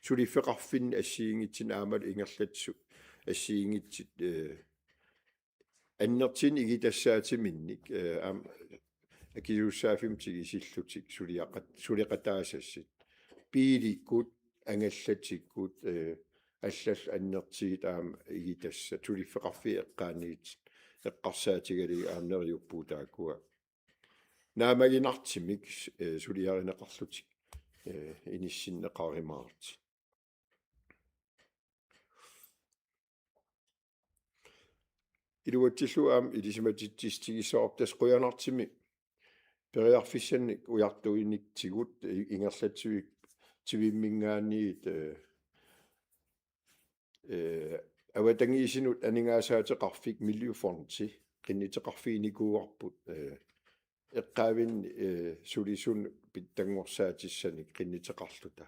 suliffeqarfinni assigiinngitsunni aammalu ingerlatsisut assigiinngitsut, eh, annertuumik igitassaatiminnik, eh, aamma akisuussaaffimmik tigusillutik suliaqat-, suleqataasassat. Biilikkut, angallatikkut, eh, allallu annertuut aamma igitassat, suliffeqarfiit eqqaaniit eqqarsaatigalugit aamma neriuppugut taakkua. Naammaginartumik, eh, suliarineqarlutik, eh, inissinneqarumaartut. Iluatsillugu aamma ilisimatitsissutigissavarput tassa qujanartumik periarfissanik ujartuinitsigut i-, ingerlatsivik-, -tivimminngaanniit, eh, eh, avatangiisinut aningaasaateqarfik Miljøfondi qinnuteqarfiginikuuarput, eh, eqqaavinni, eh, sulisunut pitsanngorsaatissanik qinnuteqarluta.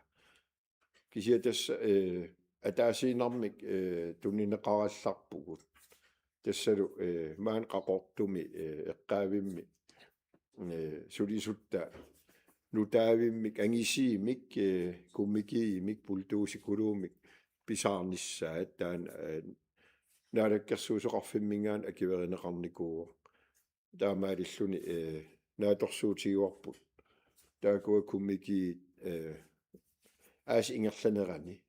Kisianni tassa, eh, ataasiinnarmik, eh, tunineqarallarpugut. Tassalu, eh, maani Qaqortumi, eh, eqqaavimmi, eh, sulisutta nutaavimmik, angisuumik, eh, kummikiimik, bulldozerkuluumik pisaarnissaat taanna, eh, naalakkersuisoqarfimminngaanniit akuerineqarnikuuvoq. Taamaalilluni, eh, naatsorsuutigaarput taakkua kummikiit, eh, aasiit ingerlanerani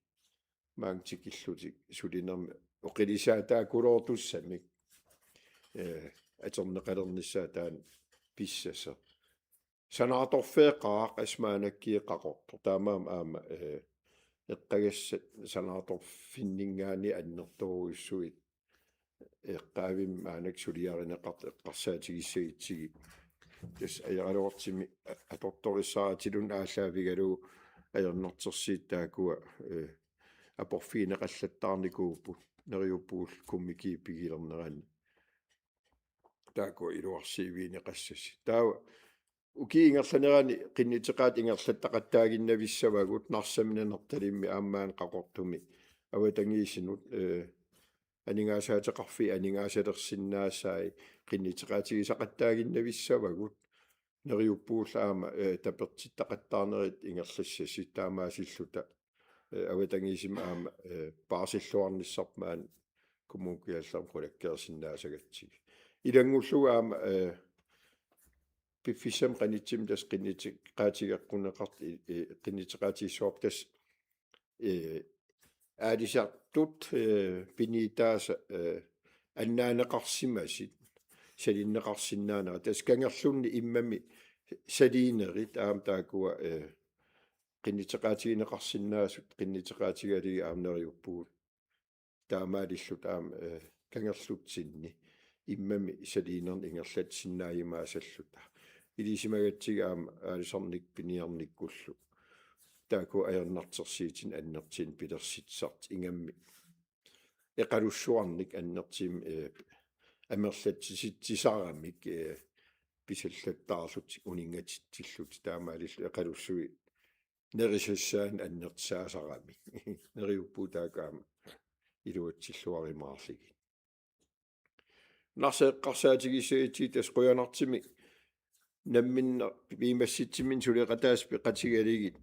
maanga tikillutik sulinermi oqilisaataakuluutussamik, eh, atorneqalernissaat taanna pissasoq. Sanaartorfeeqqaaq assut maannakkut Qaqortoq. Taamaammat aamma, eh, eqqagassat sanaartorfinninngaanniit annertoorujussuit eqqaavimmi maannakkut suliarineqartut eqqarsaatigissagutsigit. Tassa ajoraluartumik a-, atortorissaarutillugu aallaavigalugu ajornartorsiut taakkua, eh, aporfigineqallattaarnikuupput neriuppugullu kummikiit pigilernerani. Taakkua iluarsiivigineqassapput. Taava ukiup ingerlanerani qinnuteqaat ingerlattaqattaaginnavissavagut Narsami, Nanortalimmi aamma maani Qaqortumi avatangiisinut, eh, aningaasaateqarfiit aningaasalersinnaasai qinnuteqaatigisaqattaaginnavissavagut. Neriuppugullu aamma, eh, tapertittaqattaarnerit ingerlassapput taamaasilluta, eh, avatangiisimmi aamma, eh, paarsilluarnissarput maani Kommune Kujallermi qulakkeersinnaassagatsigu. Ilanngullugu aamma, eh, piffissami qanittumi tassa qinnuteqaatigeqquneqart-, i-, i-, qinnuteqaatigissavarput tassa, eh, aalisartut, eh, piniutaasa, eh, annaaneqarsimasut salinneqarsinnaanerat. Tassa kangerlunnik immami saliinerit aamma taakkua, eh, qinnuteqaatigineqarsinnaasut qinnuteqaatigalugit aamma neriuppugut. Taamaalilluta aamma, eh, kangerlutsinni immami saliinernik ingerlatsinnaajumaassalluta. Ilisimagatsigit aamma aalisarnikkut piniarnikkullu taakku ajornartorsiutinik annertuumik pilersitsisartut ingammik eqalussuarnik annertuumik, eh, amerlatsisitsisaramik, eh, pisallattaarlutik uninngatitsillutik taamaalillutik eqalussuit nerisassaanik annertusaasaramik. Neriuppugut taakku aamma iluatsilluarumaarlugit. Narsap eqqarsaatigissagutsigit tassa qujanartumik namminneq piumassutsiminnik suleqataasut peqatigalugit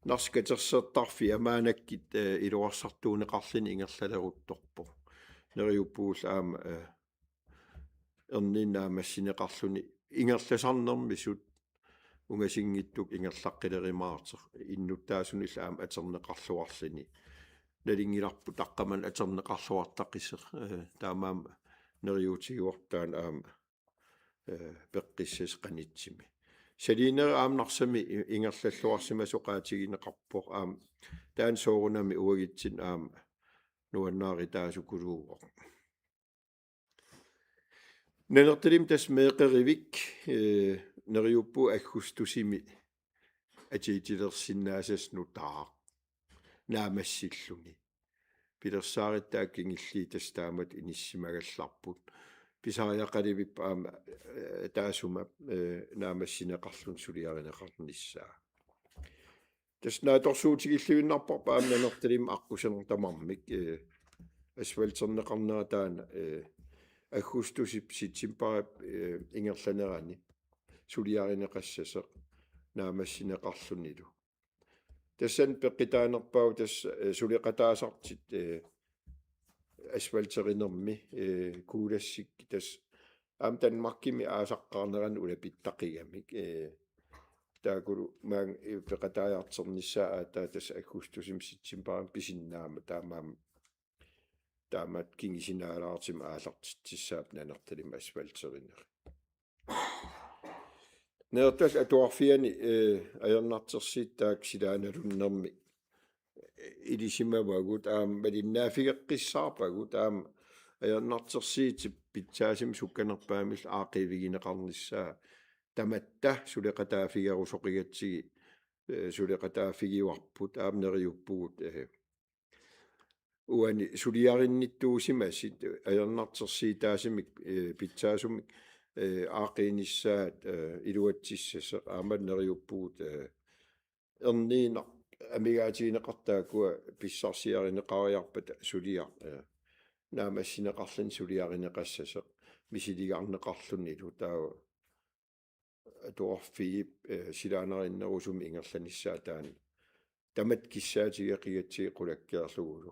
Narsap katersortarfia maannakkut, eh, iluarsartuunneqarluni ingerlaleruttorpoq. Neriuppugullu aamma, eh, erniinnaq naammassineqarluni ingerlasarnermisut ungasinngitsukkut ingerlaqqilerumaartoq innuttaasunillu aamma atorneqarluarluni. Nalunngilarput taqqamani atorneqarluartaqisoq, eh, taamaammat neriuutigaarput taanna aamma, eh, peqqissasoq qanittumi. Saliinerit aamma Narsami i-, ingerlalluarsimasut oqaatigineqarpoq aamma taanna soorunami uagutsinnut aamma nuannaarutaasukuluuvoq. Nanortalimmi tassa meeqqerivik, eh, neriuppugut aggustusimi atuutilersinnaassasoq nutaaq naammassilluni. Pilersaarutit taakku kingulliit tassa taamatut inissisimagallarput. Pisariaqaluarput aamma, eh, taassuma, eh, naammassineqarluni suliarineqarnissaa. Tassa naatsorsuutigilluinnarparput aamma Nanortalimmi aqqusineq tamarmik, eh, asfalterneqarnera taanna, eh, aggustusip septemberip, eh, ingerlanerani suliarineqassasoq. naammassineqarlunilu. Tassani peqqitaanerpaavoq tassa, eh, suleqataasartut, eh, asfalterinermi, eh, kuulassik tassa aamma Danmarkimi aasaqqaarnerani ulapittaqigamik, eh, taakkulu maanga, eh, peqataajartornissaat aatsaat tassa aggustusimi septembarimi pisinnaammat taamaammat taamaat kingusinaalaartumik aallartitsissaapput Nanortalimmi asfalterinerit. Nanortallip Atuarfiani, eh, ajornartorsiut taakku silaannarunnermi, eh, ilisimavagut aamma malinnaaffigeqqissaarpagut aamma ajornartorsiutit pitsaasumik sukkanerpaamillu aaqqiivigineqarnissaat tamatta suleqataaffigerusoqigatsigit, eh, suleqataaffigivarput aamma neriuppugut, eh, uani suliarinnittuusimasut ajornartorsiutaasumik, eh, pitsaasumik, eh, aaqqiinissaat, eh, iluatsissasoq aamma neriuppugut, eh, erniinnaq amigaatigineqartut taakkua pissarsiarineqariarpata suliaq, eh, naammassineqarluni suliarineqassasoq misiligarneqarlunilu taava Atuarfiup, eh, silaannarinnerusumik ingerlanissaa taanna tamatta kissaatigeqigatsigit qulakkeerlugulu.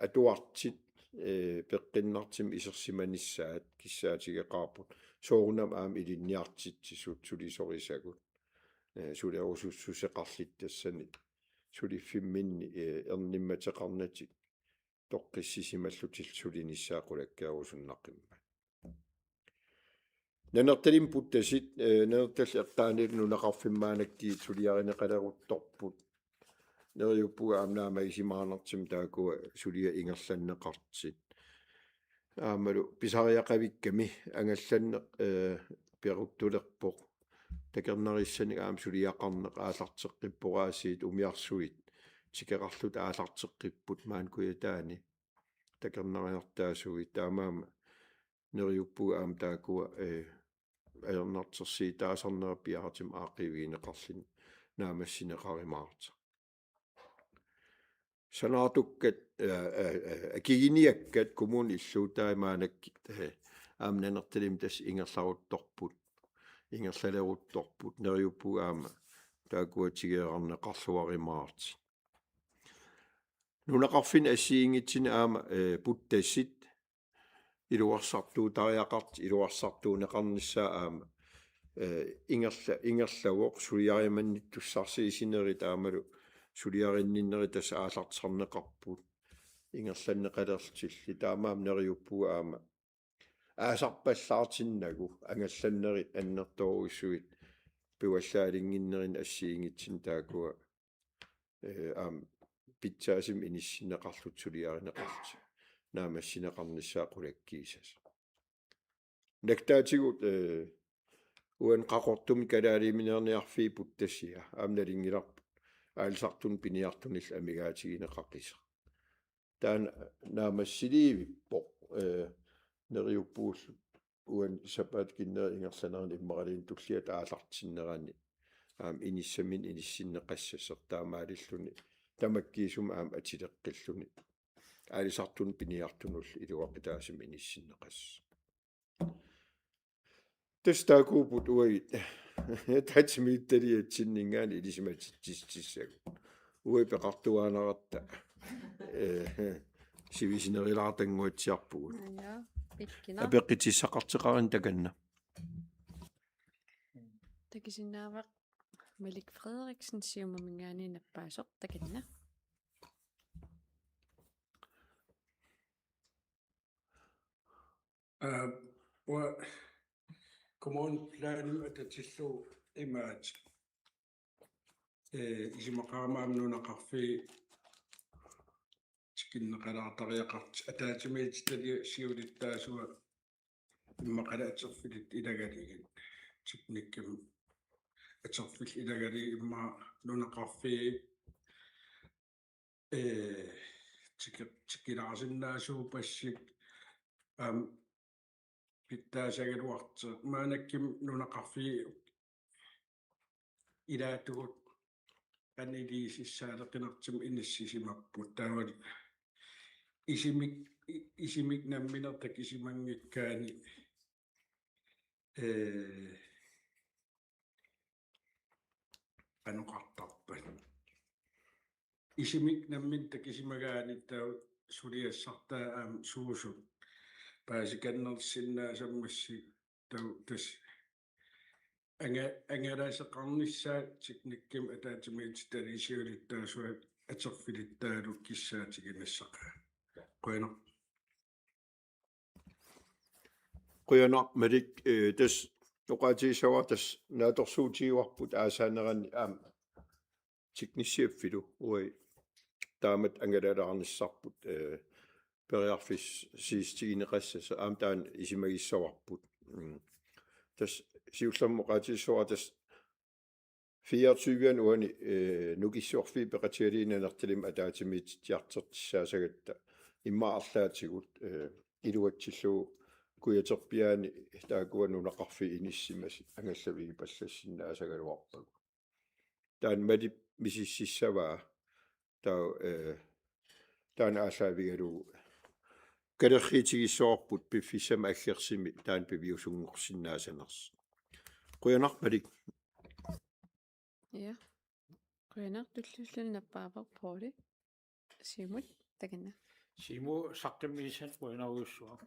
Atuartut, eh, peqqinnartumik isersimanissaat kissaatigeqaarput. Soorunami aamma ilinniartitsisut sulisorisagut. Eh, sulerusussuseqarlutik tassani suliffimminni, eh, ernimmateqarnatik toqqissisimallutillu sulinissaat qulakkeerusunnaqimmat. Nanortalimmi puttasit, eh, Nanortallip eqqaanilu nunaqarfimmi maannakkut suliarineqaleruttorput. Neriuppugut aamma naammagisimaanertut taakkua suliat ingerlanneqartut. Aammalu pisariaqavikkami angallanneq, eh, peruttulerpoq. Takornarissanik aamma suliaqarneq aallarteqqippoq aasiit umiarsuit. Tikeqarlutik aallarteqqipput maani Kujataani. Takornariartaasuit taamaammat neriuppugut aamma taakkua, eh, ajornartorsiutaasarnerat piaartumik aaqqiivigineqarluni naammassineqarumaartoq. Sanaartukkat, eh, eh, eh, akiginiakkat kommunip illuutai maannakkut, eh, aamma Nanortalimmi tassa ingerlaruttorput, ingerlaleruttorput, neriuppugut aamma taakkua tigoriarneqarluarumaartut. Nunaqarfinni assigiinngitsunik aamma, eh, puttasit iluarsartuutariaqartut iluarsartuunneqarnissaat aamma, eh, ingerla-, ingerlavoq suliarimannittussarsiusinerit aammalu suliarinninnerit tassa aallartisarneqarput ingerlanneqalerlutillu taamaammat neriuppugut aamma aasarpallaartinnagu angallannerit annertoorujussuit pivallaalinnginnerini assigiinngitsunik taakkua, eh, aamma pitsaasumik inissinneqarlutik suliarineqarlutik naammassineqarnissaat qulakkiissasoq. Nagtaatigut, eh, uani Qaqortumi kalaaliuminerniarfiup puttasia aamma nalunngilarput aalisartunut piniartunullu amigaatigineqaqisoq. Taanna naammassiliivippoq, eh, neriuppugullu uani sapaatip akunneri ingerlanerani immaqaluunniit tulliata aallartinnerani aamma inissaminnik inissinneqassasoq taamaalilluni tamakkiisumik aamma atuleqqilluni aalisartunut piniartunullu iluaqutaasumik inissinneqassasoq. Tassa taakkuupput uagut ataatsimiititaliatsinninngaanniit ilisimatitsissutissagut. Uagut peqartuaannaratta, eh, sivisunerulaartannguatsiarpugut. Ja, pikkunaq. Apeqqutissaqartoqarina takanna. Takusinnaavat Malik Frederiksen Siumuminngaanniit nappaasoq takanna. Aa, uanga kommuneplanimik atatillugu imaattoq. Ee, isumaqarama aamma nunaqarfiit tikinneqalaartariaqartut ataatsimiititaliap siulittaasua immaqalu atorfillit ilagalugit teknikkimik atorfillit ilagalugit immaqa nunaqarfiit ee, tiki-, tikilaarsinnaasuuppassi, aamma, pitsaasagaluartoq. Maannakkut nunaqarfiit ilaatigut qanoq iliuusissaaleqinartumik inissisimapput. Taava isumik, i-, isumik nammineq takusimanngikkaanni, ee, qanoq oqartarpat. Isumik nammineq takusimagaanni taava suliassartaa aamma suusut paasikannersinnaassammassuk taava tassa anga-, angalaaseqarnissaa teknikkimik ataatsimiititaliup siulittaasuata atorfilittaalu kissaatiginnassagaa. Qujanaq. Qujanaq Malik, eh, tassa oqaatigissavara tassa naatsorsuutigivarput aasaanerani aamma teknissiaffilu uagut taamatut angalalaarnissarput, eh, periarfissiissutigineqassasoq aamma taanna isumagissavarput. Mm. Tassa siullermik oqaatigissavara tassa fireogtyve uani, eh, Nukissiorfiit Peqatigalugit Nanortalimmi ataatsimiitittartortussaasagatta immaqa arlaatigut, eh, iluatsillugu kujaterpiaani taakkua nunaqarfiit inissimasut angallavigipallassinnaassagaluarpagut. Taanna Malik misississavaa taava, eh, taanna aallaavigalugu kalerriitigissavarput piffissami aggersumi taanna piviusunngorsinnaasanersoq. Qujanaq Malik. Ja. Qujanaq, tulliulluni nappaavoq Pouli. Siumut takanna. Siumut saqqummiussanik qujanarujussuaq.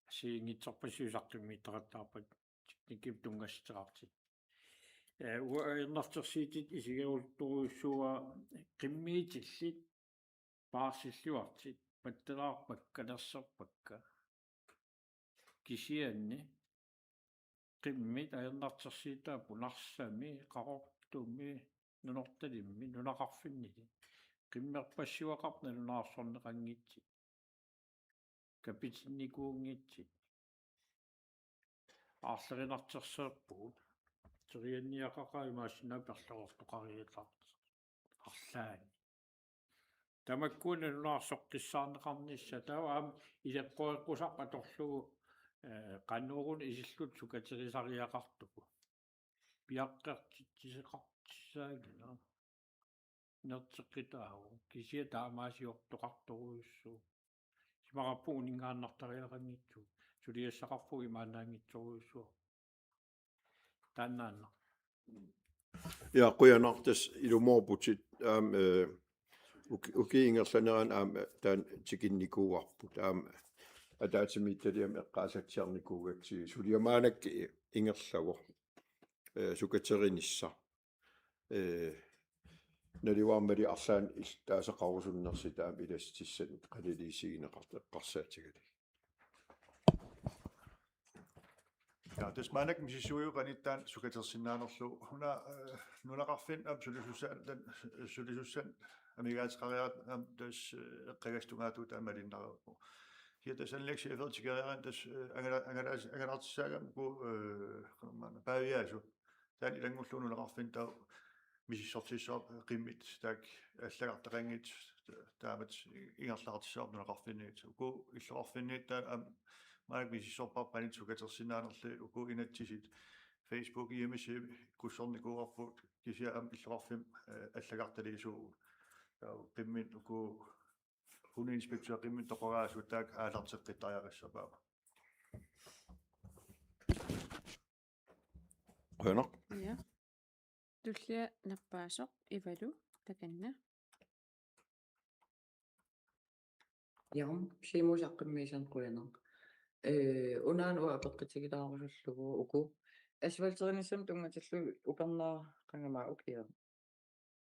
Assigiinngitsorpassuit saqqummiuttaqattaarpakka teknikkimik tunngassuteqartut. Eh, uanga ajornartorsiutit isigeruttorujussuuara qimmiitillit paarsilluartut pattalaarpakka, nersorpakka. Kisianni qimmit ajornartorsiutaapput Narsami, Qaqortumi, Nanortalimmi, nunaqarfinnilu. Qimmerpassuaqarput nalunaarsorneqanngitsut. Kapitinnikuunngitsut. Aarlerinartorsiorpugut. Terianniaqaqaaq imaassinnaavoq perlerortoqariataartoq. Arlaanni. Tamakkua nalunaarsoqqissaarneqarnissaq taava aamma ileqqoreqqusarput atorlugu, eh, qanoruna isilluta sukaterisariaqartugut. Piaqqertitsisoqartussaagina. Nerteqqitaavoq. Kisianni taamaasiortoqartorujussuuvoq. Isumaqarpunga uninngaannartariaqanngitsugut. Suliassaqarpugut imaannaanngitsorujussuuvoq. Taannaannaq. Ja, qujanaq tassa ilumoorputit aamma, eh, uki-, ukiup ingerlanerani aamma taanna tikinnikuuarput aamma ataatsimiititaliami eqqaasatsiarnikuugatsigit suliaq maannakkut ingerlavoq, eh, sukaterinissaa. Eh, naluara Malik arlaannik illuttaasaqarusunnersutit aamma ilassitissanik qaniliisigineqartut eqqarsaatigalugit. Ja, tassa maannakkut misissuivoq qanittaani sukatersinnaanerlugu. Una, eh, nunaqarfinni aamma sulisussanik, taanna sulisussanik amigaateqariaratta aamma tassa, eh, eqqagassat tungaatigut taama malinnareerpoq. Ja tassa anlægscheferi tikeriaraanni tassa, eh, angala-, angala-, angalaartissagami uku, eh, qanormaanna paaviaasut. Taanna ilanngullugu nunaqarfinni taava misissortissavarput qimmit taakku allagartaqanngitsut taamatut ingerlaartissavarput nunaqarfinniit. Uku illoqarfinniit taanna aamma maannakkut misissorparput qanoq sukatersinnaanerlugit uku inatsisit Facebook hjemmeside kussornikuuarput kisianni aamma illoqarfimmi, eh, allagartaliisuuvugut. Taava qimmit uku hundeinspektørit qimmit toqoraasut taakku aallarteqqittariaqassapput aamma. Qujanaq. Ja. Tullia nappaasoq Ivalu takanna. Ja, Siumut saqqummiussanik qujanaq. Eh, unaana uanga apeqqutigilaarusullugu uku asfalterinissamut tunngatillugu upernaaqangama ukiaq.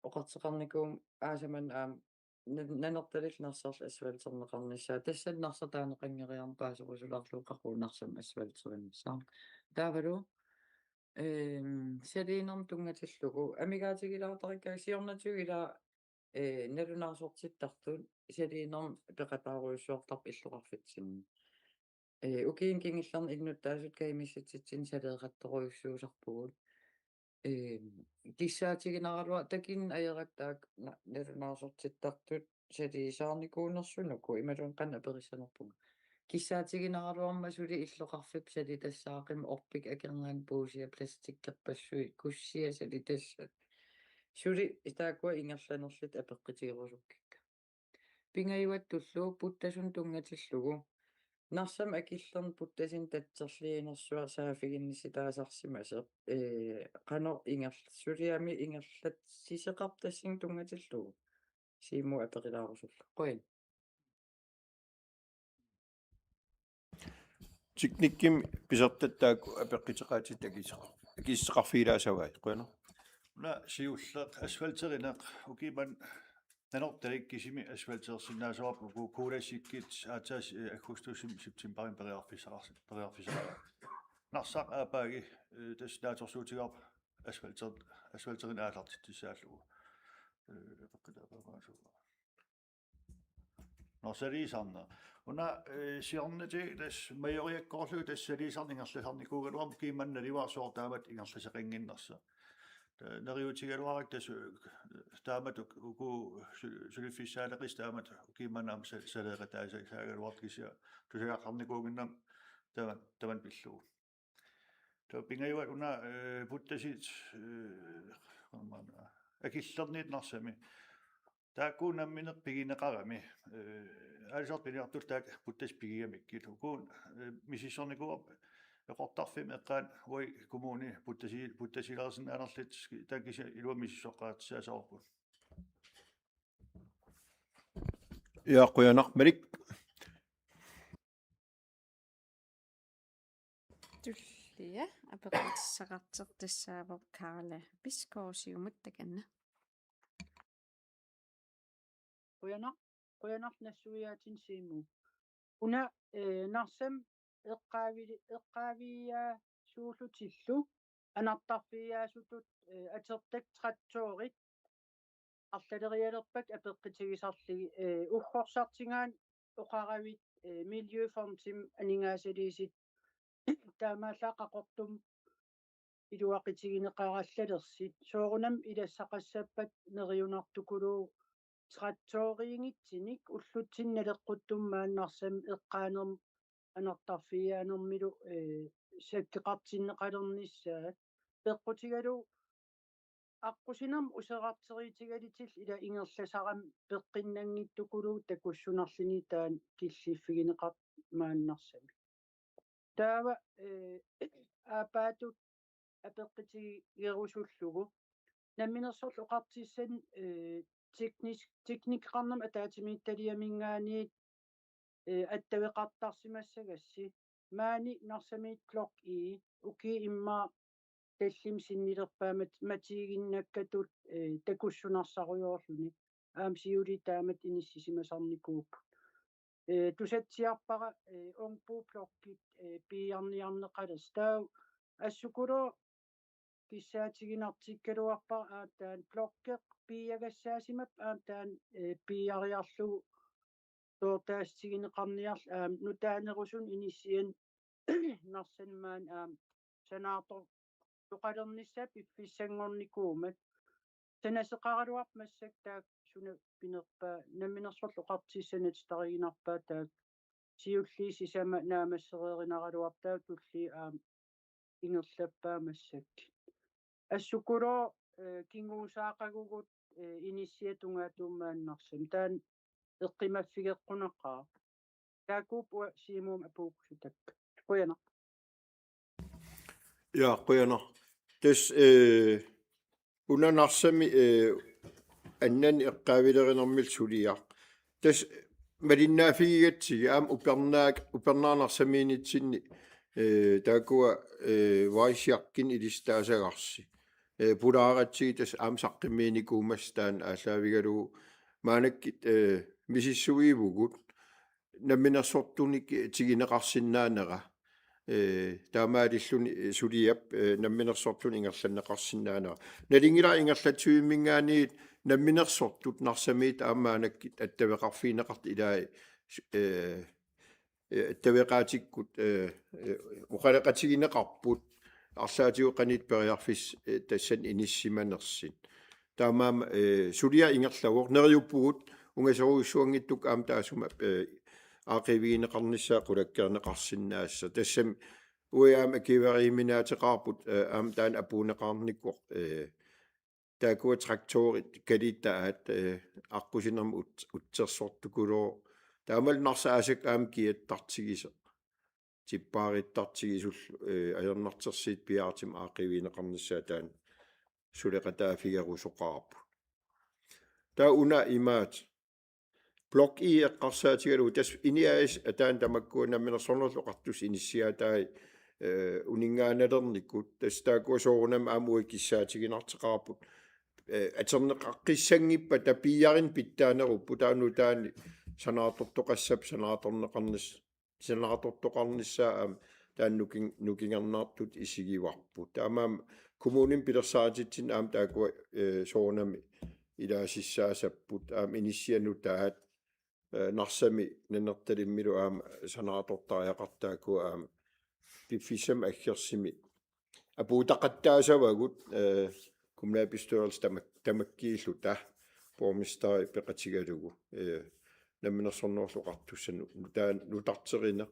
Oqartoqarnikuuvunga aasaq manna aamma na-, Nanortalimmi Narsarlu asfalterneqarnissaa. Tassani Narsaq taaneqanngeriarmat paaserusulaarlugu qaqugu Narsami asfalterinissaa. Taavalu, ehm, saliinermut tunngatillugu amigaatigilaartarikka siornatigut ila, eh, nalunaarsortittartut saliinermut peqataarujussuartarput illoqarfitsinni. Eh, ukiuni kingullerni innuttaasut kajumissutsitsinni saleeqattorujussuusarpugut. Eh, kissaatiginaraluartoq takuneq ajorattaaq na-, nalunaarsortittartut saliisaarnikuunersugut uku imaluunniit qanoq aperissanerpunga. Kissaatiginaraluarmat suli illoqarfiup salitassaaqimmat orpik akornanni puussiaq plastikkerpassuit kussiat salitassat. Suli taakkua ingerlanerlutik apeqqutigerusukkakka. Pingajuattullu puttasunut tunngatillugu Narsami akillerneq puttasinik tatserliinersuaq saaffiginnittitaasarsimasoq, ee, qanoq ingerl-, suliami ingerlatsisoqartoq tassunga tunngatillugu. Siumut apeqqilaarusullugu. Qujan. Teknikkimi pisortat taakku apeqquteqaatitut akiseqar-, akiseqarfigilaassavai. Qujanaq. Una siulleq asfalterineq ukiumut Nanortalik kisimi asfaltersinnaasavarput uku kuulassikkut aatsaat, eh, aggustusimi septemberimi periarfissaqars-, periarfissaqar-. Narsaq aappaagi, eh, tassa naatsorsuutigaarput asfalter-, asfalterineq aallartitsissaallugu. Eh, apeqqutaavaasua. Nå, saliisarneq. Una, eh, siornatigut tassa Majoriakkoorlugu tassa saliisarneq ingerlasarnikuugaluarmat kiimanna livarsuor taamatut ingerlaseqannginnersoq. Ta-, neriuutigaluarakku tassa, eh, taamatut uku su-, suliffissaaleqisut taamatut kiimanna aamma sa-, saleeqataassaagaluartut kisianni tusagaqarnikuunnginnami taman-, tamanna pillugu. Taava pingajuat una, eh, puttasit, eh, akillerniit Narsami. Taakku nammineq pigineqarami, eh, aalisartut piniartullu taakku puttasit pigigamikkit. Uku, eh, misissornikuuarput Qeqertarfimmi eqqaani uagut kommuni puttasi-, puttasilersinnaanerluta taakku kisianni iluamik misissoqqaartussaassavarput. Ja, qujanaq Malik. Tullia apeqqutissaqartoq tassaavoq Karla Bisgaard Siumut takanna. Qujanaq, qujanaq nassuiaatinik Siumut. Una, eh, Narsami eqqaavili-, eqqaaviaasuullutillu anartarfigiaasutut, eh, atortakkat traktorit arlalerialerpakka apeqqutigisarlugit, eh, uggorsartigaanni oqaravit, eh, Miljøfondimi aningaasaliisut taamaallaat Qaqortumi iluaqutigineqarallalersut. Soorunami ilassaqassappat neriunartukuluuvoq traktoriinngitsunik ullutsinni naleqquttummi maani Narsami eqqaanermi anartarfigiaanermilu, eh, sakkeqartinneqalernissaat. Peqqutigalugu aqqusinermi userarteriitigalutillu ila ingerlasarami peqqinnanngittukuluuvoq takussunerluni taanna killiffigineqartoq maani Narsami. Taava, eh, aappaatut apeqqutigerusullugu. Namminersorlutik oqartussat, eh, teknis-, teknikeqarnermut ataatsimiititaliaminngaanniit, eh, attaveqartarsimassagassi. Maani Narsami Blok E, ukiut immaqa tallimat sinnilerpaat mat-, matiiginnakkatut, eh, takussunersarujoorluni. Aamma siuliini taamatut inissisimasarnikuupput. Eh, tusatsiarpara, eh, Ongbublokkit, eh, piiarniarneqalersoq. Taava assukulooq kissaatiginartikkaluarpara aamma taanna blokkeq piiagassaasimappat aamma taanna, eh, piiariarlugu soorlu taasitigineqarniarlugu aamma nutaanerusunik inissianik Narsami maani aamma sanaartor-, toqalernissaa piffissanngornikuummat. Sanaseqaraluarpoq massakkut taakku suna pinerpaat, namminersorlutik oqartussat sanatitariginarpaat taakku siulliit sisamat naammassereerinaraluartut taava tulliit aamma ingerlappaat massakkut. Assukulooq, eh, kinguusaaqagugut, eh, inissiat tungaatigut maani Narsami. Taanna eqqumaffigeqqunaqaaq. Taakkuupput uanga Siumumut apuukkusutakka. Qujanaq. Ja, qujanaq. Tassa, eh, una Narsami, eh, annan eqqaavilerinermillu suliaq. Tassa malinnaaffigigatsigit aamma upernaaq, upernaaq Narsamiinnitsinni, eh, taakkua, eh, vejsjakkinik ilissi taasagarsi. Eh, pulaaratsigit tassa aamma saqqummiinikuummassuk taanna aallaavigalugu maannakkut, eh, misissuivugut namminersortunik tigineqarsinnaanera. Eh, taamaalilluni, eh, suliap, eh, namminersortunik ingerlanneqarsinnaanera. Nalunngilara ingerlatsivimminngaanniit namminersortut Narsamiittut aamma maannakkut attaveqarfigineqartut ilai, eh, eh, attaveqaatikkut, eh, eh, oqaloqatigineqarput arlaatigut qanoq periarfissat, eh, tassani inissisimanersut. Taamaammat, eh, suliaq ingerlavoq, neriuppugut ungasorujussuanngitsukkut aamma taassuma, eh, aaqqiivigineqarnissaa qulakkeerneqarsinnaassasoq. Tassami uagut aamma akueriiminaateqaarput, eh, aamma taanna apuunneqarnikuuvoq, eh, taakkua traktorit kalitaat, eh, aqqusinermut ut-, utsersortukulooq Taamalu Narsaq aasakka aamma kiattartigisoq, tippaarittartigisullu, eh, ajornartorsiut piaartumik aaqqiivigineqarnissaa taanna suleqataafigerusoqarpoq. Taava una imaattoq. Blok I eqqarsaatigalugu tassa INI A/S ataani tamakkua Namminersornerullutik Oqartussat inissiaatai, eh, uninngaannalernikut, tassa taakkua soorunami aamma uagut kissaatiginartoqarput. Eh, atorneqaqqissanngippata piiarina pitsaanerupput, taava nutaani sanaartortoqassappat sanaartorneqarnis-, sanaartortoqarnissaa aamma taanna nukin-, nukinngernartutut isigivarput. Taamaammat kommunimi pilersaarutitsinni aamma taakkua, eh, soorunami ilaasissaasapput, aamma inissiat nutaat, eh, Narsami Nanortalimmilu aamma sanaartortariaqartut taakkua aamma piffissami aggersumi apuutaqattaassavagut, eh, kommunalbestyrelse tamak-, tamakkiilluta borgmesteri peqatigalugu, eh, Namminersornerullutik Oqartussat nu-, nutaan-, nutarterineq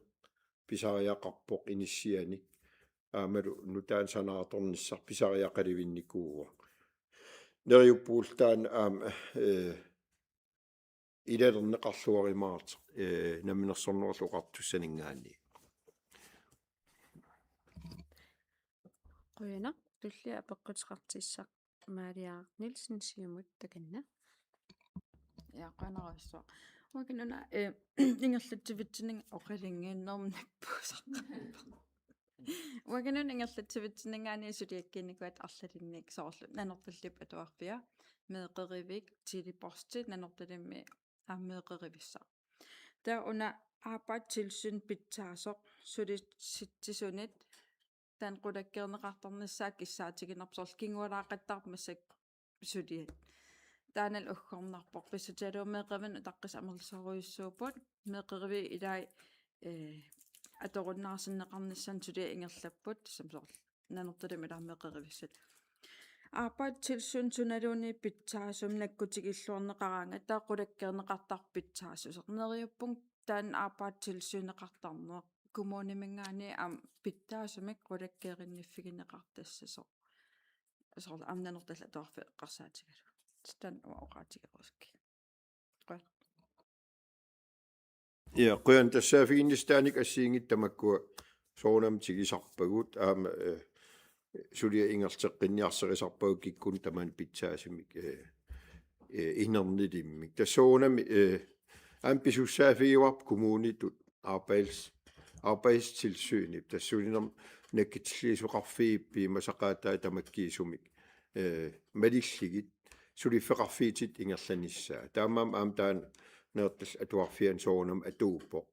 pisariaqarpoq inissianik, aammalu nutaanik sanaartornissaq pisariaqalivinnikuuvoq. Neriuppugut taanna aamma, eh, ilalerneqarluarumaartoq, eh, Namminersornerullutik Oqartussaninngaanniit. Qujanaq, tullia apeqquteqartussaq Maria Nielsen, Siumut, takanna. Ja, qujanarsuaq. Uagut una, eh, ingerlatsivitsinni oqalunnginnermik nippuusaqqaarpoq. Uagut una ingerlatsivitsinninngaanniit suliakkiinnikuuaat arlalinnik soorlu Nanortallip Atuarfia, meeqqerivik, Tele-Posti Nanortalimmi aamma meeqqerivissaq. Taava una Arbejdstilsyn pitsaasoq sulissitsisunit taanna qulakkeerneqartarnissaa kissaatiginerput soorlu kingualaaqattaarpoq massakkut suliat. Taannalu uggornarpoq, pissutigalugu meeqqerivinnut utaqqisat amerlasoorujussuupput, meeqqeriviit ilaat, eh, atorunnaarsinneqarnissaannut suliat ingerlapput, tassami soorlu Nanortalimmi ilaat meeqqerivissat. Arbejdstilsyn sunaluunniit pitsaasumik nakkutigilluarneqaraangat taava qulakkeerneqartarpoq pitsaassuseq. Neriuppunga taanna Arbejdstilsyneqartarneq kommuniminngaanniit aamma pitsaasumik qulakkeerinnifigineqartassasoq. Soorlu aamma Nanortallip Atuarfia eqqarsaatigalugu. Taanna uanga oqaatigerusukkit. Qujanaq. Ja, qujanaq, tassaaffiginnissaq taanna assigiinngitsut tamakkua soorunami tigusarpagut, aamma, eh, suliat ingerlateqqinniarsarisarpagut kikkunnut tamanut pitsaasumik, eh, eh, inernilimmik. Tassa soorunami, eh, aamma pisussaaffigivarput kommunitut Arbejds-, Arbejdstilsynip, tassa sulinermik nakkutilliisoqarfiit piumasaqaataat tamakkiisumik, eh, malillugit suliffeqarfiutit ingerlanissaat. Taamaammat aamma taanna Nanortallip Atuarfiani soorunami atuuppoq.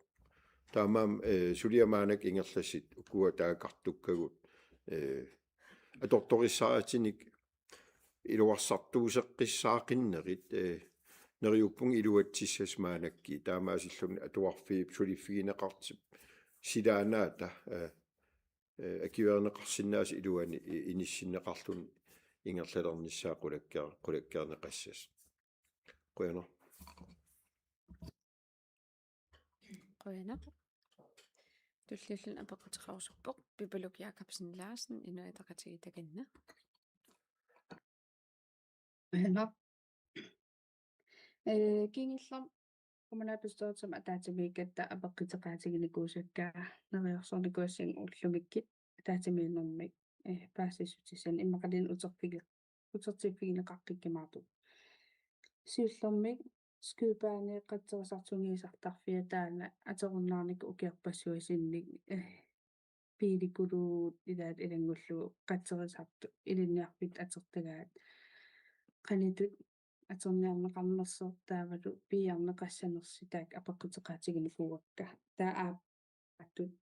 Taamaammat, eh, suliat maannakkut ingerlasut ukua taakkartukkagut, eh, atortorissaritinik iluarsartuuseqqissaaqinnerit, eh, neriuppunga iluatsissasoq maannakkut. Taamaasilluni atuarfiup suliffigineqartup silaannaata, eh, eh, akuerineqarsinnaasoq iluani i-, inissinneqarluni ingerlalernissaa qulakkeer-, qulakkeerneqassasoq. Qujanaq. Qujanaq. Tulliulluni apeqquteqarusuppoq Pipaluk Jakobsen Larsen, Inuit Ataqatigiit, takanna. Qujanaq. Eh, kingullermik kommunalbestyrelsimi ataatsimiikkatta apeqquteqaatiginikuusakka neriorsornikuussagukku ullumikkut ataatsimiinnermik, eh, paasissutissanik immaqaluunniit uterfigi-, utertiffigineqaqqikkumaartut. Siullermik skydebanei qatserisartunngiusartarfia taanna atorunnaarnikkut ukiorpassuarni, eh, biilikuluuvugut ilaat ilanngullugu qatserisartut ilinniarfittut atortagaat. Qanoq ittut atorniarneqarnersoq taavalu piiarneqassanersoq taakku apeqquteqaatiginikuuakka. Taava aappaattut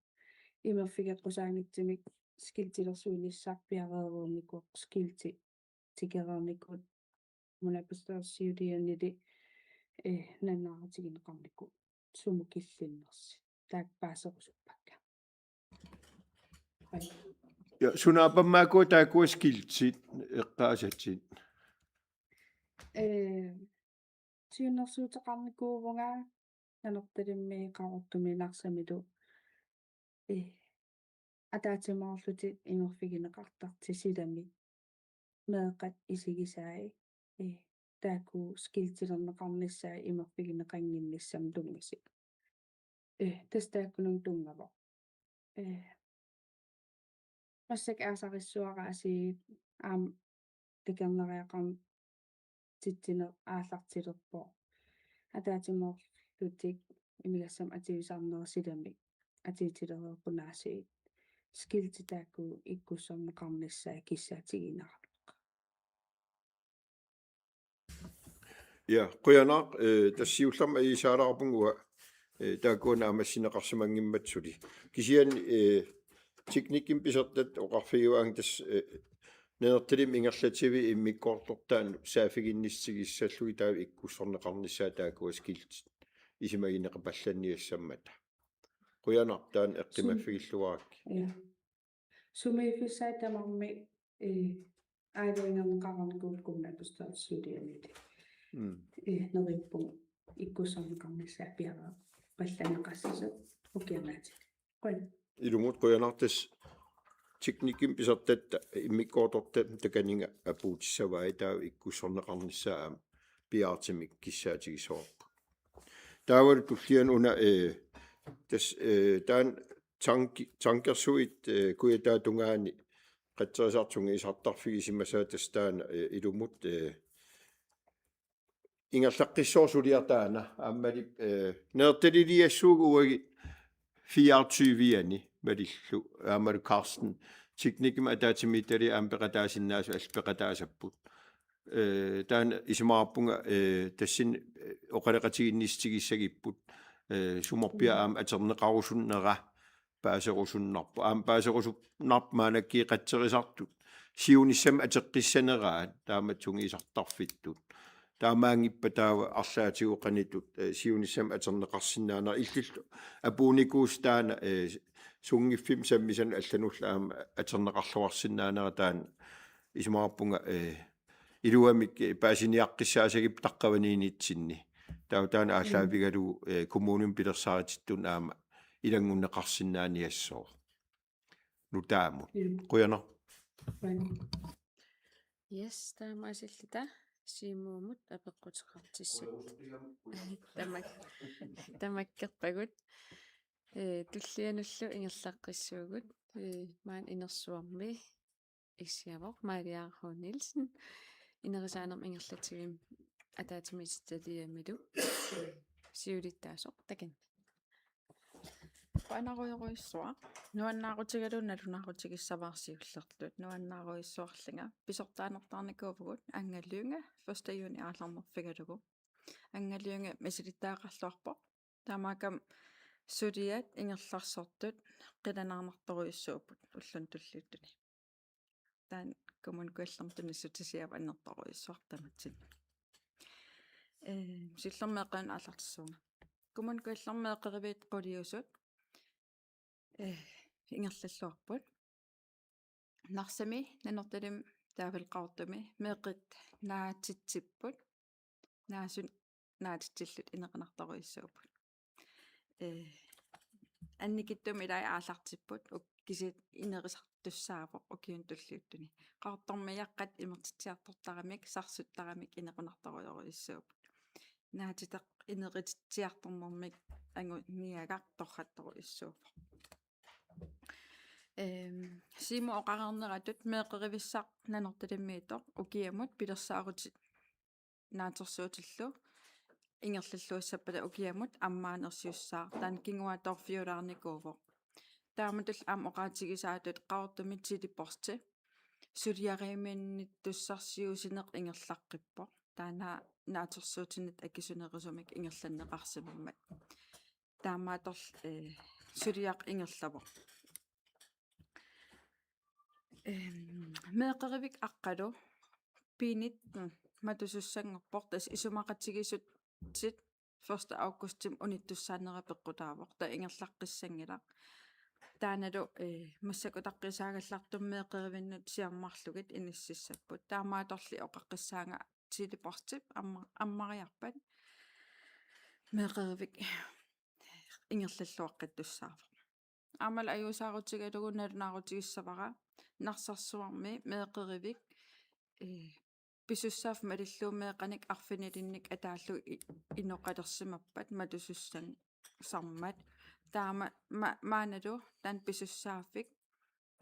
imerfigeqqusaanngitsumik skiltilersuinissaq piareereernikuuvoq, skilti tikereernikuut kommunalbestyrelsip siulianili, eh, nalunaarutigineqarnikuuvoq sumut killinnersut. Taakku paaserusuppakka. Ja, sunaappa aamma ukua taakkua skiltit eqqaasatit? Eh, siunnersuuteqarnikuuvunga Nanortalimmi Qaqortumi Narsamilu, eh, ataatsimoorlutik imerfigineqartartut silami meeqqat isigisai, eh, taakku skiltilerneqarnissaat imerfigineqannginnissamut tunngasut. Ee, tassa taakkununnga tunngavoq. Ee, massakkut aasarissuaraasiit aamma takornariaqartitsineq aallartilerpoq. Ataatsimoorlutik imigassamik atuisarnerup silamik atuutilereerput aasiit. Skilti taakku ikkussorneqarnissaat kissaatigiinnarlugu. Ja, qujanaq, eh, tassa siullermik ajuusaalaarpunga, eh, taakkuuna aamma sinneqarsimanngimmat suli. Kisianni, eh, teknikkimik pisortat oqarfigaanga tassa, eh, Nanortalimmi ingerlatsivik immikkoortortaanut saaffiginnissatigissallugit taava ikkussorneqarnissaat taakkua skiltit isumagineqapallanniassammata. Qujanaq taanna eqqimaffigilluarakkit. Ja. Sumiiffissaat tamarmik, eh, aalajangerneqarnikuupput kommunalbestyrelsip sulianit. Mm. Eh, neriuppunga ikkussorneqarnissaat piareerpallanneqassasoq ukiornaatsini. Qujan. Ilumut qujanaq tassa teknikkimik pisortat immikkoortortat takaninnga apuutissavaat taava ikkussorneqarnissaat aamma piaartumik kissaatigissavarput. Taavalu tullianut una, eh, tassa, eh, taanna tanki-, tankersuit, eh, Kujataata tungaani qatserisartut sungiusartarfigisimasaat tassa taanna, eh, ilumut, eh, ingerlaqqissaaq suliaq taanna aammali, eh, Nanortaliliassuugut uagut fireogtyve-ani malillugu aammalu Carsten teknikkimik ataatsimiititaliaq aamma peqataasinnaasut allat peqataasapput. Eh, taanna isumaqarpunga, eh, tassani, eh, oqaloqatiginnissutigissagipput, eh, sumorpiaq aamma atorneqarusunnera paaserusunnarpoq. Aamma paaserusunnarpoq maannakkut qatserisartut siunissami ateqqissaneraat taamatut sungiusartarfittut. Taamaanngippat taava arlaatigut qanoq ittut, eh, siunissami atorneqarsinnaanera illillu apuunnikuusoq taanna, eh, sunngiffimmi sammisanut allanullu aamma atorneqarluarsinnaanera taanna isumaqarpunga, eh, iluamik, eh, paasiniaqqissaassagippoq taqqavaniinnitsinni. Taava taanna aallaavigalugu, eh, kommunimut pilersaarutit aamma ilanngunneqarsinnaaniassooq. Nutaamut. Mm. Qujanaq. Qujanaq. Yes, taama asilluta Siumuumut apeqquteqartissat. Tamak-, tamakkerpagut. Eh, tullianullu ingerlaqqissuugut. Eh, maani inersuarmi issiavoq Maria H. Nielsen. Inerisaanermi ingerlatsivimmi ataatsimiititaliamilu siulittaasoq takanna. Qujanarujorujussuaq. Nuannaarutigalugu nalunaarutigissavara siullertut. Nuannaarujussuarlunga. Pisortaanertaarnikuuvugut Angalynge første juni aallarnerfigalugu. Angalynge misilittagaqarluarpoq. Taamaakkami suliat ingerlarsortut qilanaarnartorujussuupput ulluni tulliuttuni. Taanna Kommune Kujallermi tunissutisiaavoq annertoorujussuartut tamatsinnut. Ee, siullermik meeqqeriviit aallartissuunga. Kommune Kujallermi meeqqeriviit quliusut, ee, ingerlalluarput. Narsami, Nanortalimmi taavalu Qaqortumi meeqqat naatitsipput. Naasut naatitsillutik inequnartorujussuupput. Ee, annikitsumik ilai aallartipput, uk-, kisianni inerisartussaavoq ukiuni tulliuttuni. Qaqortormiaqqat imertitsiartortaramik, sarsuttaramik inequnartorujorujussuupput. Naatitaq inerititsiartornermik anguniagaq torrattorujussuuvoq. Ehm, Siumup oqareerneratut meeqqerivissaq Nanortalimmiittoq ukiamut pilersaarutit naatsorsuutillu ingerlalluassappata ukiamut ammaanersiussaaq, taanna kinguaattoorfiulaarnikuuvoq. Taamatullu aamma oqaatigisaatut Qaqortumi Tele-Posti suliariumannittussarsiuussineq ingerlaqqippoq. Taanna naatsorsuutinik akisunerusumik ingerlanneqarsimammat. Taamaattorli, eh, suliaq ingerlavoq. Ehm, meeqqerivik Aqqalu piinit, mm, matusussanngorpoq, tassa isumaqatigiissutit første augustimi unittussaanera peqqutaavoq, taava ingerlaqqissanngilaq. Taannalu, eh, massakkut utaqqisaagallartumik meeqqerivinnut siammarlugit inississapput. Taamaattorli oqaqqissaanga Tele-Postip amma-, ammariarpat meeqqerivik ingerlalluaqqittussaavoq. Aammalu ajuusaarutigalugu nalunaarutigissavara Narsarsuarmi meeqqerivik, ee, pisussaaffik malillugu meeqqanik arfinilinnik ataallugu i-, inoqalersimappat matusussang-, -sarmat Taama ma-, maannalu taanna pisussaaffik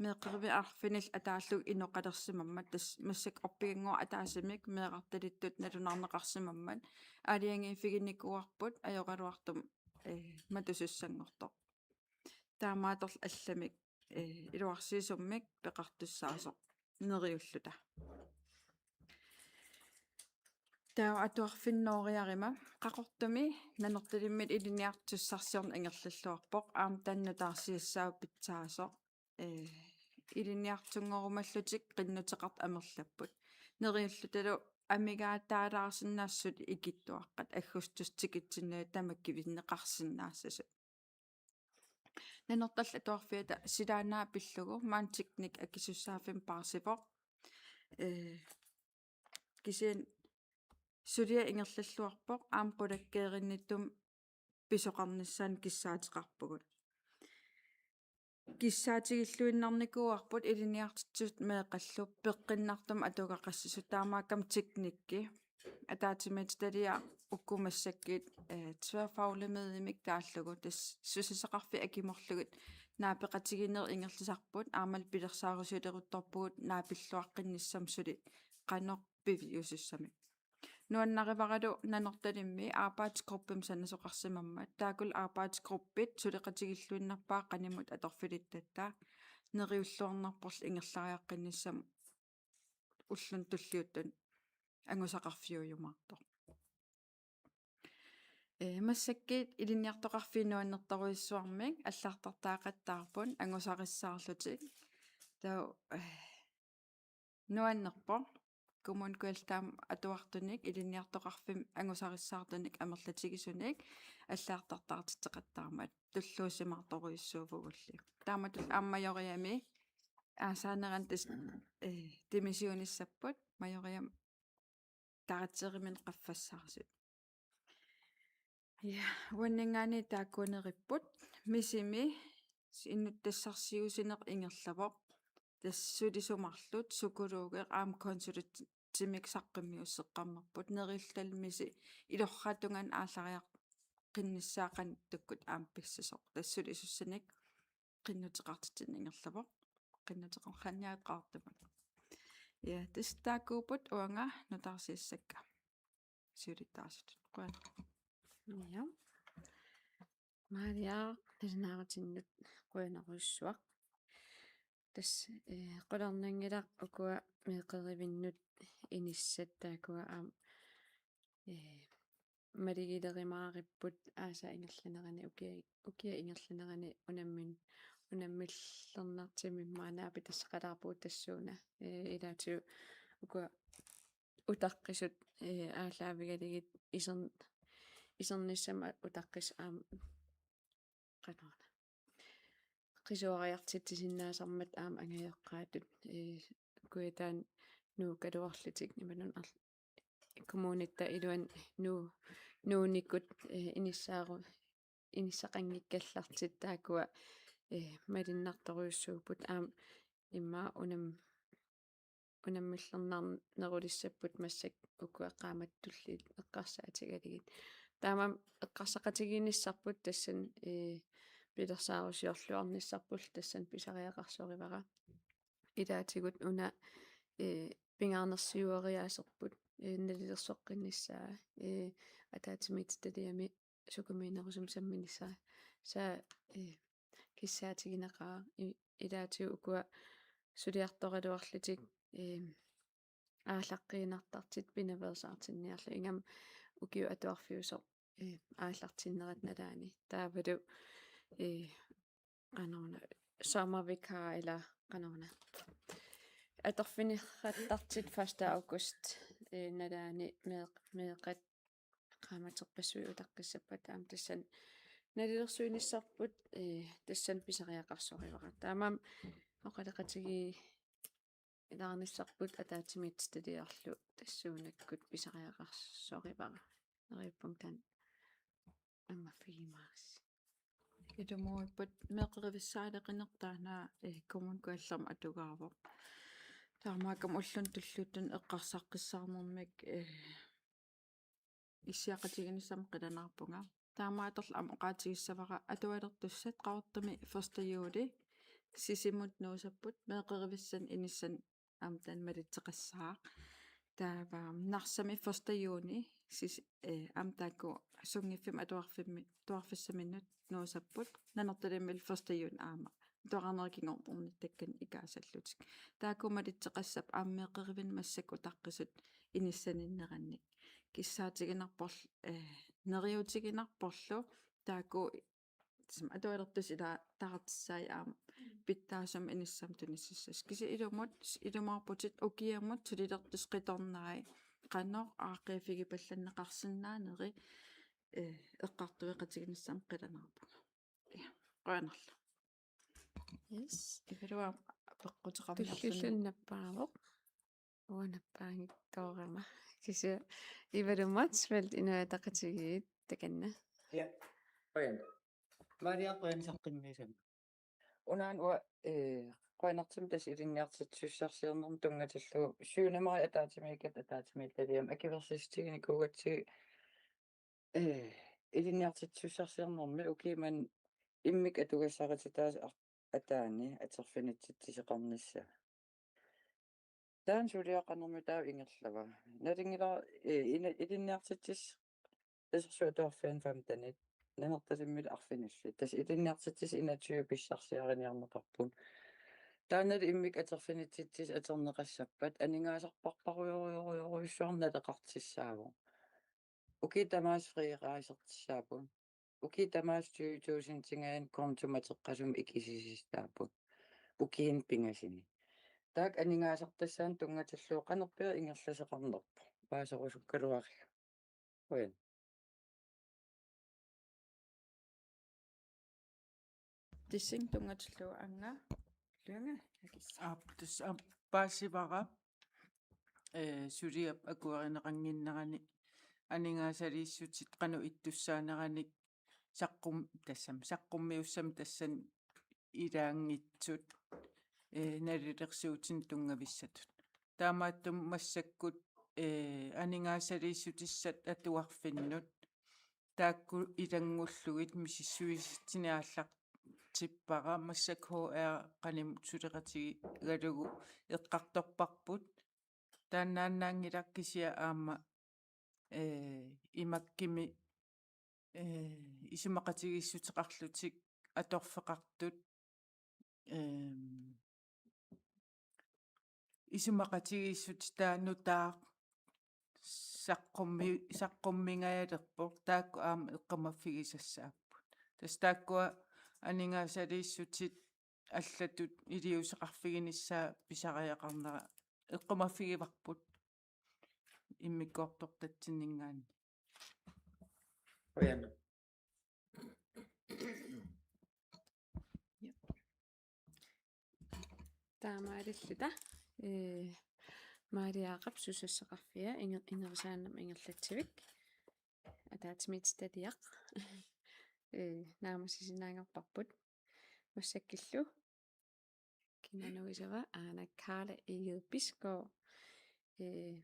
meeqqerivimmi arfinillit ataallugu inoqalersimammat, tassa massakkut orpiginnguaq ataatsiminik meerartalittut nalunaarneqarsimammat aalajangiiffiginikuuarput ajoraluartumik, eh, matusussanngortoq. Taamaattorli allamik, eh, iluarsiisummik peqartussaasoq neriulluta. Taava atuarfinnooriarama Qaqortumi Nanortalimmilu ilinniartitussarsiorneq ingerlalluarpoq, aamma taanna nutaarsiassaavoq pitsaasoq, eh, ilinniartunngorumallutik qinnuteqartut amerlapput. Neriullutalu amigaataalaarsinnaassasut ikittuaqqat aggustip tikitsinnut tamakkivinneqarsinnaassasut. Nanortalik Atuarfiata silaannaa pillugu maani teknik akisussaaffimmik paarsivoq. Eh, kisianni suliaq ingerlalluarpoq, aamma qulakkeerinnittumi pisoqarnissaanut kissaateqarpugut. Kissaatigilluinnarnikuuarput ilinniartitsisut meeqqallu peqqinnartumik atugaqassasut, taamaakkami teknikki ataatsimiititaliaq uku massakkut, eh, tværfaglig mødemik taallugu, tassa susassaqarfiit akimorlugit naapeqatigiinnerit ingerlasarput, aammalu pilersaarusiuleruttorpugut naapilluaqqinnissamut suli qanoq piviusussamik. Nuannarivaralu Nanortalimmi arbejdsgruppemik sanasoqarsimammat, taakkulu arbejdsgruppit suleqatigilluinnarpaat qanimut atorfilittatta, neriulluarnarporlu ingerlariaqqinnissamut ulluni tulliuttuni angusaqarfiujumaartoq. Eh, massakkut ilinniartoqarfiit nuannertorujussuarmik allagartartaaqattaarput angusarissaarlutik. Taava, eh, nuannerpoq. Kommune Kujalleq taama atuartunik, ilinniartoqarfimmik angusarissaartunik amerlatigisunik allagartartaartitseqattaarmat tulluusimaartorujussuuvugulli. Taamatut aamma Majoriami aasaanerani tassa, eh, dimissionissapput, Majoriami karatseerimineq qaffassaarsut. Ja, uanninngaanniit taakkuunerupput. MISI-mi innuttassarsiuussineq ingerlavoq. Tassa sulisut marluk psykologit aamma konsulentimik saqqummiusseqqammerput. Neriullutalu MISI ilorraap tungaanut aallariaqqinnissaa qanittukkut aamma pissasoq. Tassa sulisussanik qinnuteqartitsineq ingerlavoq. Qinnuteqarniarit qaartumut. Ja, tassa taakkuupput uanga nutaarsiassakka siulittaasutut. Qujan. Ja. Maria, nalunaarutinnut qujanarujussuaq. Tassa, eh, qularnanngilaq ukua meeqqerivinnut inissat taakkua aamma, eh, maligilerumaaripput aasap ingerlanerani, ukia, ukiap ingerlanerani unammin-, unammillernartumik immaqa naapitassaqalaarpugut tassuuna. Eh, ilaatigut ukua utaqqisut, eh, aallaavigalugit isern-, isernissamut utaqqisut aamma qanoruna qisuariartitsisinnaasarmata aamma angajoqqaatut, eh, Kujataani nuukkaluarlutik imaluunniit ar-, kommunitta iluani nuu-, nuunikut, eh, inissaaru-, inissaqanngikkallartut taakkua, eh, malunnartorujussuupput aamma immaqa unam-, unammillernarnerulissapput massakkut ukua qaammatit tulliit eqqarsaatigalugit. Taamaammat eqqarsaqatigiinnissarput tassani, eh, pilersaarusiorluarnissarpullu tassani pisariaqarsorivara. Ilaatigut una, eh, pingaarnersiueriaaserput, eh, nalilersoqqinnissaa, eh, ataatsimiititaliami sukumiinerusumik samminissaa. Tassa, eh, kissaatigineqaaq i-, ilaatigut ukua suliartoraluarlutik, eh, aallaqqiinnartartut pinaveersaartinniarlugit, ingammik ukiut atuarfiusoq, eh, aallartinnerat nalaani. Taavalu, eh, qanoruna, sommervikar eller qanoruna. Atorfinniartartut første august, eh, nalaani meeq-, meeqqat qaammaterpassuit utaqqissappat aamma tassani nalilersuinissarput, eh, tassani pisariaqarsorivara. Taamaammat oqaloqatigiilaarnissarput ataatsimiititaliarlu tassuunakkut pisariaqarsorivara. Neriuppunga taanna ammaffigiumaarassi. Ilumuuipput meeqqerivissaaleqineq taanna, eh, Kommune Kujallermi atugaavoq. Taamaakkami ulluni tulliuttuni eqqarsaqqissaarnermik, eh, issiaqatigiinnissamut qilanaarpunga. Taamaattorli aamma oqaatigissavara atualertussat Qaqortumi første juli Sisimut nuusapput, meeqqerivissannik inissannik aamma taanna malitseqassaaq. Taava Narsami første juni Sis-, eh, aamma taakku sunngiffimmut atuarfimmi-, atuarfissaminnut nuusapput, Nanortalimmilu første juni aamma. Atuarnerit kingornittakkanik ikaasallutik. Taakku malitseqassapput aamma meeqqerivinnik massakkut utaqqisut inissaninnerannik. Kissaatiginarporlu, eh, neriuutiginarporlu taakku tassa atualertussat ilaa taartissai aamma pitsaasumik inissamut tunissassasut. Kisianni ilumut, ilumoorputit ukiamut sulilertussat qitornai qanoq aaqqiiffigipallanneqarsinnaaneri, eh, eqqartueqatiginissamut qilanaarpunga. Ja, qujanarlu. Yes, Ivalu aamma peqquteqarniarluni. Tulliullugu nappaavoq. Uanga nappaanngitsoorama. Kisianni Ivalu Motzfeldt, Inuit Ataqatigiit, takanna. Ja. Qujan. Maria, qujan saqqummiussamut. Unaana uanga, eh, qujanartumik tassa ilinniartitsisussarsiornermut tunngatillugu syvende maj ataatsimiikkatta ataatsimiititaliami akuersissutiginikuugatsigu, eh, ilinniartitsisussarsiornermi ukiumut immikkut atugassarititaasut ar-, ataani atorfinitsitsisoqarnissaa. Taanna suliaq qanormitaava ingerlava? Nalunngilara, eh, ina-, ilinniartitsisut Asersuut Atuarfiani femtenit, Nanortalimmilu arfinillit. Tassa ilinniartitsisut enogtyve pissarsiariniarneqarput. Taannalu immikkut atorfinitsitsisut atorneqassappat aningaasarparparujorujorujussuarnik naleqartussaavoq. Ukiut tamaasa frirejsertussaapput. Ukiut tamaasa tyve tusindinngaanniit kontomut atoqqasumik ikisissutissaapput ukiuni pingasuni. Taakku aningaasartassaanik tunngatillugu qanorpiaq ingerlasoqarnerpoq? Paaserusukkaluarlugu. Qujan. Tissing tunngatillugu Anga Lynge akissaaq. Aap, tassa, aap, paasivara, eh, suliap akuerineqannginnerani aningaasaliissutit qanoq ittussaaneranik saqqum-, tassami, saqqummiussamik tassani ilaanngitsut, eh, nalilersuutinik tunngavissatut. Taamaattumik massakkut, eh, aningaasaliissutissat atuarfinnut taakku ilanngullugit misissuisitsineq aallartippara, massakkut H R qanimut suleqatigalugu eqqartorparput. Taannaannaanngilaq kisianni aamma, eh, imakkimi, eh, isumaqatigiissuteqarlutik atorfeqartut, ehm, isumaqatigiissutitaa nutaaq saqqummi-, saqqummingajalerpoq, taakku aamma eqqumaffigisassaapput. Tassa taakkua aningaasaliissutit allatut iliuuseqarfiginissaa pisariaqarnera eqqumaffigivarput immikkoortortatsinninngaanniit. Qujanaq. Taamaalilluta, eh, Maria Jakob, susassaqarfia, inger-, ineriartornermut ingerlatsivik, ataatsimiititaliaq, eh, naammassisinnaanngarparput. Massakkut kina nuisava? Aana Karla Egede Bisgaard, eh,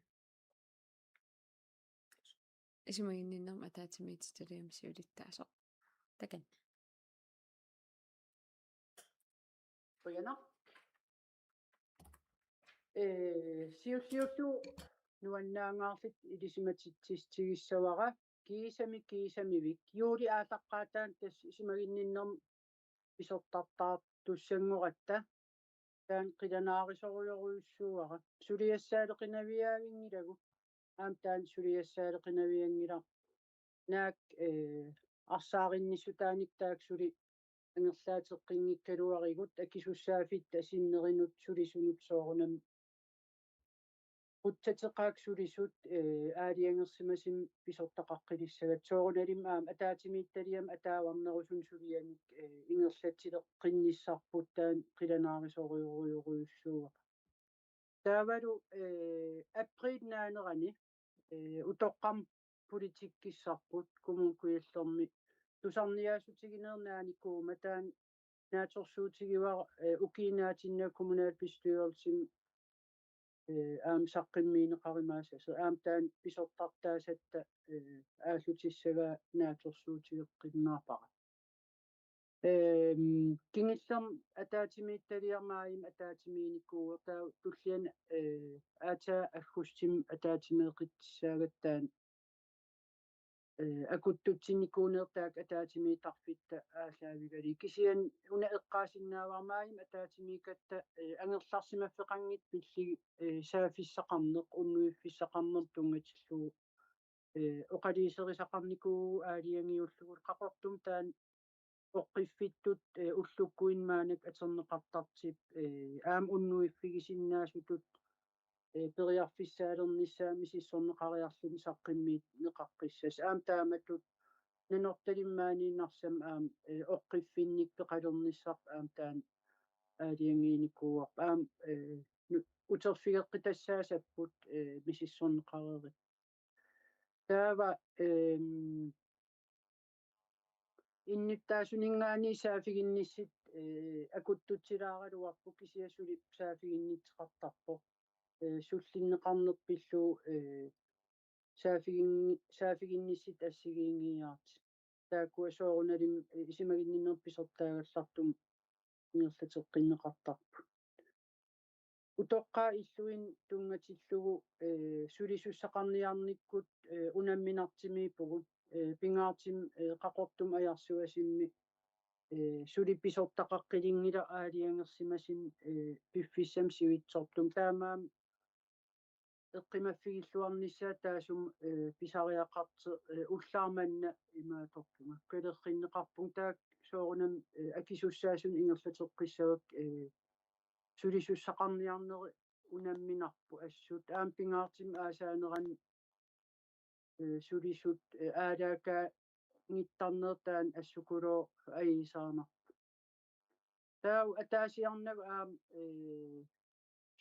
isumaginninnermut ataatsimiititaliami siulittaasoq. Takanna. Qujanaq. Eh, siulliullugu nuannaangaarluta ilisimatitsissutigissavara kiisami kiisamivik. Juulip aallaqqaataani tassa isumaginninnermut pisortartaartussanngoratta taanna qilanaarisorujorujussuuara. Suliassaaleqinaviaavinngilagut aamma taanna suliassaaleqinavianngilaq. Naak, eh, arsaarinnissutaa taakku suli angerlaateqqinngikkaluarigut, akisussaaffitta sinnerinut sulisunut soorunami qutsateqaakka sulisut, eh, aalajangersimasumik pisortaqaqqilissagat. Soorunalimi aamma ataatsimiititaliami ataavarnerusunik sulianik, eh, ingerlatsileqqinnissarput taanna qilanaarisorujorujorujussuuara. Taavalu, eh, april naanerani, eh, utoqqarnut politikkissarput Kommune Kujallermi tusarniaassutigineq naanikuuguma taanna naatsorsuutigivara, eh, ukiup naatsumik kommunalbestyrelsimi Ee, aamma saqqummiunneqarumaassasoq aamma taanna pisortartaasatta, ee, aallutissagaa naatsorsuutigeqqinnaarpara. Ehm, kingullermik ataatsimiititaliaq maajimi ataatsimiinnikuuvoq, taava tulliani, ee, aatsaat aggustimi ataatsimeeqqutissaagatta taanna, ee, akuttutsinnikuuneq taakku ataatsimiittarfitta aallaavigalugit. Kisianni una eqqaasinnaavara maajimi ataatsimiikkatta, ee, angerlarsimaffeqanngitsut pillugit, ee, saaffissaqarneq, unnuiffissaqarnermut tunngatillugu, ee, oqaluuserisaqarnikuuvugut aalajangiullugu Qaqortumi taanna oqqiffittut, ee, ullukkuinnaq maannakkut atorneqartartut, ee, aamma unnuiffigisinnaasutut, ee, periarfissaalernissaat misissorneqariarluni saqqummiunneqaqqissasoq. Aamma taamatut Nanortalimmi maaniinnarsami aamma, ee, oqqiffinnik peqalernissarput aamma taanna aalajangiinikuuarput. Aamma, ee, nu-, uterfigeqqitassaassapput, ee, misissorneqareerit. Taava, ehm, innuttaasuninngaanniit saaffiginnissat, ee, akuttutsilaaraluarput, kisianni suli saaffiginnittoqartarpoq. Ee, sullinneqarneq pillugu, ee, saaffigin-, saaffiginnissat assigiinngiiaartut. Taakkua soorunalimi, ee, isumaginninnermik pisortaagallartumik ingerlateqqinneqartarput. Utoqqaat illuini tunngatillugu, ee, sulisussaqarniarnikkut, ee, unamminartumiippugut, ee, pingaartumik, ee, Qaqortumi Ajarsuasummi, ee, suli pisortaqaqqilinngilaq aalajangersimasumik, ee, piffissami sivitsortumi. Taamaammat eqqumaffigilluarnissaat taassuma, ee, pisariaqartoq, ee, ullaaq manna imaattorpunga. Kalerrinneqarpunga taakku soorunami, ee, akisussaasunik ingerlateqqissavakka, ee, sulisussaqarniarnerit unamminarput assut. Aamma pingaartumik aasaanerani, ee, sulisut, ee, aalaakaanngittarnerat taanna assukulooq ajuusaarnarpoq. Taava ataasiarnagu aamma, ee,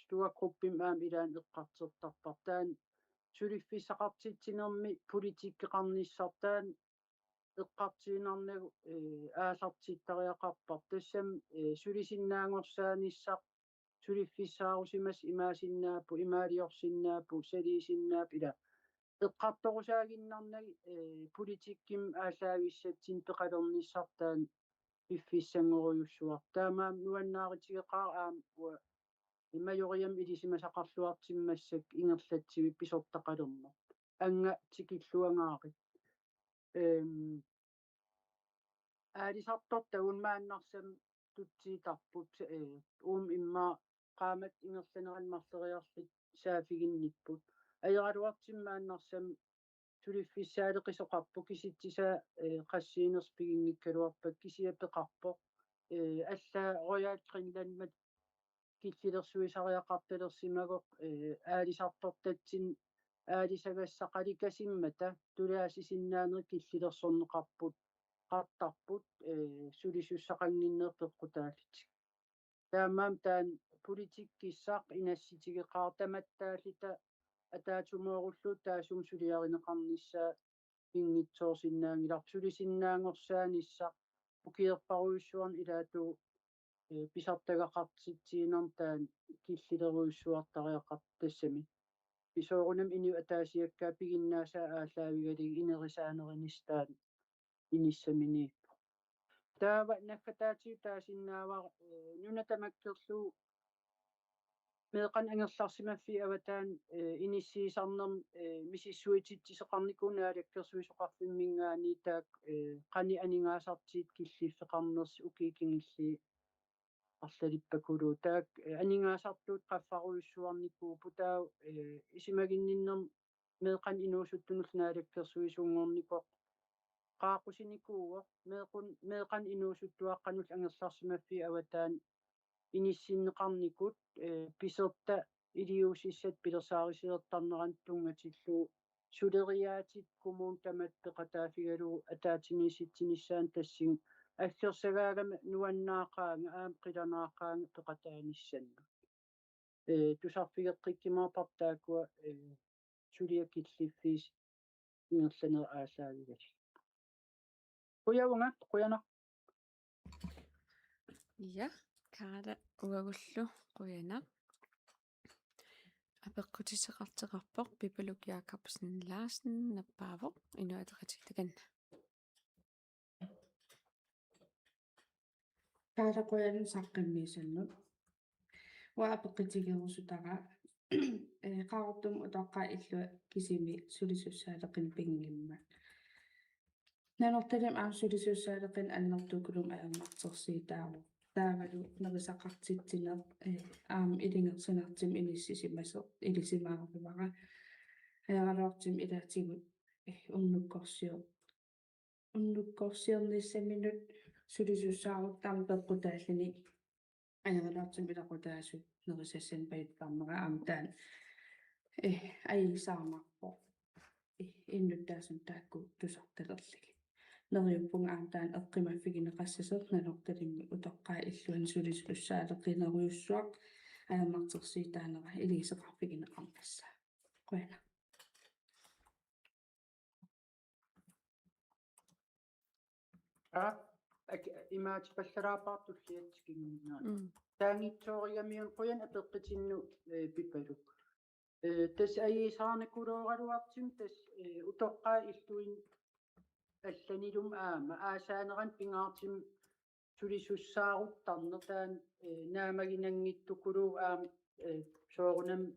Storegruppimi aamma ilaanni eqqartortarpara. Taanna suliffissaqartitsinermi politikkeqarnissaq taanna eqqartuinnarnagu, ee, aallartittariaqarparput. Tassami, ee, sulisinnaanngorsaanissaa suliffissaarusimasoq imaasinnaapput, imaaliorsinnaapput, saliisinnaapput, ila eqqartorusaaginnarnagit, ee, politikkimi aallaavissatsinnut peqalernissarput taanna piffissanngorujussuartoq. Taamaammat nuannaarutigeqaara aamma uanga imajoriam ilisimasaqarluartumik massakkut ingerlatsivik pisortaqalermat. Angat tikilluangaarit. Ehm, aalisartortavut maannarsami tutsiutarput, ee, uuma immaqa qaammatit ingerlaneranni marloriarluta saaffiginnipput. Ajoraluartumik maannarsami suliffissaaleqisoqarpoq, kisitsisaa, ee, qassiinersoq piginngikkaluarpakka, kisianni peqarpoq, ee, allaat Royal Greenlandimut killilersuisariaqartalersimagooq, ee, aalisartortatsinnut aalisagassaqalukasimmata tulaasisinnaanerit killilersorneqarput, -qartarput, ee, sulisussaqannginneq peqqutaallutik. Taamaammat taanna politikkissaq inassutigeqaara, tamattaalluta ataatsimoorulluta taassuma suliarineqarnissaa pinngitsoorsinnaanngilarput, sulisinnaanngorsaanissaa ukiorparujussuarni ilaatigut, ee, pisartagaqartitsiinermi taanna killilerujussuartariaqartoq tassami. Soorunami inuit ataasiakkaat piginnaasaat aallaavigalugit inerisaanerunissaq taanna inissaminiippoq. Taava naggataatigut taasinnaavara, ee, nuna tamakkerlugu meeqqanik angerlarsimaffiup avataani, ee, inissiisarnermi, ee, misissuititsisoqarnikuuvoq Naalakkersuisoqarfimminngaanniit taakku, ee, qanoq aningaasartigisoq killiffeqarnersoq ukiut kingulliit arlalippakuluuvoq. Taakku, ee, aningaasartuutit qaffarujussuarnikuupput, taava, ee, isumaginninnermi meeqqanik inuusuttunullu Naalakkersuisunngornikoq qaaqqusinikuuvoq, meeqqan-, meeqqanik inuusuttuaqqanullu angerlarsimaffiup avataani inissinneqarnikut, ee, pisortat iliuusissat pilersaarusiortarneranut tunngatillugu suleriaatsitut kommunit tamatta peqataaffigalugu ataatsimiisitsinissaanut tassunga aggersagaagami nuannaaqaanga aamma qilanaaqaanga peqataanissannut. Ee, tusarfigeqqikkumaarparput taakkua, ee, suliaq killiffiisoq ingerlaneq aallaavigalugu. Qujavunga, qujanaq. Ja, Karla uagullu qujanaq. Apeqqutisseqartoqarpoq Pipaluk Jakobsen Larsen, nappaavoq, Inuit Ataqatigiit takanna. Taava qujanaq saqqummiussannut. Uanga apeqqutigerusutara, eh, Qaqortumi utoqqaat illua kisimi sulisussaaleqineq pinngimmat. Nanortalimmi aamma sulisussaaleqineq annertukulumi ajornartorsiutaavoq. Taavalu nerisaqartitsineq, eh, aamma ilungersunartumik inissisimasoq ilisimaarivara. Ajoraluartumik ilaatigut, eh, unnukkorsior-, unnukkorsiornissaminut sulisussaaruttarneq peqqutaalluni. Ajoraluartumik ilaqutaasut nerisassanik pajuttarnera aamma taanna, eh, ajuusaarnarpoq. Eh, innuttaasunut taakku tusartalerlugit. Neriuppunga aamma taanna eqqumaffigineqassasoq Nanortalimmi utoqqaat illuanni sulisussaaleqinerujussuaq ajornartorsiutaanera iliuuseqarfigineqarnissaa. Qujanaq. Aap, ak-, imaatipallalaarpara tulliatut tikinnginnerat. Mm. Taanngitsoorigamiuk qujanaq apeqqutinnut, eh, Pipaluk. Eh, tassa ajuusaarnikulooraluartumik tassa, eh, utoqqaat illuini allanilumi aamma aasaanerani pingaartumik sulisussaaruttarneq taanna, eh, naammaginanngittukuluuvoq aamma, eh, soorunami,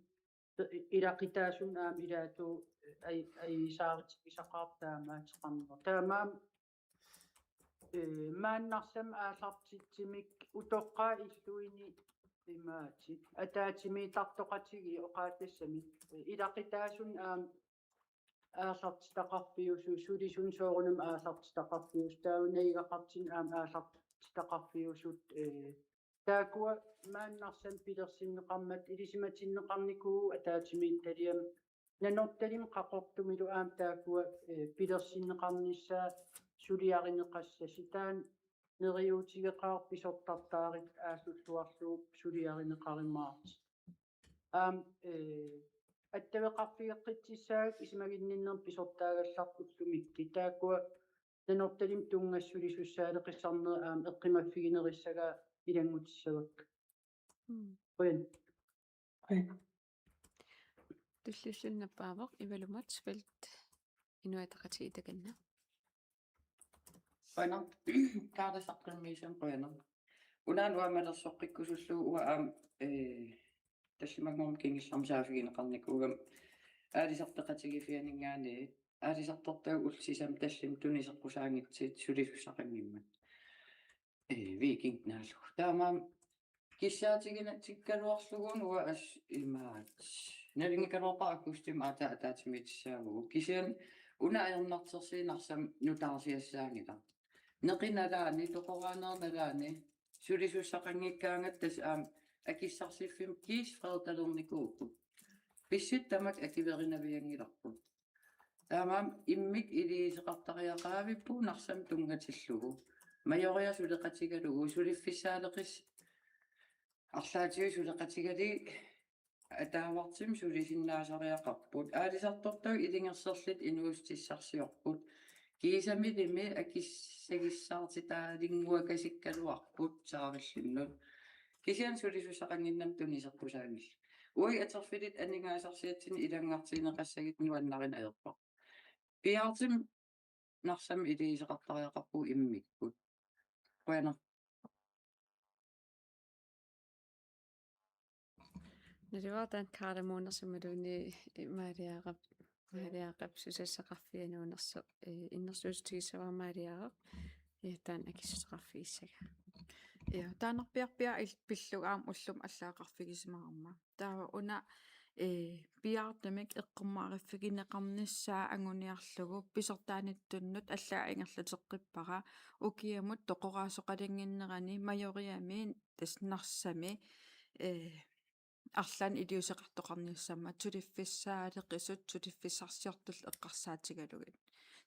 eh, ilaqutaasunut aamma ilaatigut, eh, aj-, ajuusaarutigisaqaarpoq taamaateqarneq. Taamaammat, eh, maani Narsami aallartittumik utoqqaat illuini imaattoq ataatsimiittartoqatigiit oqaatassamik, eh, ilaqutaasunut aamma aallartitaqarfiusut, sulisunut soorunami aallartitaqarfiusut, taava najugaqartunut aamma aallartitaqarfiusut, eh, taakkua maani Narsami pilersinneqarmata ilisimatinneqarnikuuvugut ataatsimiititaliami. Nanortalimmi Qaqortumilu aamma taakkua, eh, pilersinneqarnissaat suliarineqassasut, taanna neriuutigeqaaq pisortartaarluta aallulluarlugu suliarineqarumaartoq. Aamma, eh, attaveqarfigeqqissaagut isumaginninnermi pisortaagallarput ullumikkut. Taakkua Nanortalimmi tunngasut sulisussaaleqisarnerat aamma eqqumaffiginerussagaa ilanngutissavakka. Mm. Qujan. Qujan. Tulliulluni nappaavoq Ivalu Motzfeldt, Inuit Ataqatigiit takanna. Qujanaq, Kaarli saqqummiussamut qujanaq. Una uanga malersoqqikkusullugu uanga aamma, eh, tallimanngormat kingullermik saaffigineqarnikuugama aalisartoqatigiiffianinngaanniit, aalisartortut ullut sisamat tallimat tuniseqqusaanngitsut sulisussaqanngimmat. Eh, weekend naallugu. Taamaammat kissaatiginatsikkaluarlugu uanga assut imaattoq. Nalunngikkaluarpara aggustimi aatsaat ataatsimiitissaavugut. Kisianni una ajornartorsiut Narsami nutaarsiassaanngilaq. Neqi nalaani, toqoraaneq nalaani, sulisussaqanngikkaangatta tassa aamma akissarsiffimmi kiisa freedalernikuu. Pissutsit tamakku akuerinavianngilarput. Taamaammat immikkut iliuuseqartariaqaavippugut Narsami tunngatillugu. Majoriaq suleqatigalugu suliffissaaleqis-, arlaatigut suleqatigalugit ataavartumik sulisinnaasariaqarput. Aalisartortut ilungersorlutik inuussutissarsiorput. Kiisamilimi akissagissaartitaalinnguakasigaluarput saarullinnut. Kisianni sulisussaqannginnamik tuniseqqusaanngillat. Uagut atorfillit aningaasarsiatsinnik ilanngartigineqassagutta nuannarineq ajorpara. Piaartumik Narsami iliuuseqartariaqarpugut immikkut. Qujanaq. Naluara taanna Kaarli Muunersoq imaluunniit Maaliaraq, Maaliaraq susassaqarfianut unersoq, eh, innersuussutigissavara Maaliaraq. Ja, taanna akissutaqarfigissagaa. Ja, taannarpiarpiaq il-, pillugu aamma ullumi allaqqarfigisimaarama. Taava una, eh, piaartumik eqqumaffigineqarnissaa anguniarlugu pisortaanittunnut allaat ingerlateqqippara ukiamut toqoraasoqalunnginnerani Majoriami tassa Narsami, eh, arlaannik iliuuseqartoqarnissammat suliffissaaleqisut suliffissarsiortullu eqqarsaatigalugit.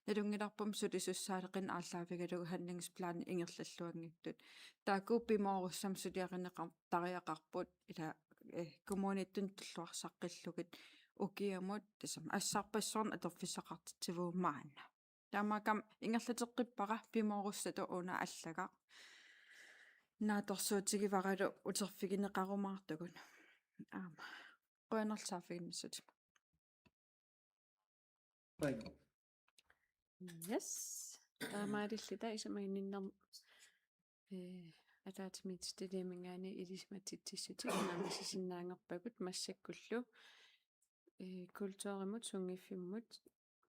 Nalunngilarput sulisussaaleqineq aallaavigalugu handlingsplani ingerlalluanngitsut. Taakku pimoorussamik suliarineqartariaqarput ila, eh, kommunittunut tulluarsaqqillugit ukiamut tassami assarpassuarnik atorfissaqartitsivugut maanna. Taamaakkami ingerlateqqippara pimoorussatut una allagaq. Naatsorsuutigivaralu uterfigineqarumaartugut. Aamma. qujanarlu saaffiginnissatut. Yes. Taamaalilluta isumaginninnermut, eh, ataatsimiititaliaminngaanniit ilisimatitsissutit naammassisinnaanngorpagut massakkullu, eh, kulturimut sunngiffimmut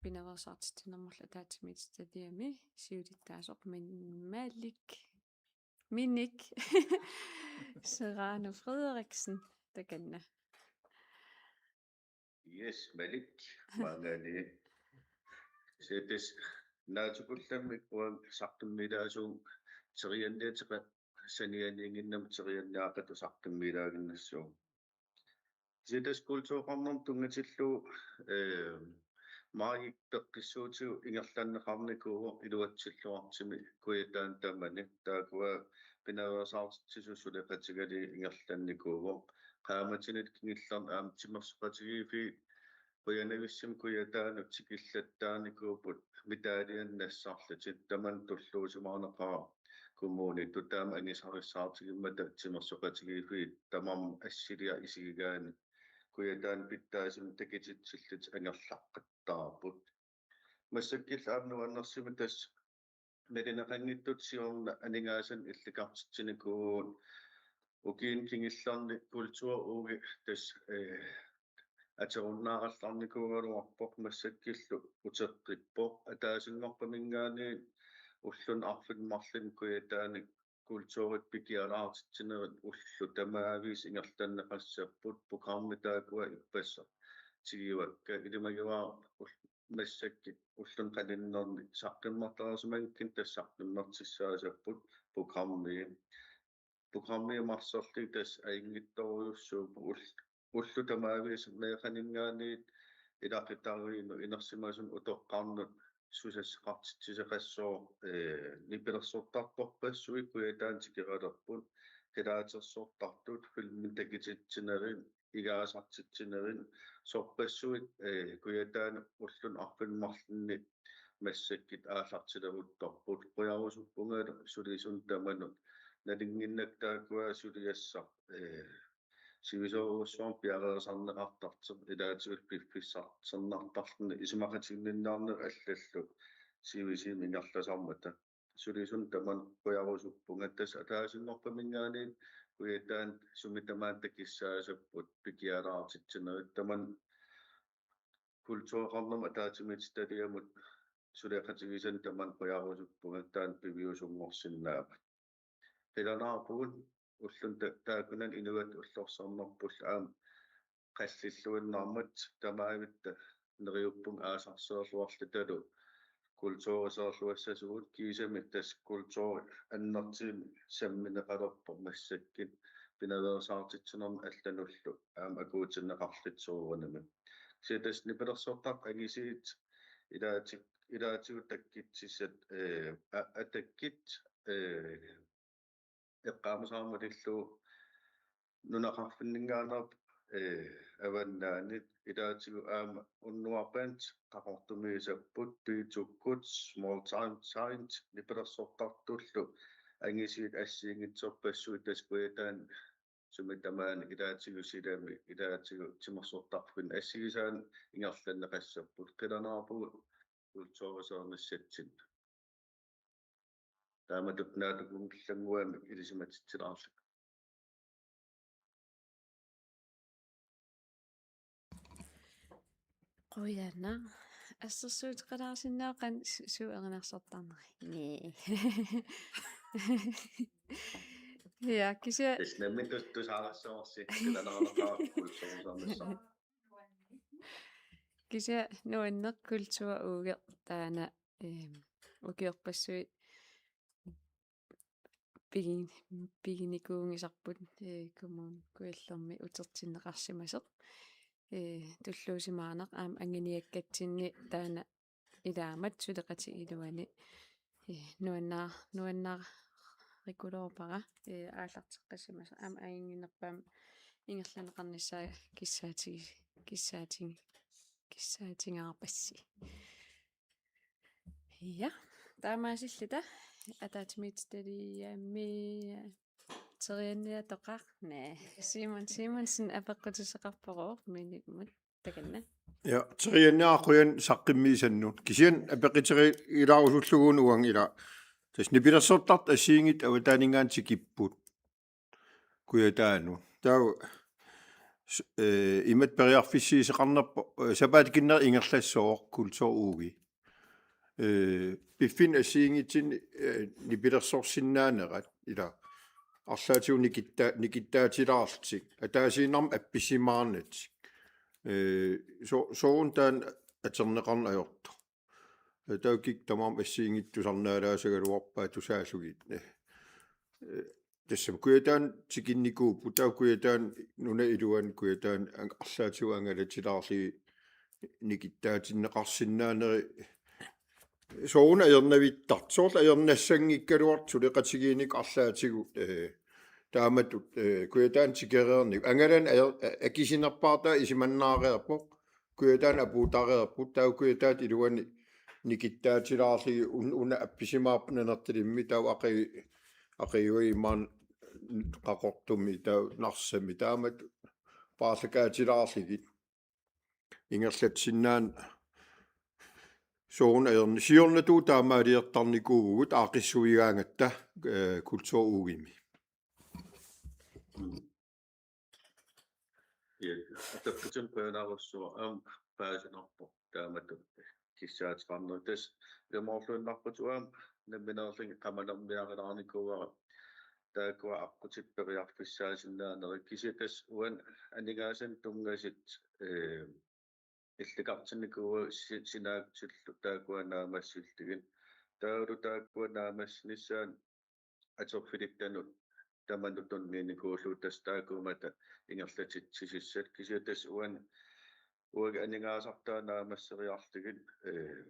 pinaveersaartitsinermullu ataatsimiititaliami siulittaasoq Min-, Malik. Minik Serrano Frederiksen takanna. Yes, Malik. Maangali. Siatas naatsukullammik uanga saqqummiilaassuunga terianniateqat sanianiinnginnamik terianniaqqatut saqqummiilaaginnassuunga. Siatas kultureqarnermut tunngatillugu, eh, Maajik peqqissuutigut ingerlanneqarnikuuvoq iluatsilluartumik Kujataani tamani, taakkua pinaveersaartitsisut suleqatigalugit ingerlannikuuvoq. Qaammatini kingullerni aamma timersoqatigiiffiit qujanavissumik Kujataanut tikillattaarnikuupput medaljat nassarlutik, tamanna tulluusimaarnaqaaq kommunitut taama angusarissaartigimmata timersoqatigiiffiit tamarmik assiliaq isigigaanni Kujataani pitsaasumik takutitsillutik angerlaqqattaarput. Massakkut aamma nuannersumik tassa nalineqanngitsutut siorna aningaasanik illikartitsinikuuvugut. Ukiuni kingullerni kulturugi tassa, eh, atorunnaarallarnikuugaluarpoq, massakkullu uteqqippoq. Ataasinngorpaminngaanniit ulluni arfineq-marlunni Kujataani kulturit pikialaartitsinerit ullut tamaviisa ingerlanneqassapput, programmit taakkua ippassaq tigivakka. Ilimagivara ul-, massakkut ulluni qaninnerni saqqummertarsimanngikkunik tassa saqqummertussaasapput programmii. Programmii marsorli tassa ajunngitsorujussuupput ul-, ullut tamaviisa meeqqaninngaanniit ilaqutariinnut inersimasunut utoqqarnut susassaqartitsisoqassooq, eh, nipilersortartorpassuit Kujataani tikeralerput, qilaatersortartut, filmit takutitsinerit, igaasartitsinerit, sorpassuit, eh, Kujataani ulluni arfineq-marlunni massakkut aallartileruttorput. Qujarusuppunga sulisunut tamanut. Nalunnginnakku taakkua suliassaq, eh, sivisoorujussuarmik piareersarneqartartoq, ilaatigut piffissarsiornartarluni isumaqatiginninniarneq allallu sivisuumik ingerlasarmata. Sulisunut tamanut qujarusuppunga. Tassa ataasinngorpaminngaanniit Kujataani sumi tamaat takussaasapput pikialaartitsinerit, tamanna kultureqarnermut ataatsimiititaliamut suleqatigisannik tamanna qujarusuppunga, taanna piviusunngorsinnaavat. Qilanaarpugut ulluni ta-, taakkunani inuit ullorsiornerpullu aamma qallilluinnarmat, tamavitta neriuppunga aasarsiorluarlutalu kulturiseerluassasugut, kiisami tassa kulturi annertuumik sammineqalerpoq massakkut pinaveersaartitsinermi allanullu aamma akuutinneqarluta soorunami. Kisianni tassa nipilersortartut angusiit ilaati-, ilaatigut takkutsissat, eh, a-, atakkut, eh, eqqaamasara malillugu nunaqarfinninngaanneerput, eh, avannaani, ilaatigut aamma unnuarpaat Qaqortumiussapput, Piitukkut, Small Time Time, nipilersortartullu angusiit assigiinngitsorpassuit tassa Kujataani sumi tamaani ilaatigut silami, ilaatigut timersortarfinni assigisaanik ingerlanneqassapput. Qilanaarpugut kulturiseernissatsinnut. Taamatut naatsukullannguamik ilisimatitsilaarlugu. Qujanaq. Assersuuteqalaarsinnaavoq qanoq su-, suut erinarsortarnerit. Nee. Ja, kisianni. Tassa nammineq tus-, tusaarissavarsi, qilanaarnaqaaq kulturiseernissaq. Kisianni nuanneq kulturuugeq taanna, ehm, ukiorpassuit pigin-, piginikuunngisarput, eh, Kommune Kujallermi utertinneqarsimasoq. Eh, tulluusimaarnaq aamma anguniakkatsinni taanna ilaamat suleqatigiluani, eh, nuannaa-, nuannaarikuluupara, eh, aallarteqqassimasoq aamma anginerpaamik ingerlanneqarnissaa kissaatigi-, kissaatigi-, kissaatingaarpassi. Ja, taamaasilluta ataatsimiititaliami Terianniatoqarne. Simon Simonsen apeqqutissaqarpoq Minimut. Takanna. Ja, terianniaqqujan saqqummiisannut. Kisianni apeqquterilaarusullugu uanga ila. Tassa nipilersortartut assigiinngitsut avataaninngaanniit tikipput. Kujataanut. Taava s- eh, imatut periarfissiisoqarnerpoq, eh, sapaatip-akunneri ingerlassooq Kultur Uge. Eh, piffinni assigiinngitsunni, eh, nipilersorsinnaanerat ila arlaatigut nikitta- nikittaatilaarlutik ataasiinnarmik appisimaarnatik. Eh, so- soorunami taanna atorneqarneq ajortoq. Eh, taava kikkut tamarmik assigiinngitsut tusarnaalaasagaluarpaat tusaallugit. Eh, eh, tassami Kujataani tikinnikuupput, taava Kujataani nunap iluani Kujataani ang- arlaatigut angalatilaarlugit nikittaatinneqarsinnaaneri soorunami ajornavittartut, soorlu ajornassanngikkaluartut suleqatigiinnikkut arlaatigut, eh, taamatut, eh, Kujataani tikereernikkut. Angalaneq ajor- a- akisunerpaartaa isumannaareerpoq, Kujataani apuuttareerput, taava Kujataata iluani nikittaatilaarlugit un- una appisimaarpoq Nanortalimmi, taava aqi- aqiuagut maani Qaqortumi, taava Narsami, taamatut paarlakaatilaarlugit ingerlatsinnaaneq soorunami ajornat. Siornatigut taamaaliortarnikuuvugut aaqqissuigaangatta, eh, Kultur Ugemi. Ja, apeqqutissaq qujanarsuaq aamma paasinarpoq taamatut kissaateqarneq. Tassa ilumoorluinnarput aamma nammineerlunga qamanermiarulaarnikuuara taakkua aqqutipput periarfissaasinnaanerat, kisianni tassa uani aningaasanik tunngasut, eh, illikartinnikuuagut si- sinaakkutillu taakkua naammassillugit. Taavalu taakkua naammassinissaannut atorfilittanut tamanut tunniunnikuullugu, tassa taakkuummata ingerlatitsisussat, kisianni tassa uani uagut aningaasartaa naammasseriarlugit, eh,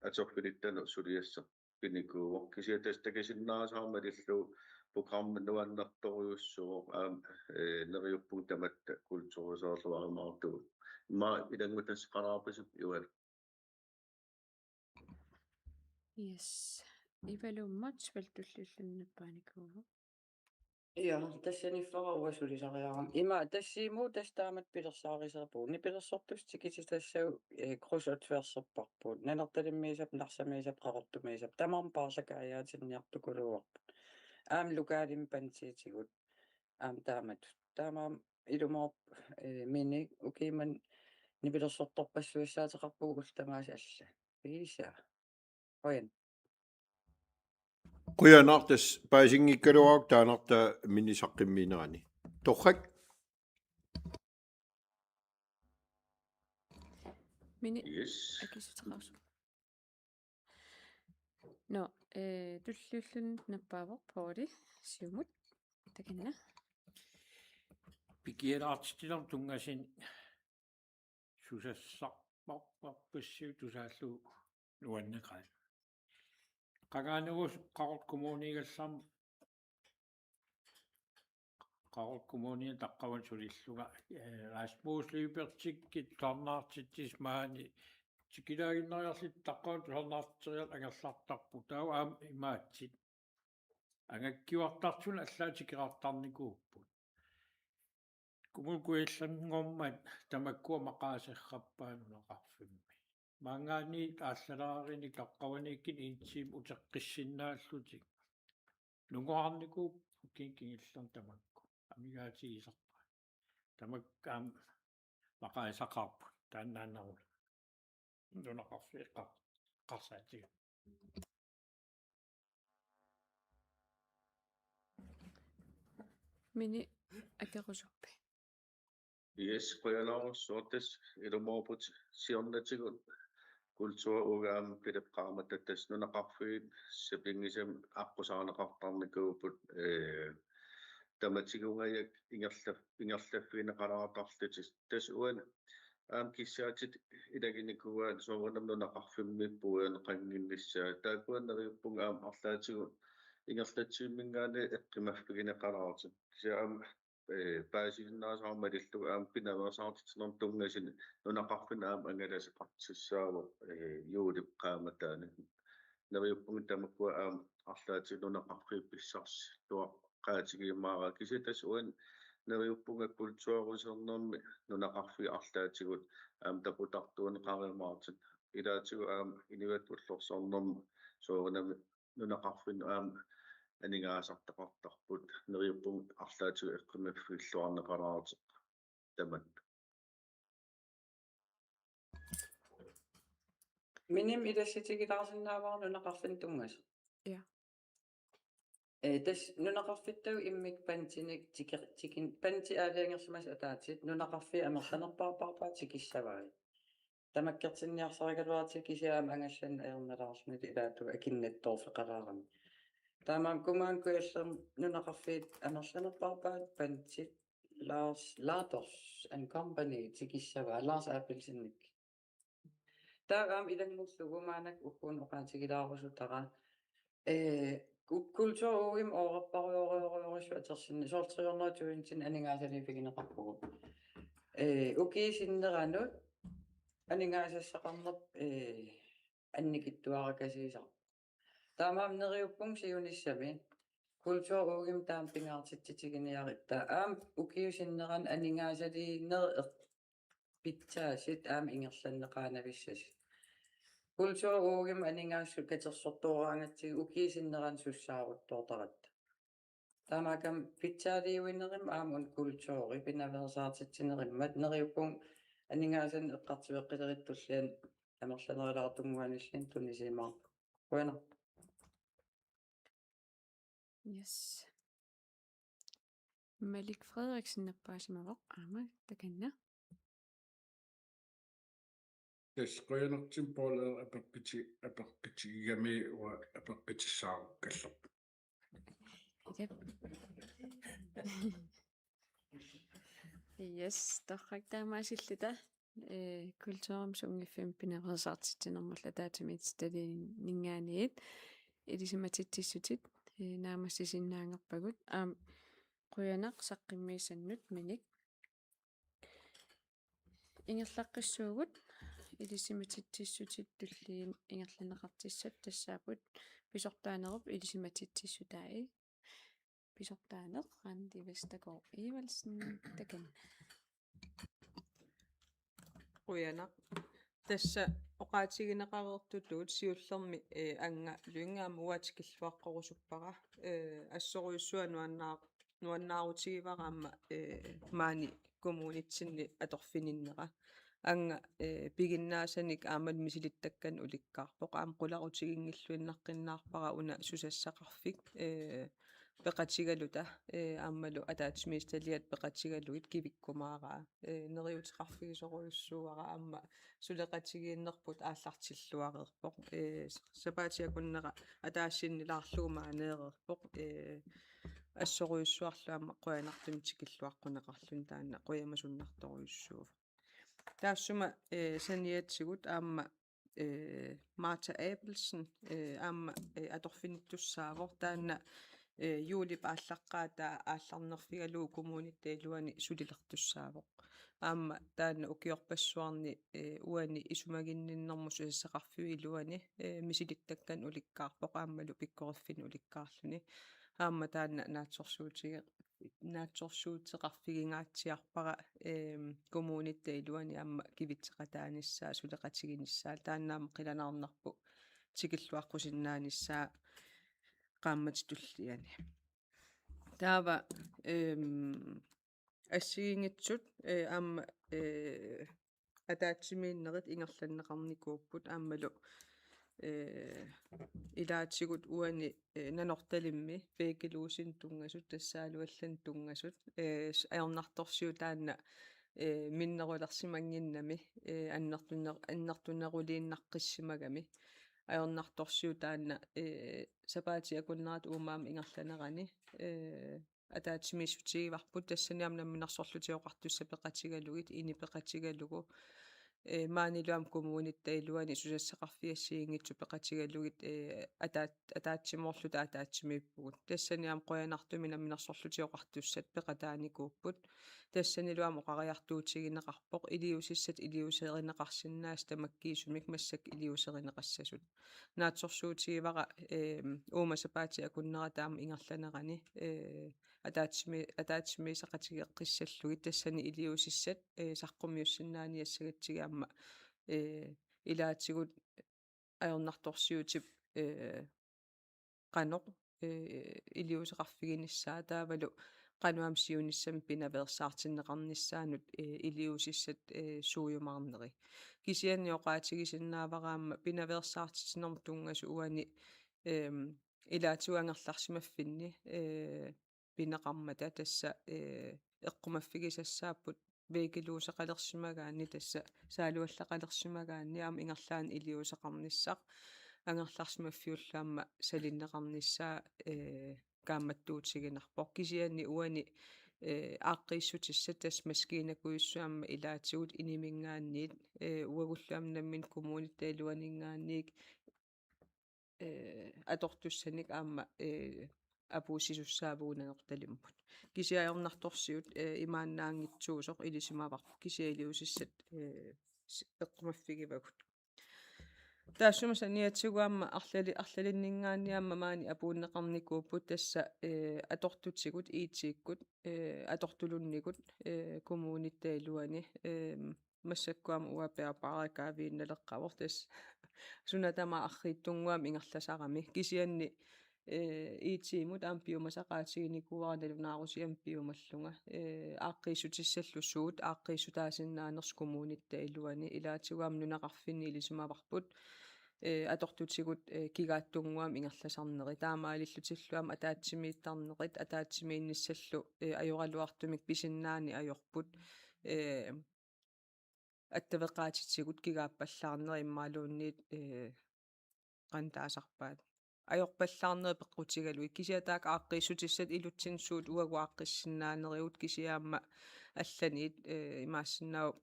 atorfilittanut suliassaq pinikuuvoq. Kisianni tassa takusinnaasaramik malillugu programmi nuannertorujussuuvoq, aamma, eh, neriuppunga tamatta kulturiusoorluarumaartugut. Immaqa ilanngutassaqalaarpisiuk, Joel? Yes. Ivalummut Svend tulliulluni nappaanikuuvoq. Ja, tassaniiffara uanga sulisariaqarama. Ima tassiimut tassa taamatut pilersaarusiorpugut. Nipilersortussat tikititassavut, eh, kryds og tværserparput. Nanortalimmiisap, Narsamiisap, Qaqortumiisap. Tamarmik paarlakaajaatinniartukuluuarput. Aamma lokalimik pansiitigut. Aamma taamatut. Taamaammat ilumoorpoq, eh, Mini ukiumut nipilersortorpassuissaateqarpugut ullut tamaasa alla. Piisa. Qujan. Qujanaq, tassa paasinngikkaluarukku taanna Mini saqqummiinerani. Torrak. Mini Yes. akissuteqarusuppoq. Nå, eh, tulliulluni nappaavoq Pouli, Siumut. Takanna. Pikialaartitsinermut tunngasut susassarpassuit tusaallugu nuanneqaat. Qangaaniuvoq Qaqortoq Kommuniigallarmat, Qaqortoq Kommuniani taqqavani sulillunga, eh, Rasmus Lyberthip tusarnaartitsisut maani tikilaaginnariarlutik taqqavani tusarnaartitseriarlutik angerlartarput. Taava aamma imaattoq. Angakkuartartuni allaat tikeraartarnikuupput. Kommune Kujallerngormat tamakkua maqaasisarpaa nunaqarfimmi. Maanngaanniit aallalaarinik taqqavaniikkuni en time uteqqissinnaallutik. Nungoraarnikuupput ukiuni kingullerni tamakku. Amigaatigisarpaat. Tamakku aamma maqaasisaqaarput. Taannaannaruna. Nunaqarfik eqqar-, eqqarsaatigaara. Mini akerusuppit. Yes, qujanarsuaq, tassa ilumoorputit siornatigut Kultur Uge aamma pileqqaarmata, tassa nunaqarfiit sapinngisamik aqqusaarneqartarnikuupput, eh, tamatigut ingerla-, ingerlaffigineqalaartarlutik. Tassa uani aamma kissaatit ilaginikuuaat soorunami nunaqarfimmi puigorneqannginnissaat. Taakkua neriuppunga aamma arlaatigut ingerlatsivimminngaanniit eqqumaffigineqalaartut. Kisianni aamma, eh, paasisinnaasara malillugu aamma pinaveersaartitsinermut tunngasut nunaqarfinni aamma angalasaqartussaavoq, eh, juulip qaammataani. Neriuppunga tamakkua aamma arlaatigut nunaqarfiit pissarsilluar-, qaatigiumaarpara. Kisianni tassa uani neriuppunga kulturiusernermi nunaqarfiit arlaatigut aamma takutartuuneqarumaartut. Ilaatigut aamma inuit ullorsiornermi soorunami nunaqarfinnut aamma aningaasartaqartarput, neriuppunga arlaatigut eqqumiiffigilluarneqalaartoq tamatta. Minim ilassutigilaarsinnaavara nunaqarfinni tunngasoq. Ja. Ee, tassa nunaqarfittagut immikkut pantinik tiki-, tikin-, panti aalajangersimasut ataatsip nunaqarfiit amerlanerpaarpaat tikissavaat. Tamakkertinniarsarigaluarlutik kisianni aamma angallanneq ajornalaarluni ilaatigut akinnattoorfeqalaarami. Taamaammat Kommune Kujallermi nunaqarfiit amerlanerpaarpaat pantit Lars Latos and Company tikissavaat, Lars Abelsenip. Taava aamma ilanngullugu maannakkut ukkuuna oqaatigilaarusutara. Ee, ku-, kulturugami oorarparujorujorujorujussua atorsinni soorlu tre hundrede tusindit aningaasaliiffigineqarpugut. Ee, ukiup sinneranut aningaasassaqarneq, ee, annikitsuarakasiisarpoq. Taamaammat neriuppunga siunissami kulturugami taama pingaartitsitiginiarutta. Aamma ukiup sinnerani aningaasaliineq eq-, pitsaasut aamma ingerlanneqaanavissasut. Kulturugami aningaasat katersortooraangatsigit ukiup sinnerani sussaaruttoortaratta. Taamaakkami pitsaaliuinerit aamma una kulturi pinaveersaartitsinerimmat neriuppunga aningaasanik eqqartueqqilerit tulliani amerlanerulaartunnguanilluunniit tunisiumaarput. Qujanaq. Yes. Malik Frederiksen nappaasimavoq aamma takanna. Tassa qujanartumik Poul apeqqiti-, apeqqutigigami uanga apeqqutissaarukkallarpoq. Jep. Yes, torrak taamaasilluta, ee, kulturimut sunngiffimmi pinaveersaartitsinermullu ataatsimiititalianinngaanniit ilisimatitsissutit, ee, naammassisinnaanngorpagut. Aamma qujanaq saqqummiussannut Minik. Ingerlaqqissuugut ilisimatitsissutit tulliani ingerlanneqartussat tassaapput pisortaanerup ilisimatitsissutai. Pisortaaneq Randi Vestergaard Evaldsen takanna. Qujanaq. Tassa oqaatigineqareertutut siullermik, ee, Anga Lynge aamma uanga tikilluaqqorusuppara. Ee, assorujussuaq nuannaa-, nuannaarutigivara aamma, ee, maani kommunitsinni atorfininnera. Anga, ee, piginnaasanik aammalu misilittakkanik ulikkaarpoq. Aamma qularutiginngilluinnaqqinnaarpara una susassaqarfik, ee, peqatigaluta, ee, aammalu ataatsimiititaliat peqatigalugit kivikkumaaraa. Ee, neriuuteqarfigisorujussuuara aamma suleqatigiinnerput aallartilluareerpoq. Ee, sapaatip akunnera ataasinnilaarlugu maaneereerpoq. Ee, assorujussuarlu aamma qujanartumik tikilluaqquneqarluni taanna qujamasunnartorujussuuvoq. Taassuma, ee, saniatigut aamma, ee, Martha Abelsen, ee, aamma, ee, atorfinittussaavoq taanna, ee, juulip aallaqqaataa aallarnerfigalugu kommunitta iluani sulilertussaavoq. Aamma taanna ukiorpassuarni, ee, uani isumaginninnermut susassaqarfiup iluani, ee, misilittakkanik ulikkaarpoq aammalu pikkoriffinik ulikkaarluni. Aamma taanna naatsorsuutigi-, naatsorsuuteqarfigingaatsiarpara, eem, kommunitta iluani aamma kivitseqataanissaa, suleqatiginissaa, taanna aamma qilanaarnarpoq tikilluaqqusinnaanissaa qaammatip tulliani. Taava, eem, assigiinngitsut, ee, aamma, ee, ataatsimiinnerit ingerlanneqarnikuupput aammalu, ee, ilaatigut uani, ee, Nanortalimmi Væggelus-inut tunngasut, tassaalu allanut tunngasut, ee, s-, ajornartorsiut taanna, ee, minnerulersimannginnami, ee, annertuner-, annertuneruliinnaqqissimagami. Ajornartorsiut taanna, ee, sapaatip akunnerata uumaama ingerlanerani, ee, ataatsimiissutigivarput, tassani aamma Namminersorlutik Oqartussat peqatigalugit, ini peqatigalugu, Ee, maanilu aamma kommunitta iluani susassaqarfiit assigiinngitsut peqatigalugit, ee, ataat-, ataatsimoorluta ataatsimiippugut. Tassani aamma qujanartumik Namminersorlutik Oqartussat peqataanikuupput. Tassanilu aamma oqariartuutigineqarpoq iliuusissat iliuuserineqarsinnaasut tamakkiisumik massakkut iliuuserineqassasut. Naatsorsuutigivara, ee, uuma sapaatip akunnera taama ingerlanerani, ee, ataatsimi-, ataatsimiisaqatigeqqissallugit tassani iliuusissat, ee, saqqummiussinnaaniassagatsigit aamma, ee, ilaatigut ajornartorsiutip, ee, qanoq, ee, iliuuseqarfiginissaa taavalu qanoq aamma siunissami pinaveersaartinneqarnissaanut, ee, iliuusissat, ee, suujumaarneri. Kisianni oqaatigisinnaavara aamma pinaveersaartitsinermut tunngasoq uani, eem, ilaatigut angerlarsimaffinni, ee, pineqarmata tassa, ee, eqqumaffigisassaapput væggeluseqalersimagaanni tassa saaluallaqalersimagaanni aamma ingerlaannaq iliuuseqarnissaq angerlarsimaffiullu aamma salinneqarnissaa, ee, kaammattuutiginarpoq. Kisianni uani, ee, aaqqiissutissat tassa maskiinakujussuit aamma ilaatigut iniminngaanniit, ee, uagullu aamma nammineq kommunitta iluaninngaanniit, ee, atortussanik aamma, ee, apuussisussaavugut Nanortalimmut. Kisianni ajornartorsiut, ee, imaannaanngitsuusoq ilisimavarput kisianni iliuusissat, ee, s-, eqqumaffigivagut. Taassuma saniatigut aamma arlali-, arlalinninngaanniit aamma maani apuunneqarnikuupput tassa, ee, atortutigut I T-kkut, ee, atortulunnigut, ee, kommunitta iluani, ee, massakkut aamma uanga bærbarakaaviinnaleqqavoq tassa suna tamaat arriitsunnguamik ingerlasarami. Kisianni, ee, I T-mut aamma piumasaqaatiginikuuara nalunaarusiamik piumallunga. Ee, aaqqiissutissallu suut aaqqiissutaasinnaanersut kommunitta iluani ilaatigut aamma nunaqarfinni ilisimavarput, ee, atortutigut, ee, kigaatsunnguamik ingerlasarneri. Taamaalillutillu aamma ataatsimiittarnerit, ataatsimiinnissallu, ee, ajoraluartumik pisinnaaneq ajorput. Ee, attaveqaatitigut kigaappallaarnerit immaqaluunniit, ee, qanoq taasarpaat. Ajorpallaarnerit peqqutigalugit. Kisianni taakku aaqqiissutissat ilutsinni suut uagut aaqqissinnaanerugut kisianni aamma allaniit, ee, imaassinnaavoq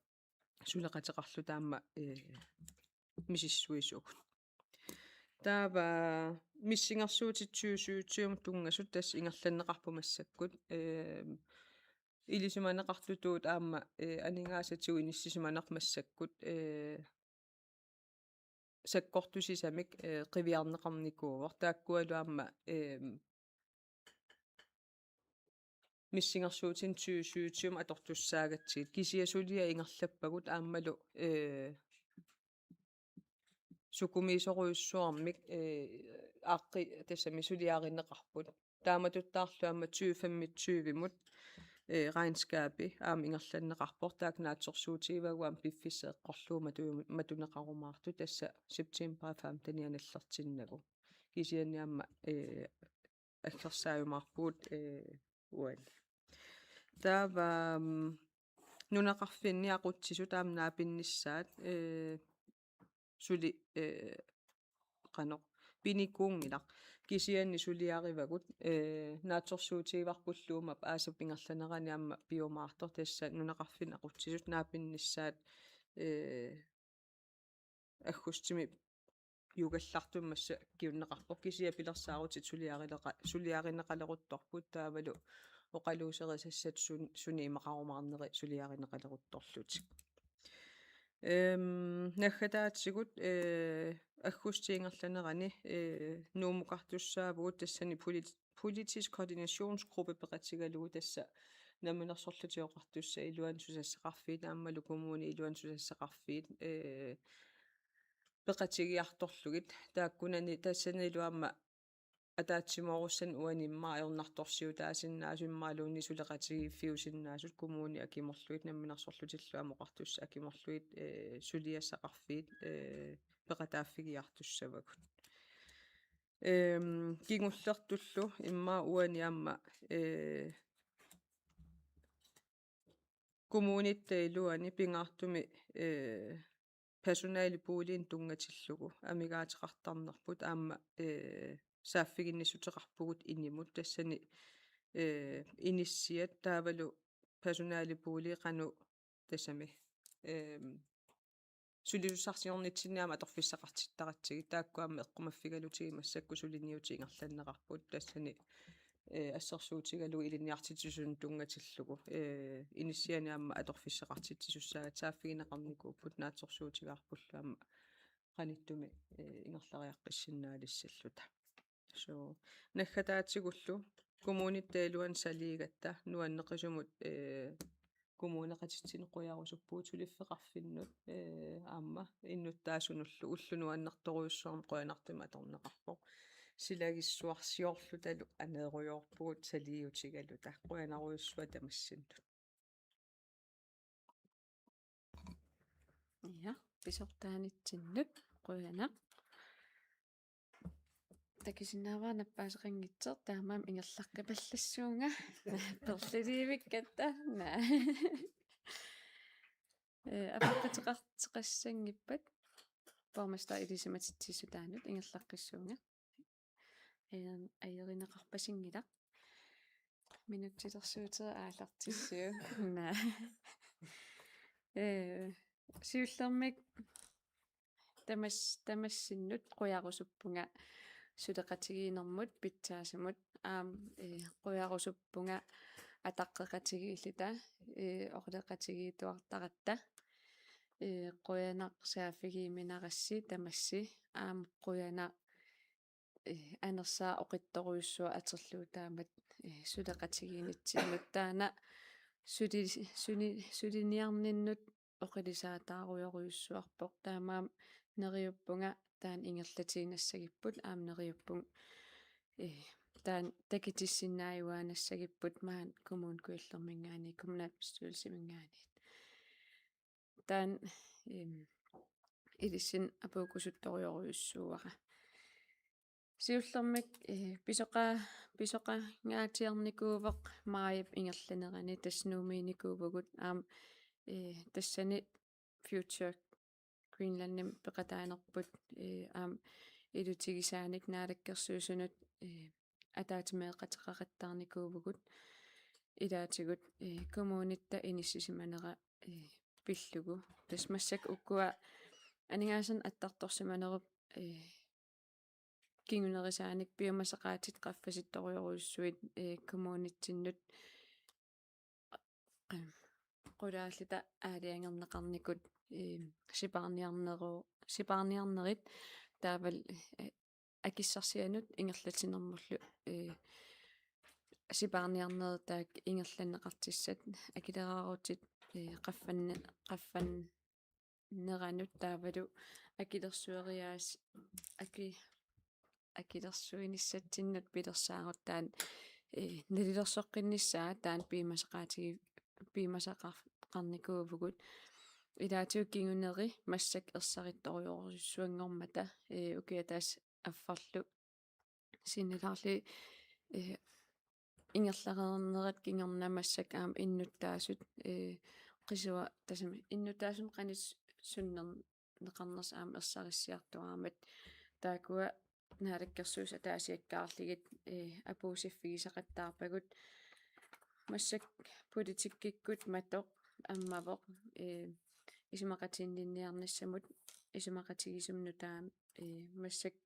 suleqateqarluta aamma, ee, misissuisugut. Taava missingersuutit tyve syvogtyve-mut tunngasut tassa ingerlanneqarput massakkut. Ee, ilisimaneqartutut aamma, ee, aningaasatigut inissisimaneq massakkut, ee, sakkortusisamik, ee, qiviarneqarnikuuvoq. Taakkualu aamma, ee, missingersuutinik tyve syvogtyve-mut atortussaagatsigit. Kisianni suliat ingerlappagut aammalu, ee, sukumiisorujussuarmik, ee, aaqqi-, tassami suliarineqarput. Taamatuttaarlu aamma tyve femogtyve-mut, ee, regnskabi aamma ingerlanneqarpoq. Taakku naatsorsuutigivagut aamma piffissaq eqqorlugu matu-, matuneqarumaartut tassa september femten-ianut nallertinnagu. Kisianni aamma, ee, aggersaajumaarpugut, ee, uani. Taava, mm, nunaqarfinni aqutsisut aamma naapinnissaat, ee, suli, ee, qanoq, pinikuunngilaq. Kisianni suliarivagut, ee, naatsorsuutigivarpullu uuma aasap ingerlanerani aamma piumaartoq tassa nunaqarfinni aqutsisut naapinnissaat, ee, aggustimi jugallartumik massakkut kinguneqarpoq kisianni pilersaarutit suliarileqa-, suliarineqaleruttorput taavalu oqaluuserisassat sun-, suni imaqarumaarneri suliarineqaleruttorlutik. Ehm, naggataatigut, eh, aggustip ingerlanerani, eh, Nuummukartussaavugut tassani polit-, politisk koordinationsgruppe peqatigalugu tassa Namminersorlutik Oqartussat iluani susassaqarfiit aammalu kommunit iluani susassaqarfiit, eh, peqatigiartorlugit. Taakkunani tassanilu aamma ataatsimoorussanik uani immaqa ajornartorsiutaasinnaasut immaqaluunniit suleqatigiiffiusinnaasut kommunit akimorlugit Namminersorlutillu aamma Oqartussat akimorlugit, eh, suliassaqarfiit, eh, peqataaffigiartussavagut. Ehm, kingullertullu immaqa uani aamma, eh, kommunitta iluani pingaartumik, eh, personalepoolinik tunngatillugu amigaateqartarnerput aamma, eh, saaffiginnissuteqarpugut inimut tassani, eh, inissiat taavalu personalepooli qanoq tassami, ehm, sulisussarsiornitsinni aamma atorfissaqartittaratsigit, taakku aamma eqqumaffigalugit massakkut suliniutit ingerlanneqarput, tassani, eh, assersuutigalugu ilinniartitsisunik tunngatillugu, eh, inissianik aamma atorfissaqartitsisussaagatta saaffigineqarnikuupput, naatsorsuutigaarpullu aamma qanittumi, eh, ingerlariaqqissinnaalissalluta. So, naggataatigullu kommunitta iluani saliigatta nuanneqisumut, eh, kommuneqatitsinnut qujarusuppugut suliffeqarfinnut, eh, aamma innuttaasunullu ulloq nuannertorujussuarmik qujanartumik atorneqarpoq. Silagissuarsiorlutalu aneerujoorpugut saliutigaluta. Qujanarujussuaq tamassinnut. Ja, pisortaanitsinnut qujanaq. Takusinnaavara nappaaseqanngitsoq, taamaammat ingerlaqqipallassuunga. Perlilivikkatta. Naa. Eh, apeqquteqartoqassanngippat borgmester ilisimatitsissutaanut ingerlaqqissuunga. Ajer-, ajorineqarpasinngilaq. Minutsilersuutera aallartissiuk. Naa. Eh, siullermik tamas-, tamassinnut qujarusuppunga suleqatigiinnermut pitsaasumut, aamma, eh, qujarusuppunga ataqqeqatigiilluta, eh, oqaloqatigiittuartaratta. Eh, qujanaq saaffigiuminarassi tamassi, aamma qujanaq, eh, anersaaq oqitsorujussuaq atorlugu taamatut, eh, suleqatigiinnitsinnut, taanna suli-, suli-, suliniarninnut oqilisaataarujorujussuarpoq. Taamaammat neriuppunga taanna ingerlatiinnassagipput, aamma neriuppunga, eh, taanna takutissinnaajuaannassagipput maani Kommune Kujallerminngaanniit, kommunalbestyrelsiminngaanniit. Taanna, em, ilissinnut apuukkusuttorujorujussuuara. Siullermik, eh, pisoqa-, pisoqangaatsiarnikuuvoq maajip ingerlanerani, tassa Nuummiinnikuuvugut, aamma, eh, tassani Future Greenlandimi peqataanerput, eh, aamma ilutigisaanik naalakkersuisunut, eh, ataatsimeeqateqaqattaarnikuuvugut, ilaatigut, eh, kommunitta inissisimanera, eh, pillugu. Tassa massakkut ukua aningaasanik attartorsimanerup, eh, kingunerisaanik piumasaqaatit qaffasittorujorujussuit, eh, kommunitsinnut, eh, qulaalluta aalajangerneqarnikut, eh, sipaarniarneru-, sipaarniarnerit taavalu, eh, akissarsianut ingerlatsinermullu, eh, sipaarniarnerit taakku ingerlanneqartussat, akileraarutit, eh, qaffanne-, qaffanneranut taavalu akilersueriaas-, aki-, akilersuinissatsinnut pilersaarut taanna, eh, nalilersoqqinnissaa taanna piumasaqaatigi-, piumasaqar-, qarnikuuvugut. Ilaatigut kinguneri massakkut ersarittorujorujussuanngormata, eh, ukiaq tassa affarlu sinnilaarlugit, eh, ingerlareernerat kingorna massakkut aamma innuttaasut, eh, qisua-, tassami innuttaasut qanoq sunnerneqarnersoq aamma ersarissiartuarammat, taakkua naalakkersuisut ataasiakkaarlugit, eh, apuussiffigisaqattaarpagut. Massakkut politikkikkut matoq ammavoq, eh, isumaqatiginninniarnissamut, isumaqatigiissumik nutaamik, eh, massakkut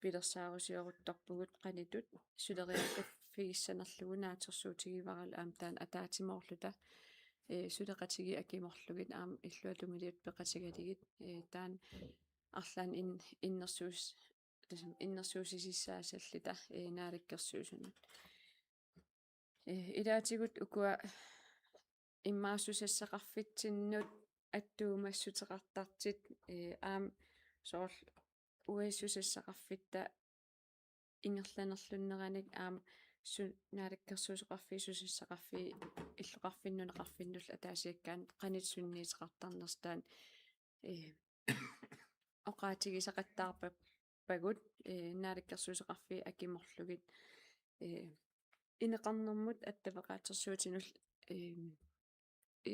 pilersaarusioruttorpugut qanittut suleriaqqiffigissanerlugu, naatsorsuutigivaralu aamma taanna ataatsimoorluta, eh, suleqatigiit akimorlugit aamma illuatungiliuttut peqatigalugit, eh, taanna arlaannik in-, innersuus-, tassami innersuussisissaassalluta, eh, naalakkersuisunut. Eh, ilaatigut ukua immaqa susassaqarfitsinnut attuumassuteqartartut, eh, aamma soorlu uagut susassaqarfitta ingerlanerlunnerannik aamma su-, naalakkersuisoqarfiit susassaqarfiit illoqarfinnut nunaqarfinnullu ataasiakkaanut qanoq sunniuteqartarnersoq taanna, eh, oqaatigisaqattaarpappagut, eh, naalakkersuisoqarfiit akimorlugit, eh, ineqarnermut attaveqaatersuutinullu, eh,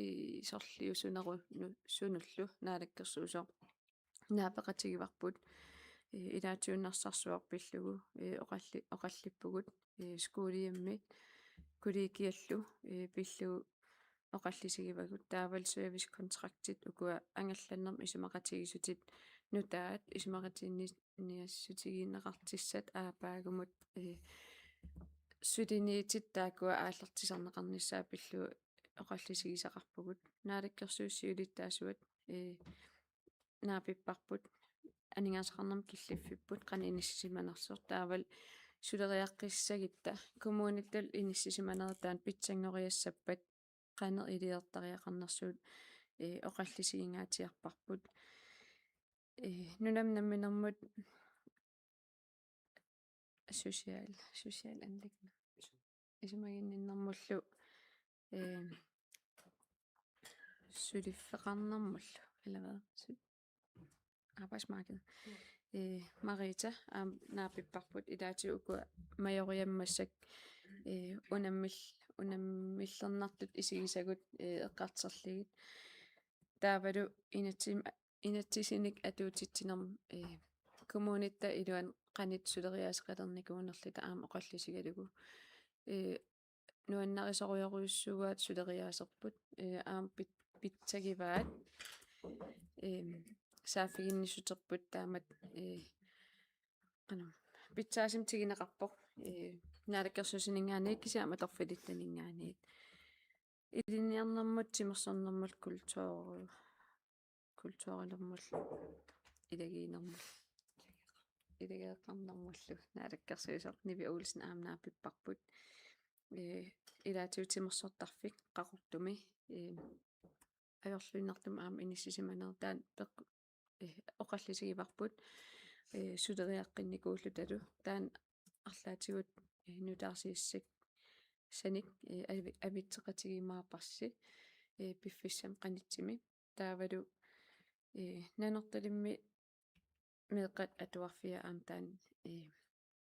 i-, sorliusuneru-, nu-, sunullu naalakkersuisoq naapeqatigivarput, eh, ilaatigut Narsarsuaq pillugu, eh, oqalli-, oqallippugut, eh, skolehjemmi kollegiallu, eh, pillugu oqallisigivagut. Taavalu servicekontraktit ukua angerlanermut isumaqatigiissutit nutaat isumaqatiginni-, -niassutigineqartussat aappaagumut, eh, suliniutit taakkua aallartisarneqarnissaat pillugu oqallisigisaqarpugut. Naalakkersuisut siulittaasuat, eh, naapipparput, aningaasaqarnermut killiffipput qanoq inissisimanersoq, taavalu suleriaqqissagutta, kommunitta inissisimanerit taanna pitsanngoriassappat qanoq iliortariaqarnersugut, eh, oqallisigingaatsiarparput. Eh, nunamut namminermut social, social anliggender. Isumaginninnermullu, eh, suliffeqarnermullu, eller hvad? Su-, arbejdsmarked. Mm. Eh, Marita, aamma naapipparput, ilaatigut ukua Majoriamut massakkut, eh, unammil-, unammillernartut isigisagut, eh, eqqartorlugit. Taavalu inatsim-, inatsisinik atuutitsinermi, eh, kommunitta iluani qanoq suleriaaseqalernikuunerluta aamma oqallisigalugu. Eh, nuannarisorujorujussuuaat suleriaaserput, eh, aamma pit-, pitsagivaat, eh, saaffiginnissuterput taamatut, eh, qanoq, pitsaasumik tiguneqarpoq, eh, Naalakkersuisuninngaanniit kisianni aamma atorfilittaninngaanniit. Ilinniarnermut, timersornermut, kultur-, kulturilermullu, ilagiinermullu, ilageeqqarnermullu Naalakkersuisoq Nivi Olsen aamma naapipparput. Eh, ilaatigut timersortarfik Qaqortumi, eh, ajorluinnartumik aamma inissisimanerit taanna peq-, eh, oqallisigivarput, eh, suleriaqqinnikuullutalu. Taanna arlaatigut, eh, nutaarsiassanik, eh, avi-, avitseqatigiumaarparsi, eh, piffissami qanittumimi. Taavalu, eh, Nanortalimmi meeqqat atuarfiat aamma taanna, eh,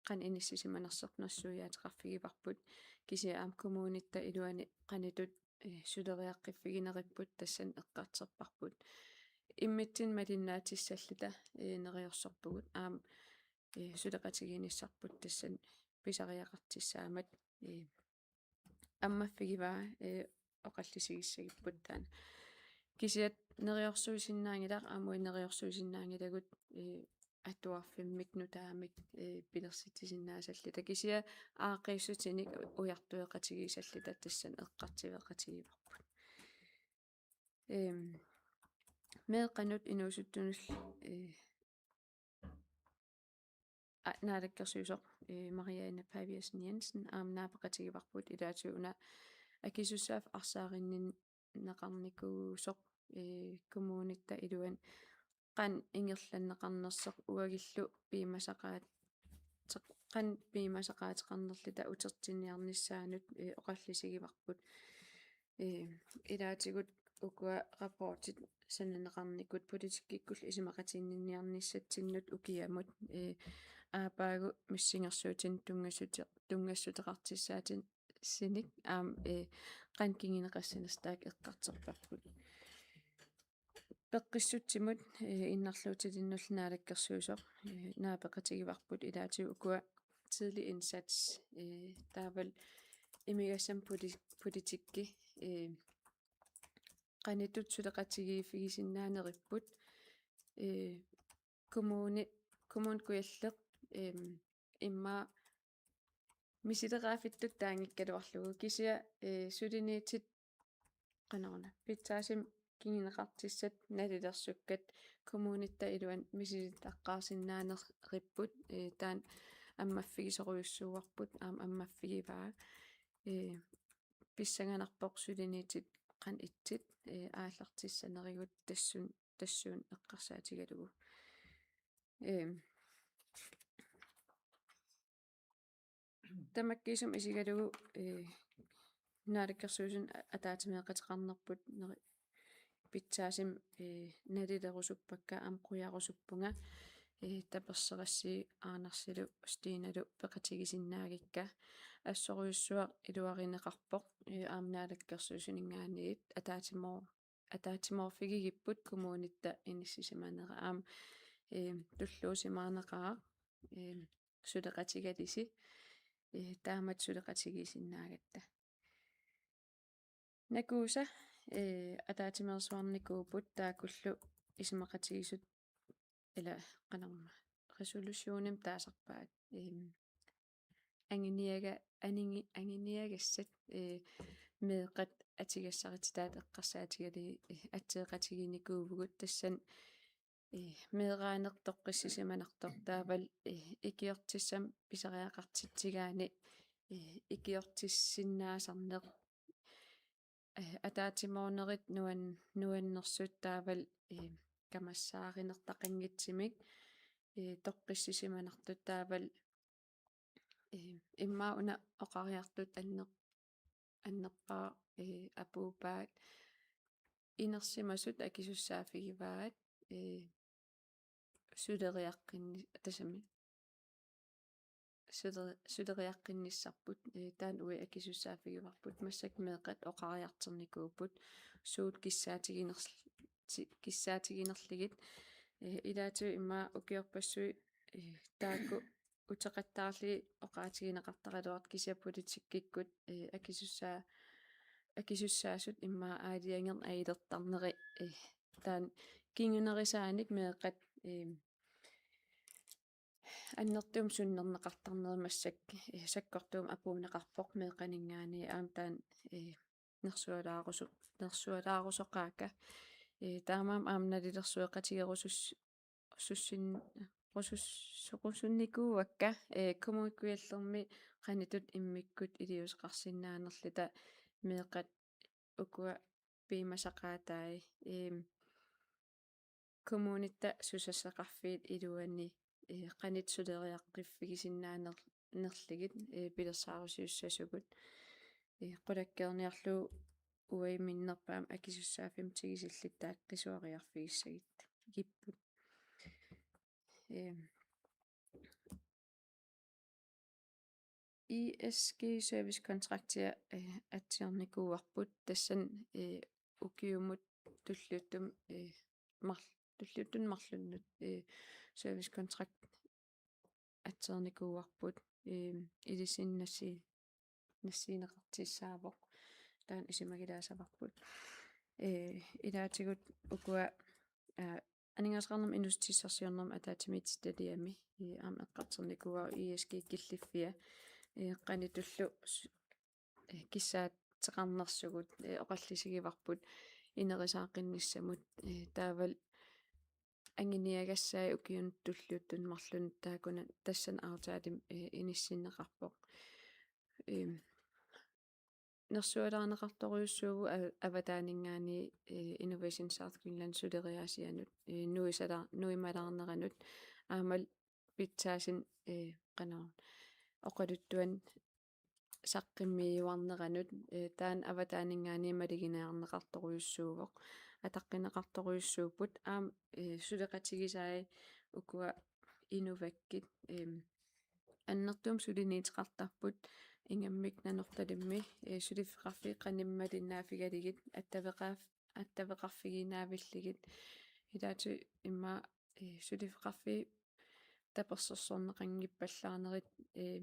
qanoq inissisimanersoq nersuiaateqarfigivarput, kisianni aamma kommunitta iluani qanoq ittut, eh, suleriaqqiffigineripput tassani eqqartorparput. Immitsinnut malinnaatissalluta, eh, neriorsorpugut aamma, eh, suleqatigiinnissarput tassani pisariaqartussaammat, eh, ammaffigivaa, eh, oqallisigissagipput taanna. Kisianni neriorsuisinnaanngilaq, aamma neriorsuisinnaanngilagut, eh, atuarfimmik nutaamik, eh, pilersitsisinnaasalluta. Kisianni aaqqiissutinik ujartueqatigiissalluta tassani eqqartueqatigivarput. Ehm, meeqqanut inuusuttunullu, eh, a-, naalakkersuisoq, eh, Mariane Paviasen Jensen aamma naapeqatigivarput ilaatigut una akisussaaffiup arsaarinninneqarnikuusoq, eh, kommunitta iluani qanoq ingerlanneqarnersoq uagullu piumasaqaat-, qanoq piumasaqaateqarnerluta utertinniarnissaanut, eh, oqallisigivarput. Eh, ilaatigut ukua rapportit sananeqarnikut politikkikkullu isumaqatiginninniarnissatsinnut ukiamut, eh, aappaagu missingersuutinik tunngassuti-, tunngassuteqartussaatinik aamma, eh, qanoq kinguneqassanersoq taakku eqqartorparput. Peqqissutsimut, eh, innarluutilinnullu naalakkersuisoq, eh, naapeqatigivarput ilaatigut ukua tidlig indsats, eh, taavalu imigassamut poli-, politikki, eh, qanoq ittut suleqatigiiffigisinnaaneripput, eh, kommuni-, Kommune Kujalleq, ehm, immaqa misileraaffittut taanngikkaluarlugu kisianni, eh, suliniutit qanoruna pitsaasumik kinguneqartussat nalilersukkat kommunitta iluani misilittaqqaarsinnaaneripput, eh, taanna ammaffigisorujussuuarput aamma ammaffigivaa, eh, pissanganarpoq suliniutit qanoq ittut, eh, aallartissanerigut tassuun, tassuuna eqqarsaatigalugu. Ehm, tamakkiisumik isigalugu, eh, naalakkersuisuni a-, ataatsimeeqateqarnerput neri-, pitsaasumik, eh, nalilerusuppakka aamma qujarusuppunga, eh, tapersersuisut Aanarsilu Stinalu peqatigisinnaagikka. Assorujussuaq iluarineqarpoq, eh, aamma naalakkersuisuninngaanniit ataatsimoor-, ataatsimoorfigigipput kommunitta inissisimanera aamma, eh, tulluusimaarnaqaaq, eh, suleqatigalusi, eh, taamatut suleqatigiissinnaagatta. Nakuusa, eh, ataatsimeersuarnikuupput taakkullu isumaqatigiissut ila qanorma resolutionimik taasarpaat. Ehm, anguniaga-, aningi-, anguniagassat, eh, meeqqat atugassarititaat eqqarsaatigalugit, eh, atseeqatiginikuuvugut tassani, eh, meeraaneq toqqissisimanartoq taavalu, eh, ikiortissamik pisariaqartitsigaanni, eh, ikiortissinnaasarneq, eh, ataatsimoornerit nuan-, nuannersut taavalu, eh, kamassaarinertaqanngitsumik, eh, toqqissisimanartut taavalu, eh, immaqa una oqariartut anner-, annerpaaq, eh, apuuppaat inersimasut akisussaaffigivaat, eh, suleriaqqinni-, tassami suleri-, suleriaqqinnissarput, eh, taanna uagut akisussaaffigivarput, massakkut meeqqat oqariartornikuupput suut kissaatiginerl-, ti-, kissaatiginerlugit, eh, ilaatigut immaqa ukiorpassuit, eh, taakku uteqattaarlugit oqaatigineqartaraluartut kisianni politikkikkut, eh, akisussaa-, akisussaasut immaqa aalajangerneq ajulertarneri, eh, taanna kingunerisaanik meeqqat, eh, annertuumik sunnerneqartarneri massakkut, eh, sakkortuumik apuunneqarpoq meeqqaninngaanniit aamma taanna, eh, nersualaaruso-, nersualaarusoqaakka. Eh, taamaammat aamma nalilersueqatigerusus-, sussin-, rusus-, rusunnikuuakka, eh, Kommune Kujallermi qanoq ittut immikkut iliuuseqarsinnaanerluta meeqqat ukua piumasaqaatai, eem, kommunitta susassaqarfiit iluanni, eh, qanoq suleriaqqiffigisinnaaner-, nerlugit, eh, pilersaarusiussasugut. Eh, qulakkeerniarlugu uagut minnerpaamik akisussaaffimmik tigusilluta taakku qisuariarfigissagipput. Ehm, I S G servicekontraktia, eh, atsiornikuuarput tassani, eh, ukiumut tulliuttumi, eh, mar-, tulliuttuni marlunnut, eh, servicekontrakt atsiornikuuarput, eh, ilissinnut nassi-, nassiunneqartussaavoq. Taanna isumagilaasavarput. Eh, ilaatigut ukua, eh, aningaasaqarnermut inuussutissarsiornermut ataatsimiititaliami, eh, aamma eqqartornikuuara I S G killiffia, eh, qanoq ittullu s-, eh, kissaateqarnersugut, eh, oqallisigivarput inerisaaqqinnissamut, eh, taavalu anguniagassai ukiunut tulliuttuni marlunni taakkunani tassani aftaalim, eh, inissinneqarpoq. Ehm, nersualaarneqartorujussuuvoq a-, avataaninngaanniit, eh, Innovation South Greenland suleriaasianut, eh, nuisala-, nuimalaarneranut aammalu pitsaasumik, eh, qanoq oqaluttuanik saqqummiuarneranut, eh, taanna avataaninngaanniit maluginiarneqartorujussuuvoq. Ataqqineqartorujussuupput aamma, eh, suleqatigisai ukua Innovakkut, ehm, annertuumik suliniuteqartarput ingammik Nanortalimmi, eh, suliffeqarfiit qanimut malinnaaffigalugit attaveqaaf-, attaveqarfigiinnavillugit. Ilaatigut immaqa, eh, suliffeqarfiit tapersersorneqanngippallaarnerit, eh,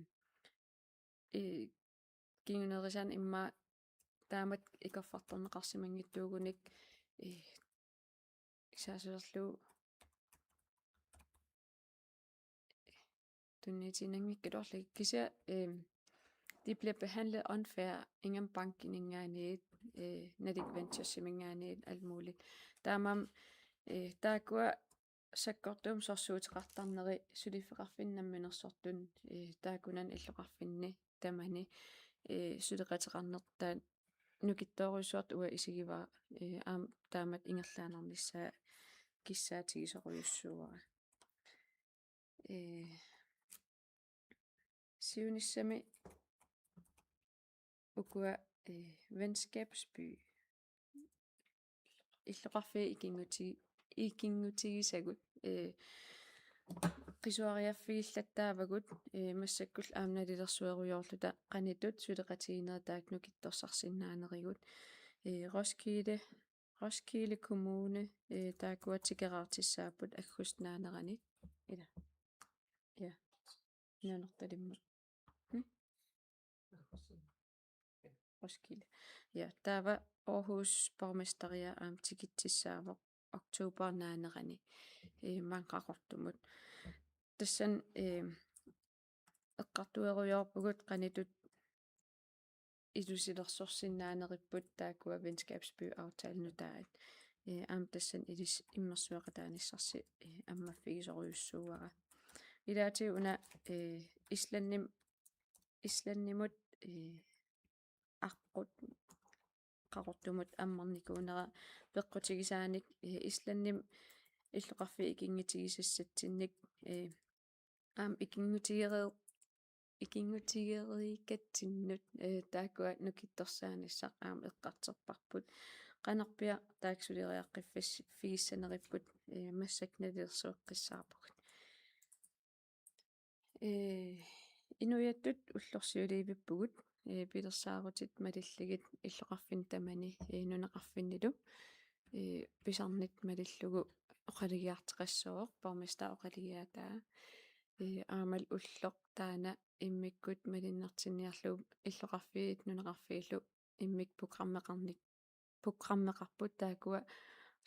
eh, kingunerisaanik immaqa taamatut ikorfartorneqarsimanngitsuugunik, eh, isaasalerlu tunniutiinnanngikkaluarlugit kisianni, ehm, de bliver behandlet unfair, ingammik bankininngaanniit, eh, Nalik Venturesiminngaanniit alt muligt. Taamaammat, eh, taakkua sakkortuumik sorsuuteqartarneri suliffeqarfinni namminersortuni, eh, taakkunani illoqarfinni tamani, eh, suleqateqarnertaa nukittoorujussuartut uanga isigivara, eh, aamma taamatut ingerlaannarnissaa kissaatigisorujussuuara. Eh, siunissami ukua, eh, venskabsby. Illoqarfiit ikinnguti-, ikinngutigisagut, eh, qisuariarfigillattaavagut, eh, massakkullu aamma nalilersuerujoorluta qanoq ittut suleqatigiinnerit taakku nukittorsarsinnaanerigut. Eh, Roskilde, Roskilde Kommune, eh, taakkua tikeraartussaapput aggustip naanerani. Ila. Ja. Nanortalimmut. Hmm? Roskilde. Ja, taava Aarhus borgmesteria aamma tikitsissaavoq oktober naanerani, ee, maanga Qaqortumut. Tassani, ee, eqqartuerujoorpugut qanoq ittut ilusilersorsinnaaneripput taakkua venskabsby-aftale nutaat. Ee, aamma tassani ilis-, immersueqataanissarsi, ee, ammaffigisorujussuuara. Ilaatigut una, ee, Islandimi-, Islandimut, ee, aqqut Qaqortumut ammarnikuunera peqqutigisaanik, ee, Islandimi illoqarfiit ikinngutigisassatsinnik, ee, aamma ikinngutigereer-, ikinngutigereerikkatsinnut, ee, taakkua nukittorsaanissaq aamma eqqartorparput. Qanorpiaq taakku suleriaqqiffigissaneripput, ee, massakkut nalilersueqqissaarpugut. Ee, inuiattut ullorsiuliivippugut, ee, pilersaarutit malillugit illoqarfinni tamani, ee, nunaqarfinnilu, ee, pisarnit malillugu oqalugiartoqassooq, borgmester oqalugiaataa. Ee, aammalu ulloq taanna immikkut malinnaatsinniarlugu illoqarfiit nunaqarfiillu immikkut programmeqarnik-, programmeqarput taakkua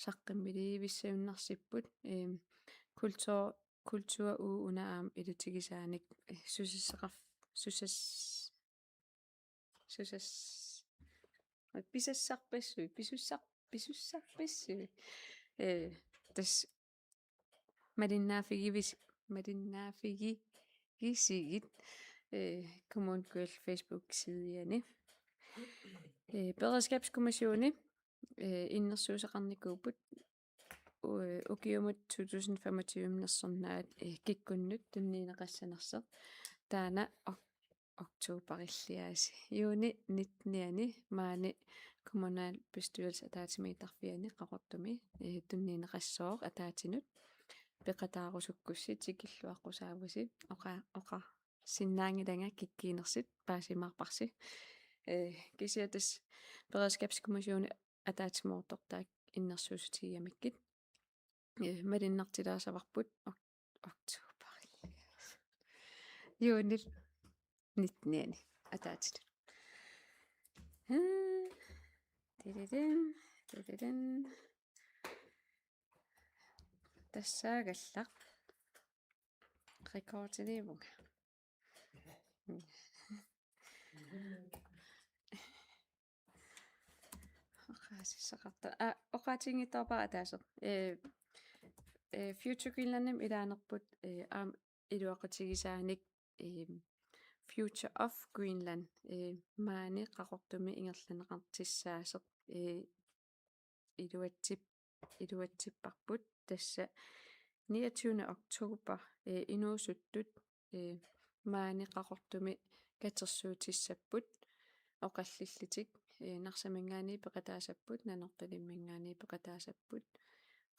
saqqummilivissagunarsipput, eem, kultur-, kultur uge una aamma ilutigisaanik, ee, susassaqarf-, susas-, susas-, pisassarpassuit, pisussar-, pisussarpassuit. Ee, tassa malinnaaffigivis-, malinnaaffigisigit, ee, Kommune Kujalleq Facebook-sidiani. Ee, Beredskabskommissioni, ee, innersuusseqarnikuupput, u-, ukiumut to tusind femogtyve-nersornaat, ee, kikkunnut tunniunneqassanersoq. Taanna ok-, oktoberilliaasi. Juuni nittenianni maani kommunalbestyrelse ataatsimiittarfiani Qaqortumi, ee, tunniunneqassooq ataatsinut. Peqataarusukkussi tikilluaqqusaavasi oqa-, oqarsinnaanngilanga kikkuunersut paasimaarparsi. Ee, kisianni tassa Beredskabskommissioni ataatsimoortoq taakku innersuussutigigamikkit. Ee, malunnartilaassavarput ok-, oktoberip juunip nittenianni ataatsinut. Hmm. Tiririn, tiririn. Tassaagallaq. Rekordiliivunga. Oqaasissaqarta-, aa, oqaatiginngitsoorpara ataaseq. Ee, ee, Future Greenlandimi ilaanerput, ee, aamma iluaqutigisaanik, ee, Future of Greenland, ee, maani Qaqortumi ingerlanneqartussaasoq, ee, iluatsip-, iluatsipparput tassa niogtyvende oktober, ee, inuusuttut, ee, maani Qaqortumi katersuutissapput oqallillutik, ee, Narsaminngaanniit peqataassapput, Nanortalimminngaanniit peqataassapput,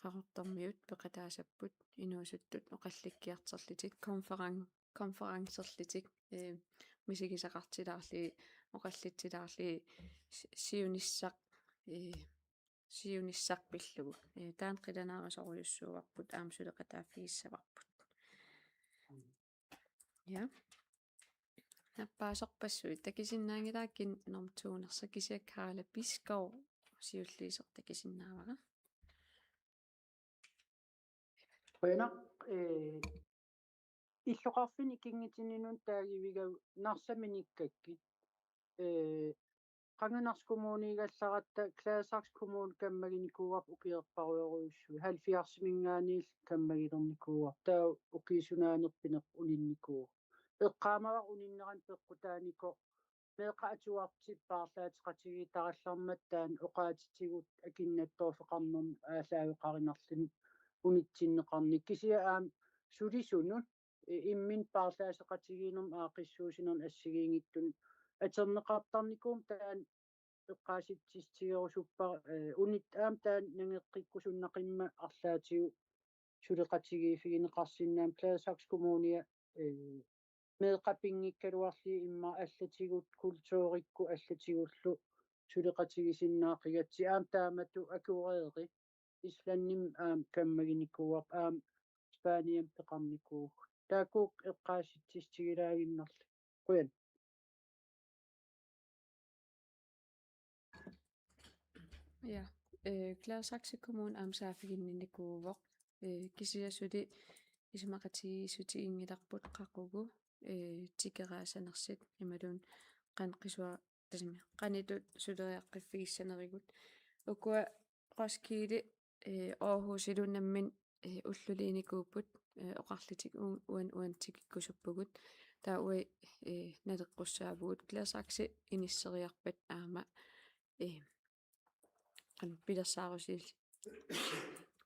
Qaqortormiut peqataassapput, inuusuttut oqallikkiartorlutik, konferen-, konferencerlutik, ee, misigisaqartilaarlugit, oqallitsilaarlugit, si-, siunissaq, ee, siunissaq pillugu. Ee, taanna qilanaarisorujussuuarput, aamma suleqataaffigissavarput. Ja. Nappaasorpassuit takusinnaanngilara kina norm to-nersoq, kisianni Karla Bisgaard siulliusoq takusinnaavara. Qujanaq, ee, illoqarfinni ikinngutininni taagivigalugu Narsami nikkakkit. Ee, Kangerlussuarmi kommunigallaratta Gladsaxe Kommune kammaginikuuarput ukiorparujorujussuit, halvfjerdsiminngaanniillu kammagilernikuuarput, taava ukiup sunaanerpiaq uninnikuuvoq. Eqqaamavara uninnerani peqqutaanikoq meeqqat atuartut paarlaateqatigiittarallarmata taanna oqaatsitigut akinnattoorfeqarnermut aallaaveqarumaarluni unitsinneqarneq. Kisianni aamma sulisunut, ee, imminut paarlaaseqatigiinnermut aaqqissuussinermut assigiinngitsunut atorneqartarnikuummat taanna eqqaasitsissutigerusuppara, ee, unit aamma taanna nangeqqikkusunnaqimmat arlaatigut suleqatigiiffigineqarsinnaammat Gladsaxe Kommunia, ee, meeqqat pinngikkaluarlugit immaqa allatigut kulturikkut allatigullu suleqatigisinnaaqqigatsigit, aamma taamatut akuereeri Islandimi aamma kammaginikuuarput, aamma Spaniami peqarnikuuvugut. Taakku eqqaasitsissutigilaaginnarlugit. Qujan. Ja, øh, Gladsaxe Kommune aamma saaffiginninnikuuvoq. Øh, kisianni suli isumaqatigiissutiginngilarput qaqugu, øh, tikeraasanersut imaluunniit qanoq qisua-, tassami qanoq ittoq suleriaqqiffigissanerigut. Ukua Roskilde, øh, Aarhusilu nammineq, øh, ulluliinikuupput, øh, oqarlutik u-, uani uani tikikkusuppugut. Taava uagut, øh, naleqqussaavugut, Gladsaxe inisseriarpat aamma, øh, qanoq pilersaarusi-,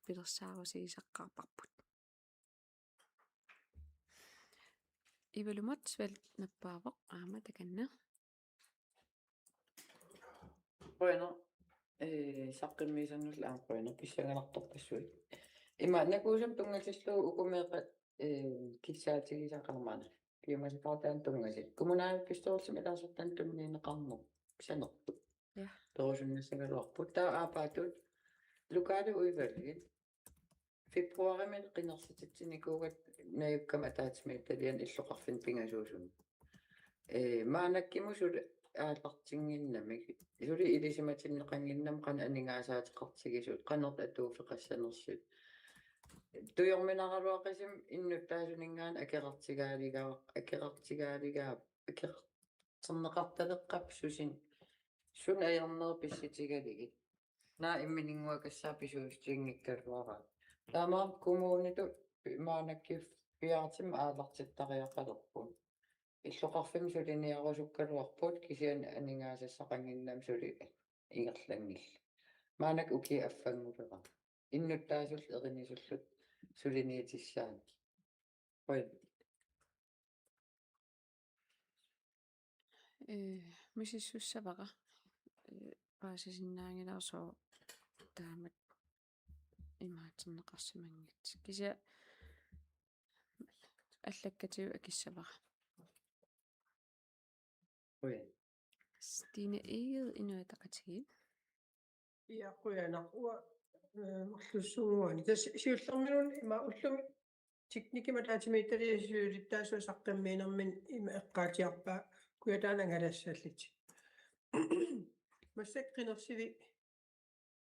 pilersaarusiusaqqaarparput. Ivalu Motzfeldt nappaavoq aamma takanna. Qujanaq, øh, saqqummiisannullu aamma qujanaq pissanganartorpassuit. Ima nakuusam tunngatillugu uku meeqqat, øh, kissaatigisaqaat maani. Piumasaqaataani tunngasut. Kommunalbestyrelsimi ilaasortaanut tunniunneqarneq sanerput. Ja. Torusunnassagaluarput. Taava aappaattut lokaludvalgit. Februarimi qinersititsinikuugatta najukkami ataatsimiititaliani illoqarfinni pingasuusuni. Ee, maannakkut suli aallartinnginnamik. Suli ilisimatinneqannginnamik qanoq aningaasaateqartigisut, qanoq atuuffeqassanersut. Tujorminaraluaqisumik innuttaasuninngaanniit akerartigaaligaa-, akerartigaaligaa-, akerarterneqartaleqqaarput susin, suna ajorneri pissutigalugit. Naak imminnguakassaaq pisuussutiginngikkaluaraat. Taamaammat kommunitut maannakkut piaartumik aallartittariaqalerput. Illoqarfimmi suliniarusukkaluarput kisianni aningaasassaqannginnami suli ingerlanngillat. Maannakkut ukiut affannguleraat. Innuttaasullu erinisulluta suliniutissaanik. Qujan. Øh, misissussavara. Øh, paasisinnaanngilara sooq taamatut imaatinneqarsimanngitsoq. Kisianni allakkatigut akissavara. Qujan. Stine Egede, Inuit Ataqatigiit. Ja, qujanaq. Uanga, øh, marlussunnguani. Tassa siullermik una ima ullumi teknikkimik ataatsimiititaliap siulittaasua saqqummiinermini ima eqqaatsiarpaa Kujataani angalassallutik. Massakkut qinersivik,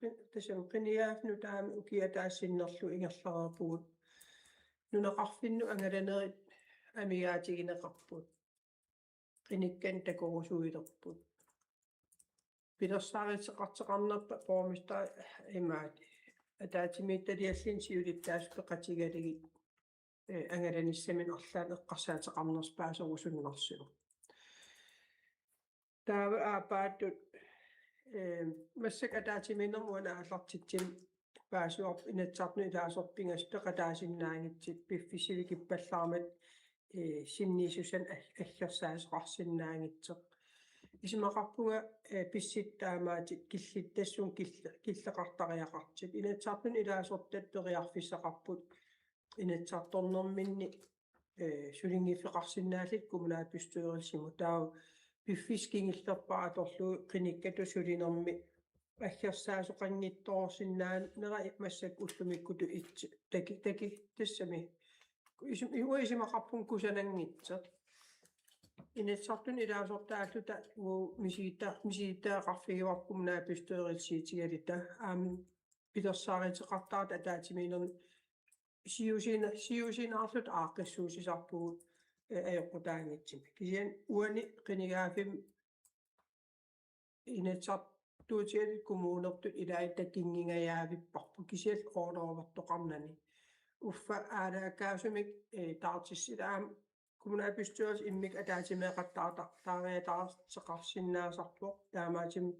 qi-, tassami qinigaaffik nutaamik ukiup ataatsip sinnerlugu ingerlareerpugut. Nunaqarfinnut angalanerit amigaatigineqarput. Qinikkanik takorusuilerput. Pilersaaruteqartoqarnerput borgmesteri imaattoq ataatsimiititalialluni siulittaasut peqatigalugit, øh, angalanissaminut arlaannik eqqarsaateqarnersoq paaserusunnarsivoq. Taava aappaattut, øh, massakkut ataatsimiinnermi uani aallartitsini paasivarput Inatsisartuni ilaasortat pingasut peqataasinnaanngitsut, piffissap sivikippallaarmat, øh, sinniisussanik ag-, aggersaasoqarsinnaanngitsoq. Isumaqarpunga, øh, pissutsit taamaattut killittut tassunga kille-, killeqartariaqartut. Inatsisartuni ilaasortat periarfissaqarput Inatsisartornerminni, øh, sulinngiffeqarsinnaallutik kommunalbestyrelsimut. Taava piffissaq kingullerpaaq atorlugu qinikkatut sulinermi aggersaasoqanngitsoorsinnaanera massakkut ullumikkutut ittoq taki-, taki-, tassami. Isum-, uanga isumaqarpunga kusananngitsoq. Inatsisartuni ilaasortaalluta uagut misigitta-, misigittagaqarfigivarput kommunalbestyrelsiutigaluta aamma pilersaaruteqartartut ataatsimiinnermi siusiina-, siusinneqarluta aaqqissuussisarpugut, øh, ajoqutaanngitsumik. Kisianni uani qinigaaffimmi Inatsisartuutigaluta kommunertut ilaat takunngingajaavipparput kisianni orlov-ertoqarnani. Uffa aalaakkaasumik, øh, taartissi-, aamma kommunalbestyrelsip immikkut ataatsimeeqattaarta-, taariataarteqarsinnaasarpoq taamaattumik,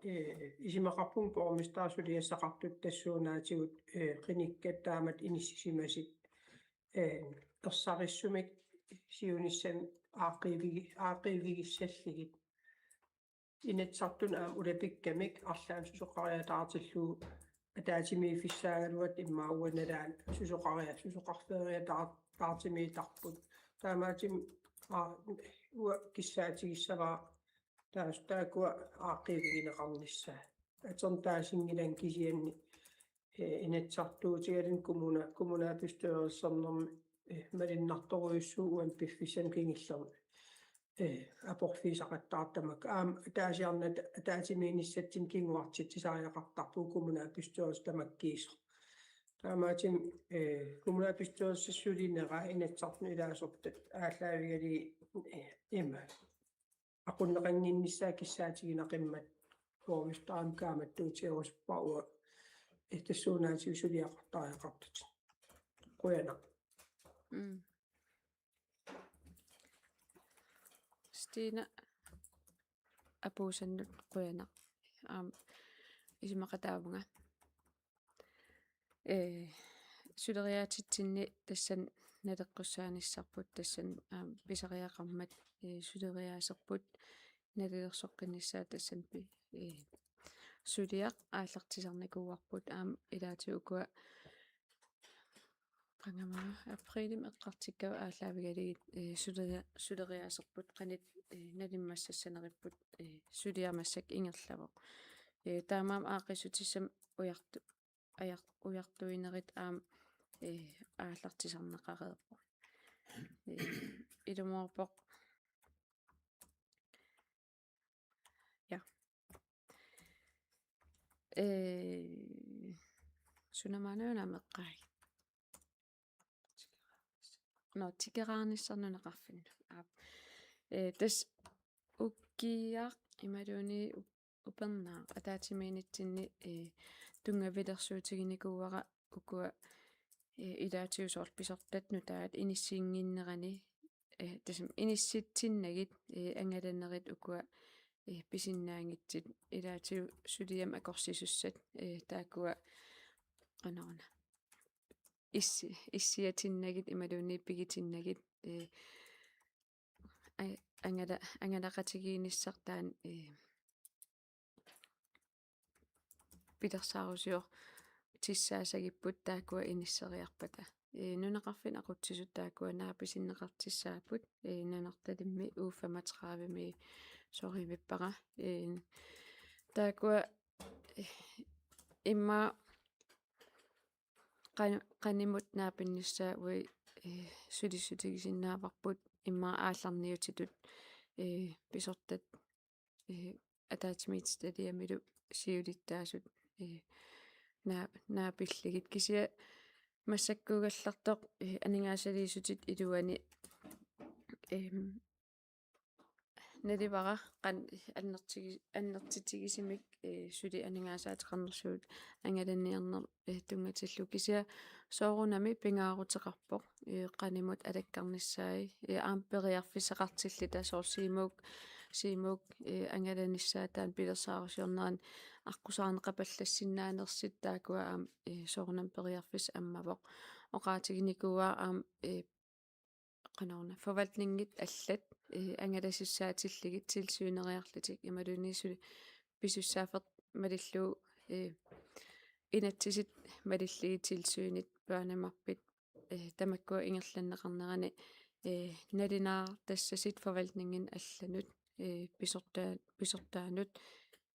øh, isumaqarpunga borgmesteri suliassaqartutut tassuunaatigut, øh, qinikkat taamatut inissisimasut, øh, ersarissumik siunissami aaqqiivigi-, aaqqiivigissallugit. Inatsisartuni aamma ulapikkamik arlaannik susoqariataartillugu ataatsimiiffissaagaluartut immaqa uanga nalaani susoqaria-, susoqarfeeriataar-, taartimiittarput. Taamaattumik, aa, uanga kissaatigissavara taas-, taakkua aaqqiivigineqarnissaat. Atorneq taasinngilanneq kisianni, øh, Inatsisartuutigalugu kommuna-, kommunalbestyrelsernermi, øh, malunnartorujussuuvoq uani piffissami kingullermi. eh, aporfigisaqattaartut tamakku. Aamma ataasiarnata ataatsimiinnissatsinni kinguartitsisariaqartarpugut kommunalbestyrelsi tamakkiisoq. Taamaattumik, eh, kommunalbestyrelsip sulinera Inatsisartuni ilaasortat aallaavigalugit, eh, ima aqunneqannginnissaa kissaatiginaqimmata borgmesterimut kaammattuutigerusuppara, uanga, eh, tassuunaatigut suliaqartariaqartutit. Qujanaq. Mm. Stina Apuusannut qujanaq. Aamma isumaqataavunga. Ee, suleriaatitsinni tassani naleqqussaanissarput, tassani aamma pisariaqarmat, ee, suleriaaserput nalilersoqqinnissaa tassani pi-, ee, suliaq aallartisarnikuuarput, aamma ilaatigut ukua qangamanga aprilimi eqqartukkavut aallaavigalugit, ee, suleria-, suleriaaserput qanoq, ee, nalimmassassaneripput, ee, suliaq massakkut ingerlavoq. Ee, taamaammat aaqqissutissamik ujartu-, ajar-, ujartuinerit aamma, ee, aallartisarneqareerpoq. Ee, ilumoorpoq. Ja. Ee, suna maanna una ameqqaagit? Nå, tikeraarnissaq nunaqarfinnut. Aap. Ee, tassa ukiaq imaluunniit u-, upernaaq ataatsimiinnitsinni, ee, tunngavilersuutiginikuuara ukua, ee, ilaatigut soorlu pisortat nutaat inissiinnginnerani, ee, tassami inissitsinnagit, ee, angalanerit ukua, ee, pisinnaanngitsut ilaatigut suliamik akorsisussat, ee, taakkua qanoruna. Issi-, issiatinnagit imaluunniit pigitinnagit, ee, a-, angala-, angalaqatigiinnissaq taanna, ee, pilersaarusiortissaassagipput taakkua inisseriarpata. Ee, nunaqarfinni aqutsisut taakkua naapisinneqartussaapput, ee, Nanortalimmi U femogtredivemi soorlu imaappoq. Ee, taakkua, ee, immaqa qan-, qanimut naapinnissaat uagut, ee, sulissutigisinnaavarput immaqa aallarniutitut, ee, pisortat, ee, ataatsimiititaliamilu siulittaasut, ee, naa-, naapillugit. Kisianni massakkuugallartoq, ee, aningaasaliissutit iluani, em, nalivara qan-, annertigi-, annertutigisumik, ee, suli aningaasaateqarnersugut angalaniarneq, ee, tunngatillugu. Kisianni soorunami pingaaruteqarpoq, ee, qanimut alakkarnissaat, ee, aamma periarfissaqartilluta soorlu Siumup, Siumup, ee, angalanissaa taanna pilersaarusiornerani aqqusaarneqapallassinnaanersut taakkua aamma, ee, soorunami periarfissaq ammavoq. Oqaatiginikuuara aamma, ee, qanoruna, forvaltningit allat, ee, angalasussaatillugit tilsyneeriarlutik imaluunniit suli pisussaaffeq malillugu, ee, inatsisit malillugit tilsynit, børnemarpit, ee, tamakkua ingerlanneqarnerani, ee, nalunaartassasut forvaltningit allanut, ee, pisortaa-, pisortaanut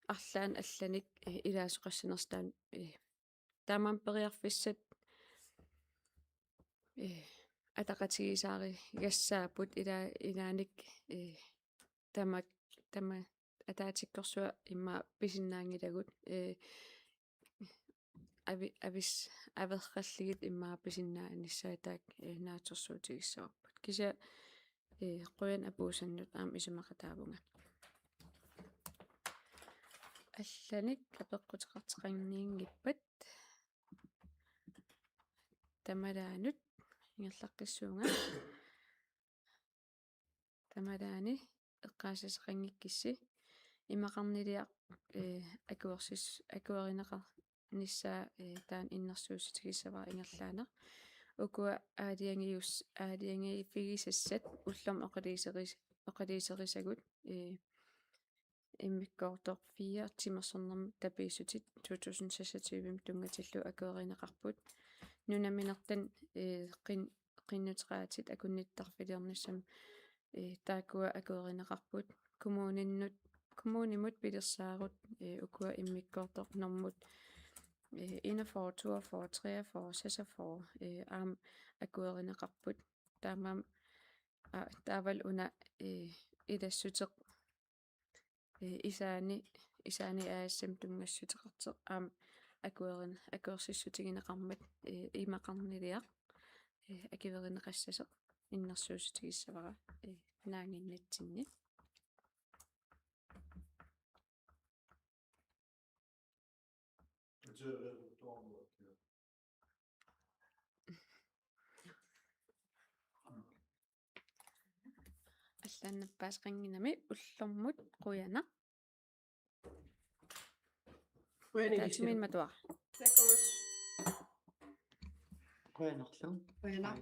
arlaannik allanik, ee, ilaasoqassanersoq taanna, ee, taamaammat periarfissat, ee, ataqatigiissaarigassaapput ila-, ilaanni, ee, tamak-, tama-, ataatsikkorsuaq immaqa pisinnaanngilagut, ee, avi-, avis-, averrallugit immaqa pisinnaanissaanik, ee, naatsorsuutigissavarput. Kisianni, ee, qujanaq Apuusannut aamma isumaqataavunga. Allanik apeqquteqartoqannginngippat tamalaanut ingerlaqqissuunga. Tamalaani eqqaasasaqanngikkissi imaqarniliaq, ee, akuersis-, akuerineqarnissaa, ee, taanna innersuussutigissavara ingerlaannaq. Ukua aalajangius-, aalajangiiffigisassat ullormut oqaluuseris-, oqaluuserisagut, ee, immikkoortoq fire timersornermut tapiissutit to tusind seksogtyve tunngatillugu akuerineqarput. Nunaminertani, ee, qin-, qinnuteqaatit akunnittarfiliornissamut, ee, taakkua akuerineqarput. Kommuninnut, kommunimut pilersaarut, ee, ukua immikkoortoq normut, ee, enogfyrre, toogfyrre, treogfyrre, seksogfyrre, ee, aamma akuerineqarput. Taamaammat, aa, taavalu una, ee, ilassuteq, ee, isaani, isaani A S M tunngassuteqartoq aamma akuerin-, akuersissutigineqarmat, ee, imaqarniliaq, ee, akuerineqassasoq innersuussutigissavara, ee, naannginnatsinni. Allaannappaaseqannginnami ullormut qujanaq. Qujanaq. Ataatsimiinneq matuara. Takuss. Qujanarlu. Qujanaq.